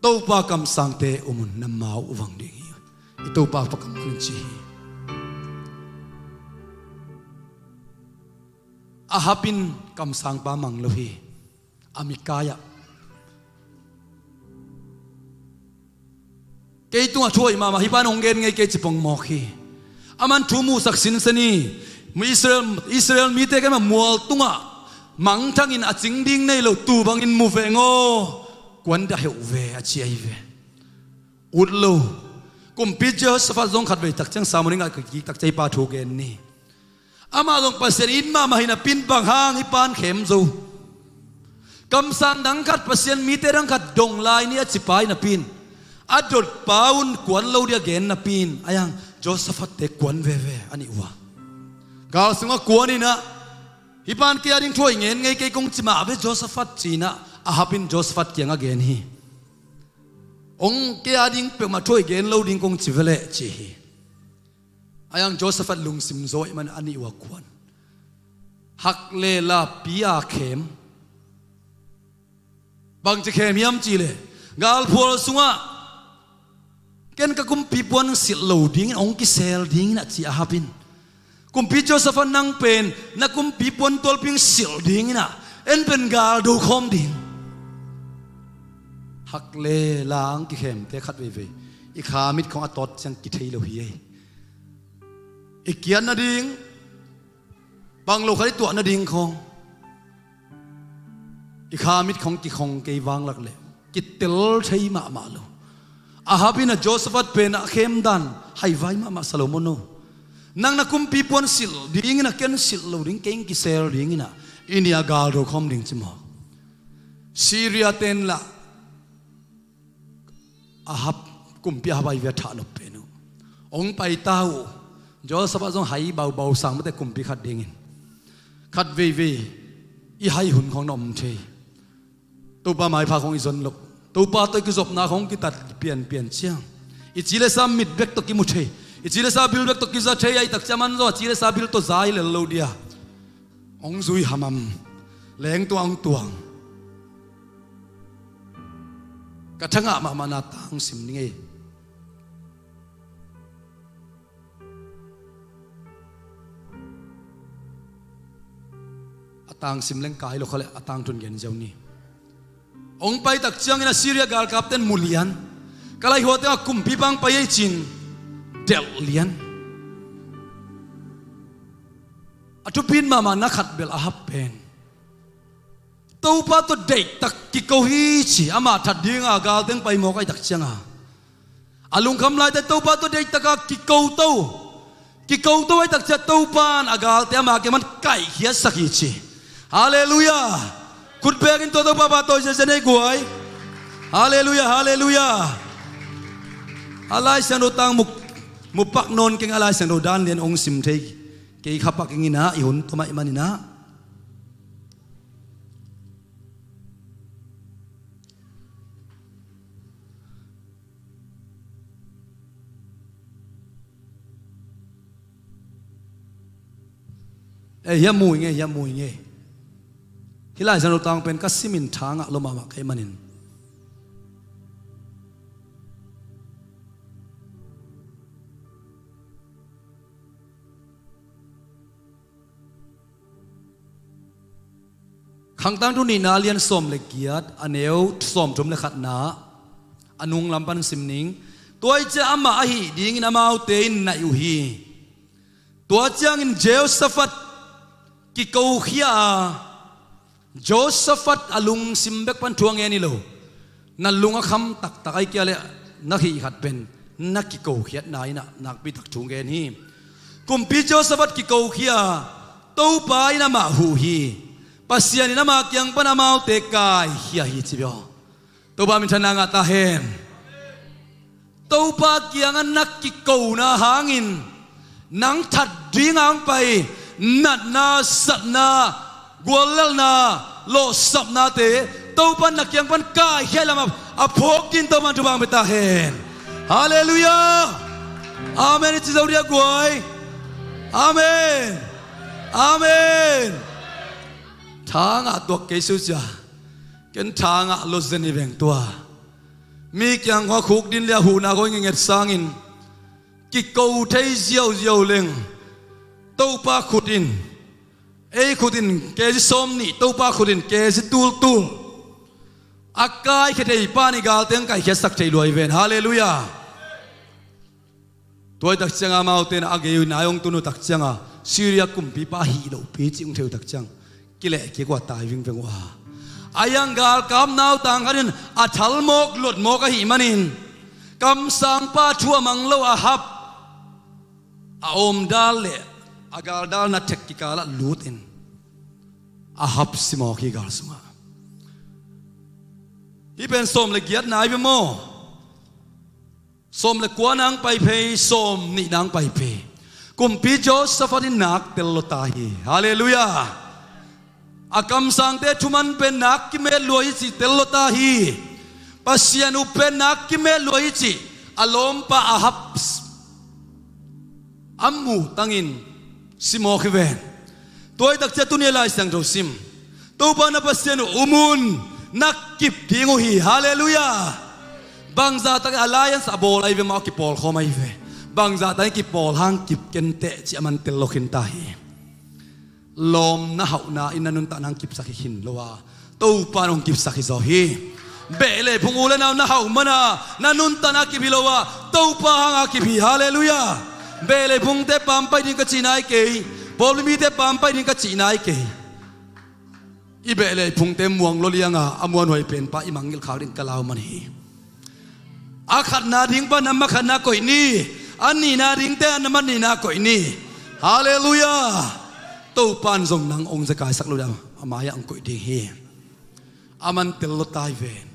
Topa kamsangte um un, na mau vang ding hi. I Topa pa kammal in ci hi. Ahab in kamsangpa mang lo hi. A mikai-ah, "Kei tungah thu hoih mahmah, hih pa in hong gen ngei kei," ci pongmawk hi. Aman thu muhsak sinsen hi. Israel, Israel mite kei mah mual tungah mangthangin a cing ding nei lo, tu bangin mu veng aw, kuan dah heuh ve, a ci ahi ve. Ut lo. Kumpi Jehoshaphat zong khatvei tak ciang, sermon i ngah kik tak ciang hih pa thu gen ni. Amah zong Pasian it mahmah hi napi-in, bang hang hih pa in khem zo? Kamsang dang khat, Pasian mite dang khat dong lai ni a ci pa hi napi-in, a dotpa un kuan lo ding a gen napi-in, a iang Jehoshaphat-te kuan veve a nih uh a. Gal sungah kuan in ah, "Hih pa in kei a ding thu hoih ngen ngei kei," kong ci mah ve Jehoshaphat, ci-in ah Ahab in Jehoshaphat kiangah gen hi. "Hong, kei a ding peuhmah thu hoih gen lo ding kong ci ve leh," ci hi. A iang Jehoshaphat lungsim zaw ahih man a nih uh a kuan. Hak le la pi a khem. Bangci khem hiam cih leh, galphual sungah, "Ken ka kumpi puan silh lo dingin hong kisel ding in ah," ci Ahab in. Kumpi Jehoshaphat, "Nang pen na kumpi puan tualpi hong silh ding in ah, en pen gal do khawm ding." Hak le la hong kikhemte khat veivei i kha mit khawng a tawt ciang kithei lo hi ei. I kiat nading, bang lo khat i tuah nading khawng, i kha mit khawng kikhong kei vanglak leh kitel thei mahmah lo. Ahab in ah Jehoshaphat pen a khem dan haivai mahmah sa lo maw no? "Nang na kumpi puan silh ding in ah, ken silh lo ding, kei hong kisel ding in ah, i nih a gal do khawm ding," ci mawk. Syria ten lah Ahab, kumpi Ahab a i via thah nop pen uh. Hong pai ta uh. Jehoshaphat zong hai baubau sang mate kumpi khat dingin. Khat veivei i hai hun khawng na om thei. Topa maipha khawng i zon loh. Topa tawh i kizopna khawng kitat pianpian ciang, i ci le sa mit bek tawh kimu thei. I ci le sa bil bek tawh kiza thei, ahih tak ciang aman zong a ci le sa bil tawh za hi lel lo dia. Hong zui hamham. Leng tuang tuang. Ka thangah mahmah na tangsim ning ei. A tangsim leng kai lo kha leh a tangtun gen ziau ni. Hong pai tak ciangin Assyria galkapten mu lian. Ka laihuate a kumpipa hong pai ei ci-in delh lian. A thupit mahmah na khat bel Ahab pen Topa tawh deihtak kiko hi ci, amah that dinga galteng pai mawk ahih tak cianga. A lungkham laite Topa tawh deihtaka kiko to. Kiko to ahih tak ciang Topa in a galte ama kiang pan kaihkhiatsak hi ci. Halleluiah. Khut bekin tua Topa pahtawi ziazia nei guai. Halleluiah, halleluiah. A Lai Siangtho tangmuk Mupak nawn keng a, Lai Siangtho dan lian hong sim thei kei kha pak ing in ah, i hun tua mah ahih manin ah. Ei, hiah mu ing ei, hiah mu ing ei. Hih Lai Siangtho tang pen ka simin tha ngah lua mahmah ka hih manin. Khangtangthu nihna lian sawm le giat, a neu sawmthum le khatna, a nung lam pan sim ning. Tua ahih ciangin amah ahih dingin amaute in naih uh hi. Tua ciangin Jehoshafat kikokhia a, Jehoshafat a lungsim bek pan thu a ngen hi lo. Na lung a kham taktak ahih kei leh na hih khat pen na kikokhiatna in ah nakpi tak thu ngen hi. Kumpi Jehoshafat kikokhia a, Topa in amah huh hi. Pasian in ama kiang pan amaute kaikhia hi ci bia. Topa minthanna ngah ta hen. Topa kiangah na kikona hangin nang that ding a hong pai natna, satna, guallelhna, lawhsapnate Topa na kiang pan kaikhia lamah a phawk dingin Topa in thupha hong pia ta hen. Halleluiah. Amen i ci zo dia guai. Amen. Amen. Tha ngah tuak kei susia. Ken tha ngah lo zen hi veng tua. Mi kiang khua khuk din le a huhna khua ngenget sangin kiko thei ziauziau leng Topa khut in, ei khut in kezi sawm nih, Topa khut in kezi tultul a kaikhia thei pan i galte hong kaikhiatsak thei lua hi ven. Halleluiah. Tua hi tak cianga amaute in a gei uh nai hong tun uh tak cianga Syria kumpipa a hih lohpi cih hong thei uh tak ciang kileh kik uh a tai vingveng uh a. A iang galkap nautang khat in a thalmawk luatmawk ahih manin kamsangpa thu a mang lo Ahab a awmdal le a galdalna thek kikalah lutin Ahab simawk hi gal sungah. Hih pen sawm le giat nai ve maw? Sawm le kua nang pai phei, sawm nih nang pai phei. Kumpi Jehoshaphat in nak tel lua ta hi. Halleluiah. A kamsangte thuman pen nak kimet lua hi cih tel lua ta hi. Pasian uh pen nak kimet lua hi cih a lawmpa Ahab a muh tangin simawk hi ven. Tua hi tak ciang tuni a Lai Siangtho sim. Topa na Pasian uh um un, na kip ding uh hi. Halleluiah. Bangzah takin alliance a bawl ahi ve maw, a kipawl khawm ahi ve. Bangzah takin kipawl hang kip kenteh ci a man tel lo khin ta hi. Lawm na hauhna in na nuntakna hong kipsak hi khin lo a, Topa in hong kipsak hi zaw hi. Beh le phung u le nau na hauh mana na nuntakna kip hi lo a, Topa hanga kip hi. Halleluiah. Beh le phungte pampai ding ka cihna hi kei. Pawlpi mite pampai ding ka cihna hi kei. I beh le phungte muang lua lianga a muanhuai penpa i mangngilh khak ding ka lau man hi. A khatna ding pan a ma khatna koih ni. A nihna dingte a ma nihna koih ni. Halleluiah. Topa in zong nang hong zakaisak lo ding a, a mai-ah hong koih ding hi. A man tel lua ta hi ven.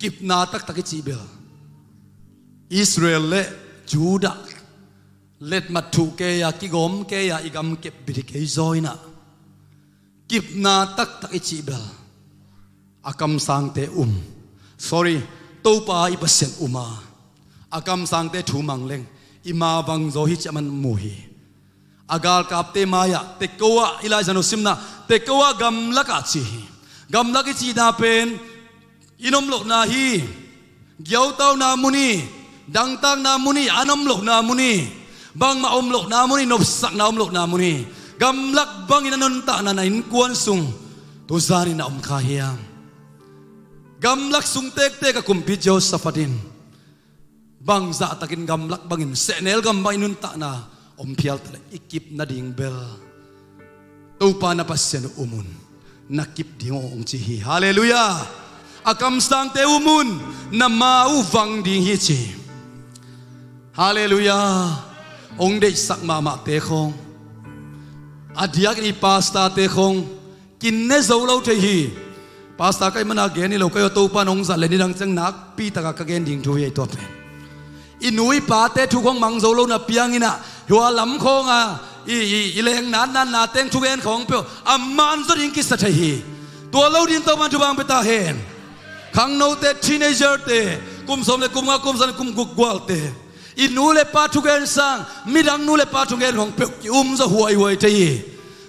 Kipna taktak i cih bel Israel le Judah letmat thuh kei a, kigawm kei a, i gam kep bit hi kei zaw in ah kipna taktak i cih bel a kamsangte um. Sorry, Topa i Pasian um a, a kamsangte thu mang leng i ma vang zaw hi ci a man mu hi. A galkapte mai-ah, Tekoa, i Lai Siangtho simna, Tekoa gamlakah ci hi. Gamlak i cihna pen i nom lohna hi. Giautauna mun hi, dangtakna mun hi, an om lohna mun hi, bangmah om lohna mun hi, nopsakna om lohna mun hi. Gamlak bangin a nuntakna na innkuan sung tuzanin a om kha hiam? Gamlak sung tektek a kumpi Jehoshaphat in bangzahtakin gamlak bangin sehnel gam bangin nuntakna om phial taleh i kip nading bel Topa na Pasian uh um un, na kip ding uh hong ci hi. Halleluiah. A kamsangte um un, na ma uh vang ding hi ci. Halleluiah. Hong deihsak mahmahte khawng, a diakin i pastorte khawng kin ne zo lo thei hi. Pastor ka hih mana gen hi lo, ka hih uh a, Topa in hong zat le nidang ciang nakpi taka ka gen ding thu hi ei tua pen. I nu i pate thu khong mang zo lo na piang in ah, hua lam khong a i, i, i leng natnatna teng thugen khong peuh a man zaw ding kisa thei hi. Tua lo ding Topan thupha hong pia ta hen. Khangnote, teenager te, kum sawm le kum nga, kum sagih le kum guk gualte, i nu le pa thugen sang midang nu le pa thugen khong peuh ki um zaw huaihuai thei hi.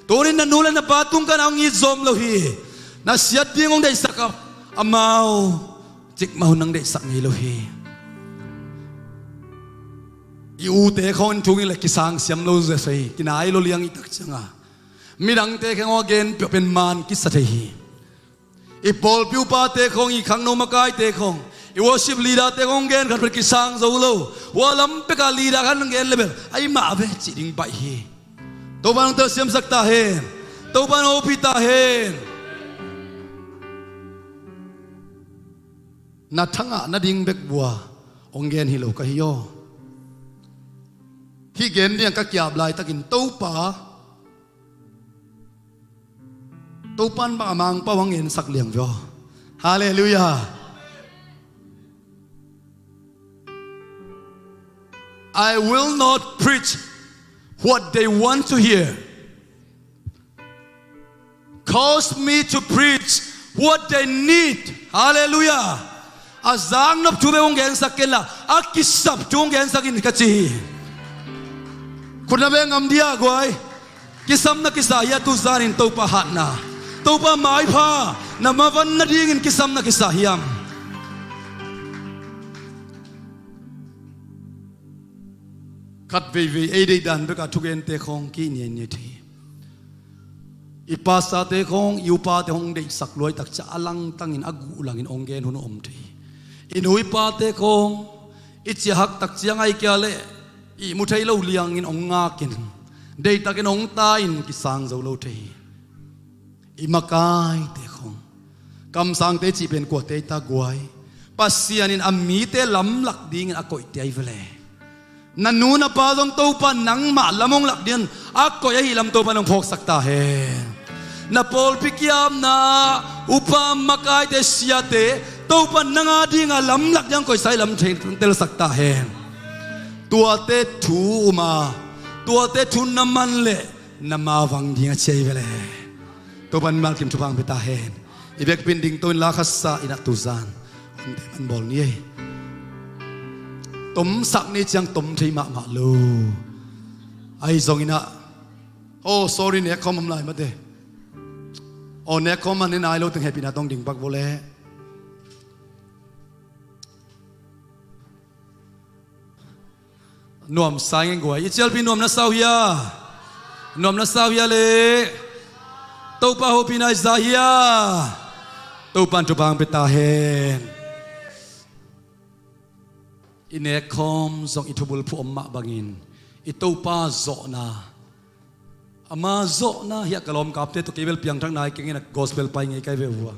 Tunin na nu le na pa tungah na hong it zawm lo hi. Na siat ding hong deihsak a, amau cikmah hun nang deihsak ngei lo hi. I ute khong in thu ngen le kisang siam lo zia sa hi, kinai lo liang i tak ciang a, midangte khong a gen peuh pen man kisa thei hi. I pawlpi upate khong, i khangno makaite khong, i worship leader te khong gen khat pen kisang zo lo. Hua lam pek a leader khat nang gen le bel a i mah ve cih ding baih hi. Topan hong telsiamsak ta hen. Topan hong ompih ta hen. Na thangah na ding bek bua hong gen hi lo ka hi aw. Hih gen ding ka kiap laitakin Topa, Topan bang a mangpau hong gensak liang vio. Halleluiah. I will not preach what they want to hear. Cause me to preach what they need. Halleluiah. A zaknop thu bek hong gensak kenla, a kisap thu hong gensak in ka ci hi. Khutna bek ngam dia guai. Kisam na kisa hia tuzanin Topa hatna, Topa maipha na mavan nadingin kisam na kisa hiam? Khat veivei ei deihdan bek a thugente khong ki niainiai thei. I pastorte khong, i upate hong deihsak luaitak ciang a langtangin a guh langin hong gen hun om thei. I nu i pate khong i ciahhak tak ciang a i kia le i mu thei lo liangin hong ngakin, deihtakin hong ta in kisang zo lo thei. I makaite khong kamsangte cih pen kuate i ta guai. Pasian in a mite lamlak dingin a koihte ahi vele. Na nu na pa zong Topa nangmah lam hong lak dingin a koih ahi lam Topa nang phawksak ta hen. Na pawlpi kiamna upa makaite siate Topa nang a dinga lamlak dingin koihsa ahi lam telsak ta hen. Tuate thu uma, tuate thu na man leh na mavang ding a ci ahi vele. Topan malkim thupha hong pia ta hen. I vekpi in dingto in la khat sa in ah tuzan omte man bawl ni ei. Tomsak ni ciang tom thei mahmah lo. Ahi zongin ah, oh sorry, nekkhawm om lai mate. Oh nekkhawm man ni nai lo teng hehpihna tawh ding pak vawleh. Nuamsa ing ei guai. I cialpi nuam na sa uh hia? Nuam na sa uh hia le? Topa hopihna i za hia? Topan thupha hong pia ta hen. I nekkhawm zong i thubulphuh om mah bangin i Topa zawhna, ama zawhna hiah ka lawmkapte tawh kei bel piangthak nai keng in a gospel pai ngei kai ve uh a.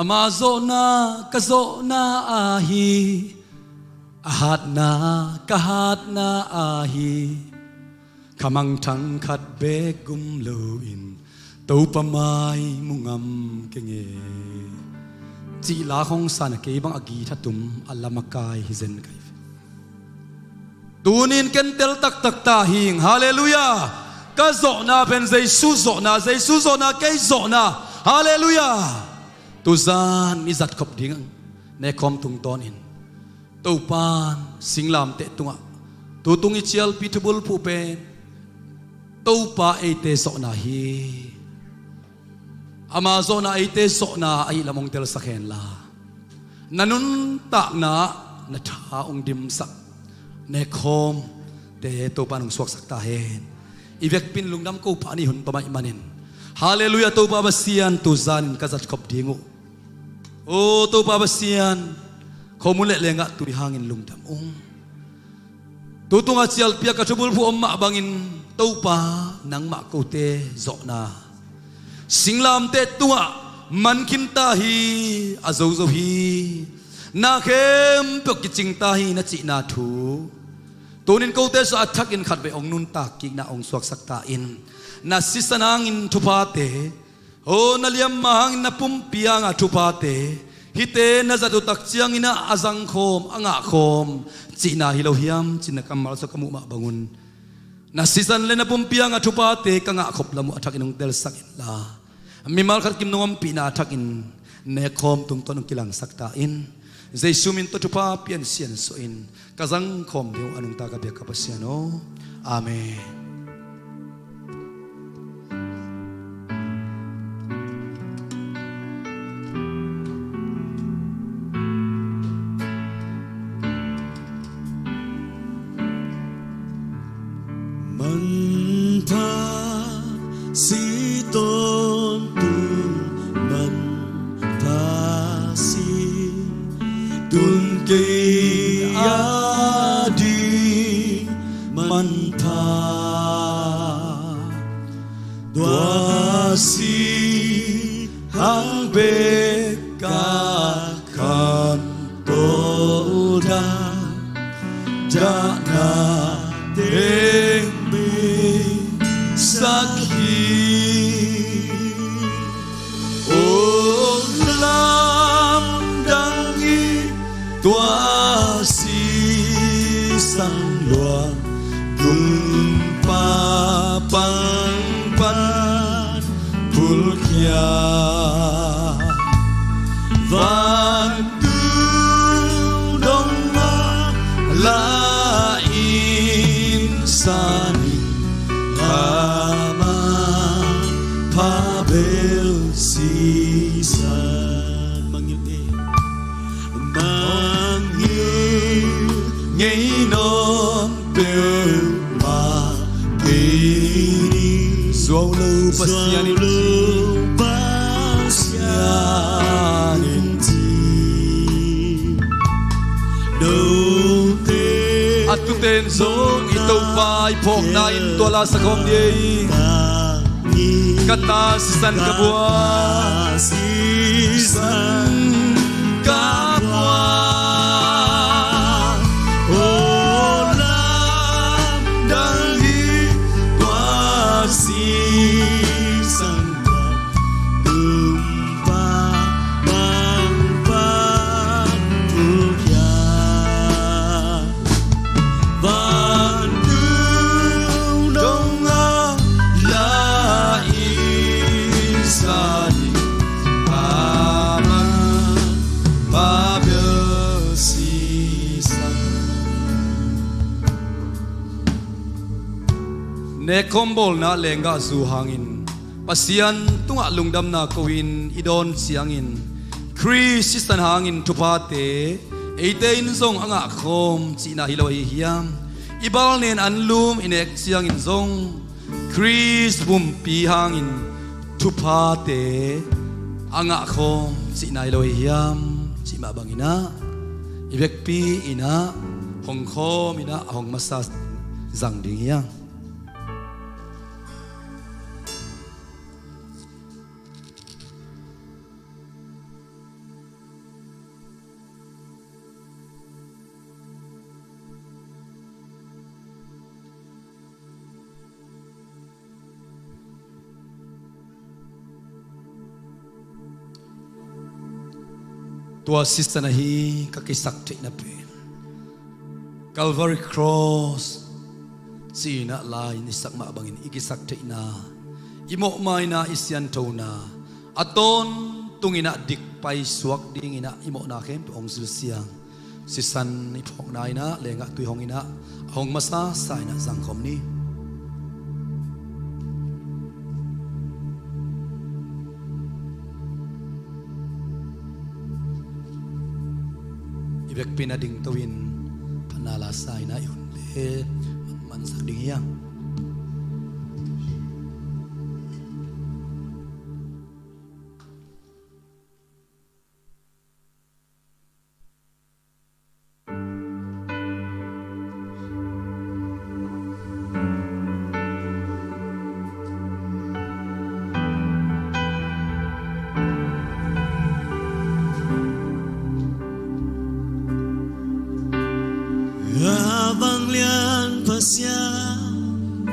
Ama zawhna ka zawhna ahi, a hatna ka hatna ahi, khamangthang khat beek gum loin Topa mai mu ngam keng e. Cih la khong san a kei bang a githatum a lam a kai hi zen kai. Tunin ken tel taktak ta hing. Halleluiah. Ka zawhna pen Jesu zawhna, Jesu zawhna kei zawhna. Halleluiah. Tuzan mi zatkhop ding nekkhawm tungtawnin Topan singlamteh tungah tutung i cialpi thubulphuh pen Topa eite zawhna hi. Ama zawhna eite zawhna ahi lam hong telsak henla, na nuntakna na tha hong dimsak nekkhawmte Topan hong suaksak ta hen. I vekpi in lungdam ko pah ni, hun pamah ih manin. Halleluiah. Topa Pasian, tuzanin ka zatkhop ding uh. O Topa Pasian, khomun le lengah tui hangin lungdam ung. Tutunga cialpi a ka thubulphuh om mah bangin Topa nangmah kote zawhna, singlamteh tungah man khin ta hi, a zozo hi, na khempeuh kicing ta hi na cihna thu tunin kote sungah a thakin khatvei hong nuntak kikna hong suaksak ta in. Na sisan hangin thuphate, o na liamma hangin na pumpi hanga thuphate hihte na zat uh tak ciangin ah a zangkhawm, a ngahkhawm cihna hi lo hiam, ci-in na kammal sung ka muh mah bangun, na sisan le na pumpi hangah thuphate ka ngahkhop lam uh a thakin hong telsak inla, mimal khat kim nong ompihna a thakin nekkhawm tungtawn hong kilangsak ta in. Jesu min tawh thupha pian siansuah in ka zangkhawm ding uh a nungta ka biak ka Pasian aw. Amen. Manpha si tawntung, manpha si tun kei ading manpha. Tua si hang bek ka khanto dan, dahna teng bei sak hi. Ong lamdang hi tua sisan luang, tung pa pang pan pulkhia. Vantung dong a la in sanin, ama pha bel sisan. Mangngilh ngei, mangngilh ngei nawn peuhmah kei ni. Zuau lo Pasian in, zuau lo Pasian in ci. Note a tute in zong i Topa i phawkna in tua la sa khawm ni ei. Ka ta sisan ka buak, sisan ka buak. O lamdang hi tua sisan, tung pa bang pan pulkhia. Vantung dong a la in sanin, ama pha bel sisan. Nekkhawm bawlna lenggahzu hangin Pasian tungah lungdamna ko-in i dawn ciangin, Khrist sisan hangin thuphate eite in zong a ngahkhawm cihna hi lo ahi hiam? I balnen anlum i nek ciangin zong Khrist pumpi hangin thuphate a ngahkhawm cihna hi lo ahi hiam? Cih mah bangin ah i vekpi in ah hong khawm in ah a hong masa zang ding hi hang. Tua sisan ahi ka kisak theihna pen, Calvary Cross ci-in ah la in i sak mah bangin i kisak theihna, i mawhmaina, i sianthona a tawntung in ah dik paisuak ding in ah i mawhna khempeuh hong zilsiang, sisan i phawkna in ah lenggah tui hong in ah a hong masasa in ah zangkhawm ni. I vekpi in ah dingto in phatna la sa in ah i hun le mansak ding hi hang. A vanglian Pasian,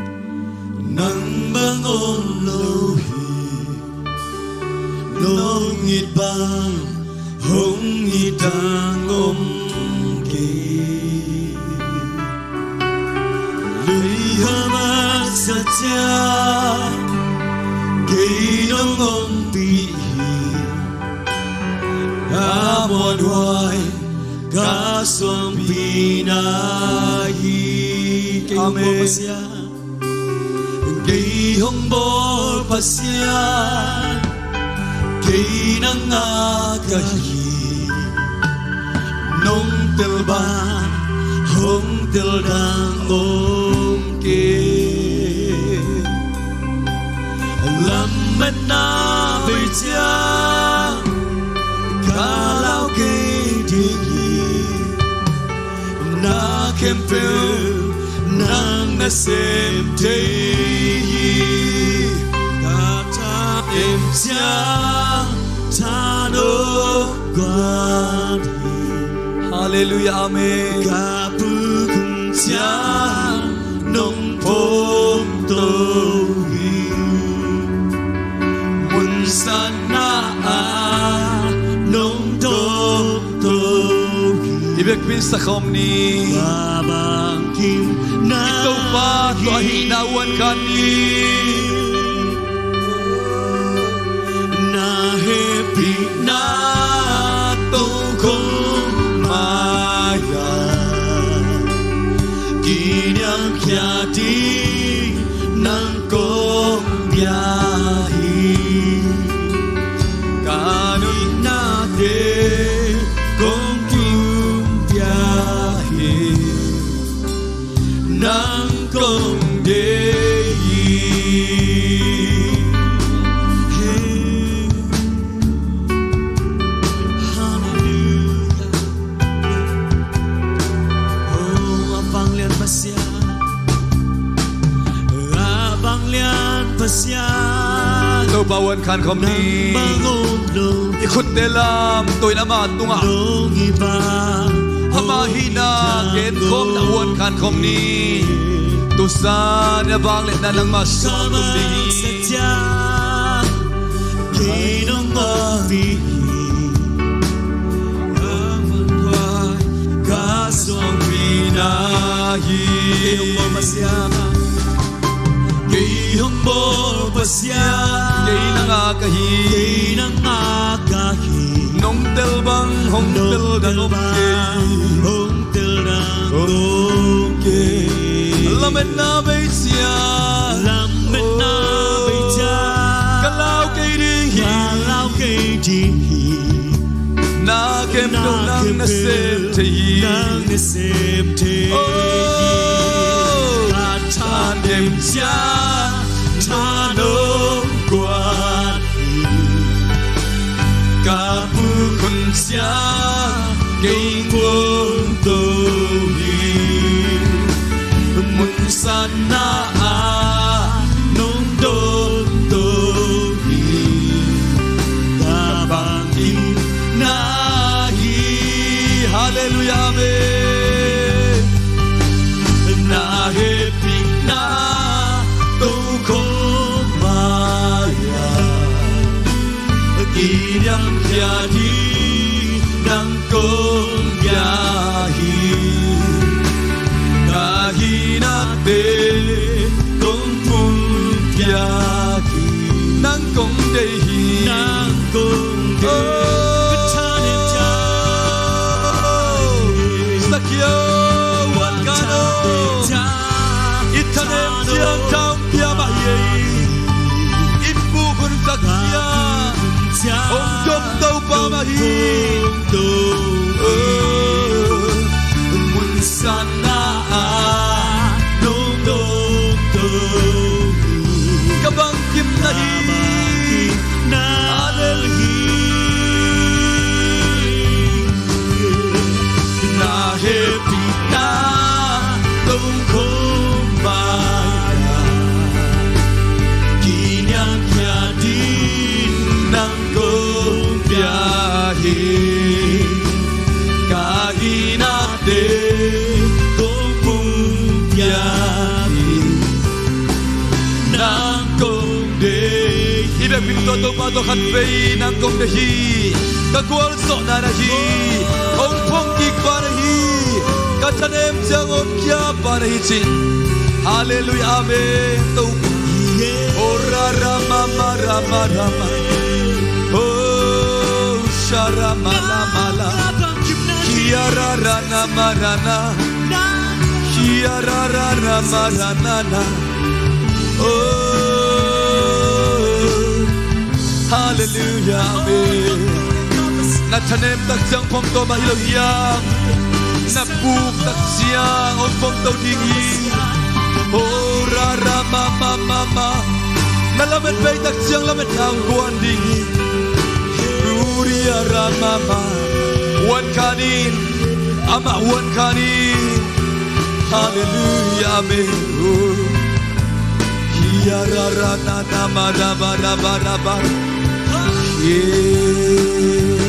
nang bang om lo hi. Nong it bang Hong hi tang om kei. Lui hong mat sa ciang kei nong ompih hi. A muanhuai ka suangpi na hi. Kei hong bawl Pasian, kei hong bawl Pasian, kei nang a ka hi. Nong tel bang hong tel dang om kei. Lametna bei ciang ka lau kei ding hi. Na khempeuh nang na sem thei hi. Ka thanem ciang tha nong guan hi. Halleluiah, amen. Ka puk hun ciang nong phawk to hi. Munsatna ah nong dawng to hi. I biakinn sa khawm ni. Ka bangkim na i Topa tawh ahihna uan khan ni. Na hehpihna tokhom mai-ah kiniamkhiat ding nang kong bia hi. Ka nunate kong kipia hi. Nang kong deih hi. Halleluiah. Oh, a vanglian Pasian, a vanglian Pasian. Topa uan khan khawm ni. Nang bang om lo. I khutte lamto in ama tungah, nong hi bang, ama hihna genkhawmna uan khan khawm ni. Tusa ni a vangliatna nangmah sungah tung ding hi. Kei nong ompih hi. Ka suangpi na hi. Kei hong bawl Pasian, kei hong bawl Pasian, kei nang a ka hi. Kei nang a ka hi. Nong tel bang hong tel dang om kei. Hong tel dang om kei. Lametna bei ciang, lametna bei ciang ka lau kei ding hi. Ka lau kei ding hi. Na khempeuh nang na sem thei hi. Nang na sem thei hi. Oh, ka thanem ciang tha nong guan hi. Ka puk hun ciang kei phawk to hi. Munsatna ah nong dawng to hi. Ka bangkim na hi. Halleluiah, amen. Na hehpihna tokhom mai-ah kiniamkhiat ding nang kong bia hi. Ka hihnate kong pumpiak hi. Nang kong deih hi. Nang kong deih hi. Oh. Ka thanem ciang. Sakhia uan khan aw. I thanem ciang tha hong pia mah hi ei. I puk hun tak ciang hong dawng Topa mah hi. Munsatna ah nong dawng to hi. Ka bangkim na hi. Halleluiah. Na hehpihna tokhom mai-ah kiniamkhiat ding nang kong pia hi. Ka hihnate kong pumpiak hi. Nang kong deih hi. I biakinn tawh Topa tawh khatvei nang kong deih hi. Ka gualzawhna na hi. Hong phong kik pa na hi. Ka thanem ciang hong kia pa na hi ci. Halleluiah, amen. To. Oh, ra, ra, ma, ma, ra, ma, ra, ma. Oh, sha, ra, ma, la, ma, la. Kia, ra, ra, na, ma, ra, na. Kia, ra, ra, na, ma, ra, na, na. Oh. Halleluiah, amen. Na thanem tak ciang phong to mah hi lo hiam? Na puk tak ciang hong phong to ding hi. Oh, ra, ra, ma, ma, ma, ma. Na lamet bei tak ciang lametna hong guan ding hi. Ruria, ra, ma, ma. Huan khan in. Amah huan khan in. Halleluiah, amen. Oh. Hia, ra, ra, na, na, ma, ra, ba, ra, ba, ra, ba. Yeah.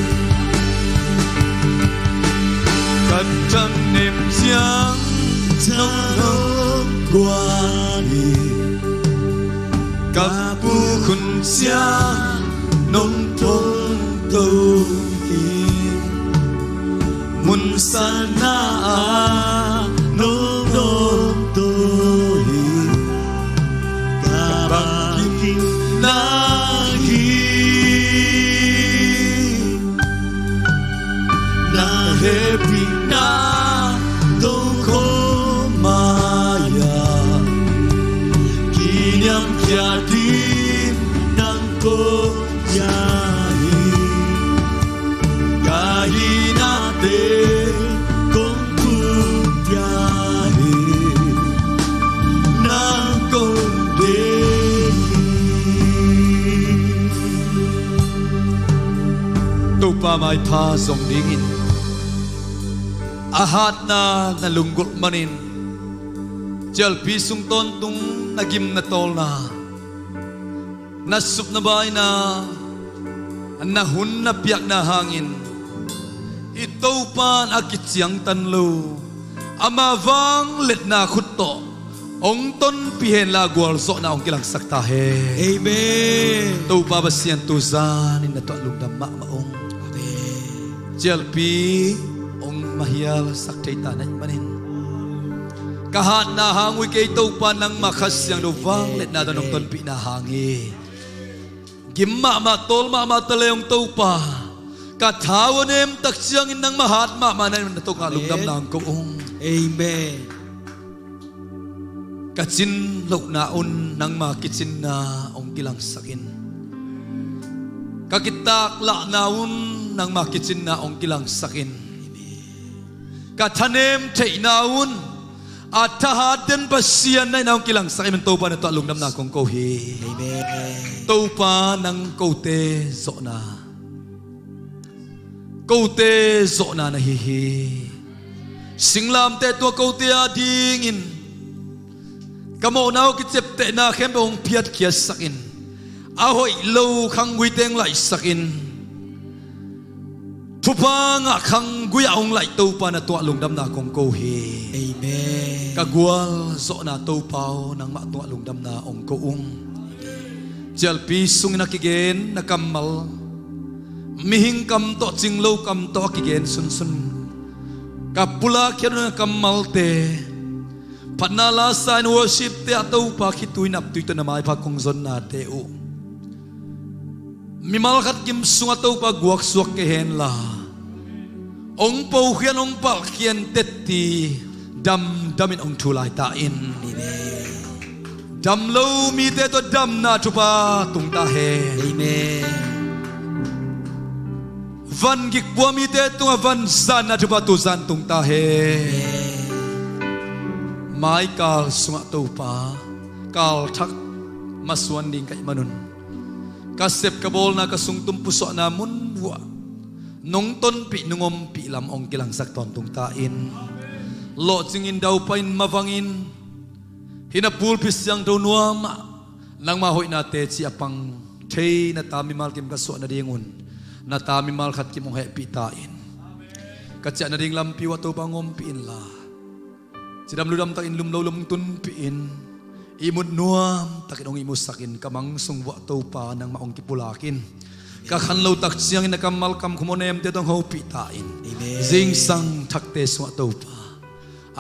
Ka thanem ciang nong guan hi. Ka puk hun ciang nong phong to hi. Mun sanna ah nong nong to hi. Ka bangkimna hi. Na hehpihna tokhom mai-ah kiniamkhiat ding nang ko hi. Ka hinate kong pia hi. Nang kong deih hi. Topa maipha zong dingin a hatna na lunggulh manin cialpi sung tawntung na gimna tawlna, na supna baina, na hun na piakna hangin i Topa in a kiciangtan lo, ama vangliatna khut tawh hong tonpih henla gualzawhna hong kilangsak ta hen. Amen. Topa Pasian tu zanin na tuah lungdam mahmah ung. Amen. Cialpi hong mahialsak thei ta na hih manin ka hatna hang uh hi kei Topa, nangma Kha Siangtho vangliatna tawh hong tonpihna hang hi. Gim mahmah, tawl mahmah ta leng Topa, ka tha uh a nem tak ciangin nangma hat mahmah na hih manin na tungah lungdamna hong ko ung. Amen. Ka cin lohna un nangma kicinna hong kilangsak in. Ka kitaklahna un nangma kicinna hong kilangsak in. Ka thanem theihna un a thahat den Pasian na hihna hong kilangsak in, Topa na tuah lungdamna kong ko hi. Amen. Topa nang kote zawhna, kote zawhna na hi hi. Singlamteh tua kote a dingin ka mawhna uh kiciaptehna khempeuh hong phiatkhiatsak in, a hoih lo khangguite hong laihsak in, thupha ngah khanggui-ah hong laih Topa na tungah lungdamna kong ko hi. Amen. Ka gualzawhna Topa aw, nangmah tungah lungdamna hong ko ung. Cialpi sungin a kigen na kammal, mihing kam tawh, cinglo kam tawh a kigen sunsun, ka pulak khiat na kammalte, phatna la sa in worship-te ah Topa khitui naptui tawh na maipha kong zonnate uh mimal khat kim sungah Topa guaksuak kei henla, hong pokhian, hong palhkhian, tetti damdamin hong thu lai ta in. Dam lo mite tawh damna thupha tung ta hen. Amen. Van gikpua mite tungah van zanna thupha tuzan tung ta hen. Amen. Maikal sungah Topa, kal thak masuan ding ka hih manun, ka sep ka bawlna, ka sungtum pusuahna mun vuah nong tonpih, nong ompih lam hong kilangsak tawntung ta in. Lawhcingin, daupain, mavangin, hih na pulpit siangtho nuamah nangma hoihna teci a pang thei na ta mimal kim ka suah nadingun, na ta mimal khat kim hong hehpih ta in. Ka ciah nading lampi uh ah Topa hong ompih inla, cidam ludam takin, lum lo lum tunpih in, ihmut nuam takin hong ihmutsak in, ka mang sung vuah Topa nangmah hong kipulak in. Ka khan lo tak ciangin na kammal kam khum aw nemte tawh hong hopih ta in. Amen. Zingsang thakte sungah Topa,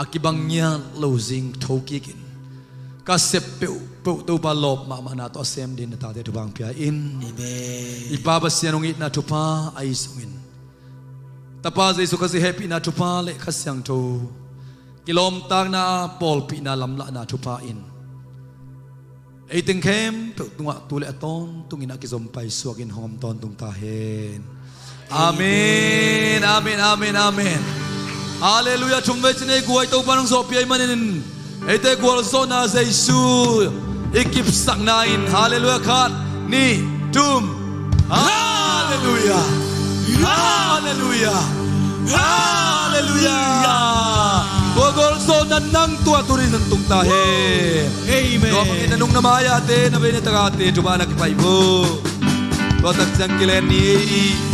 a kibang ngiat lo zing tho kikin ka sep peuhpeuh Topa lawp mahmahna tawh a sem din na tate thupha hong pia in. Amen. I Pa Pasian hong itna thupha ahi zongin Tapa Jesu Khazih hehpihna thupha le Kha Siangtho kilawmtatna a pawlpihna lamlahna thupha in ei teng khempeuh tungah tu le a tawntungin a kizom paisuakin hong om tawntung ta hen. Amen, amen, amen, amen. Halleluiah. Thumvei cin ei guai Topa nong zawhpih ahih manin eite gualzawhna Jesu i kipsakna in. Halleluiah. Khat, nih, thum. Halleluiah. Halleluiah. Halleluiah. Tua gualzawhna nang tua tuni nang tung ta hen. Amen. Tua bangin na nung na mai-ate, na vei na tagate thupha na kipaih uh. Tua tak ciang kilen ni.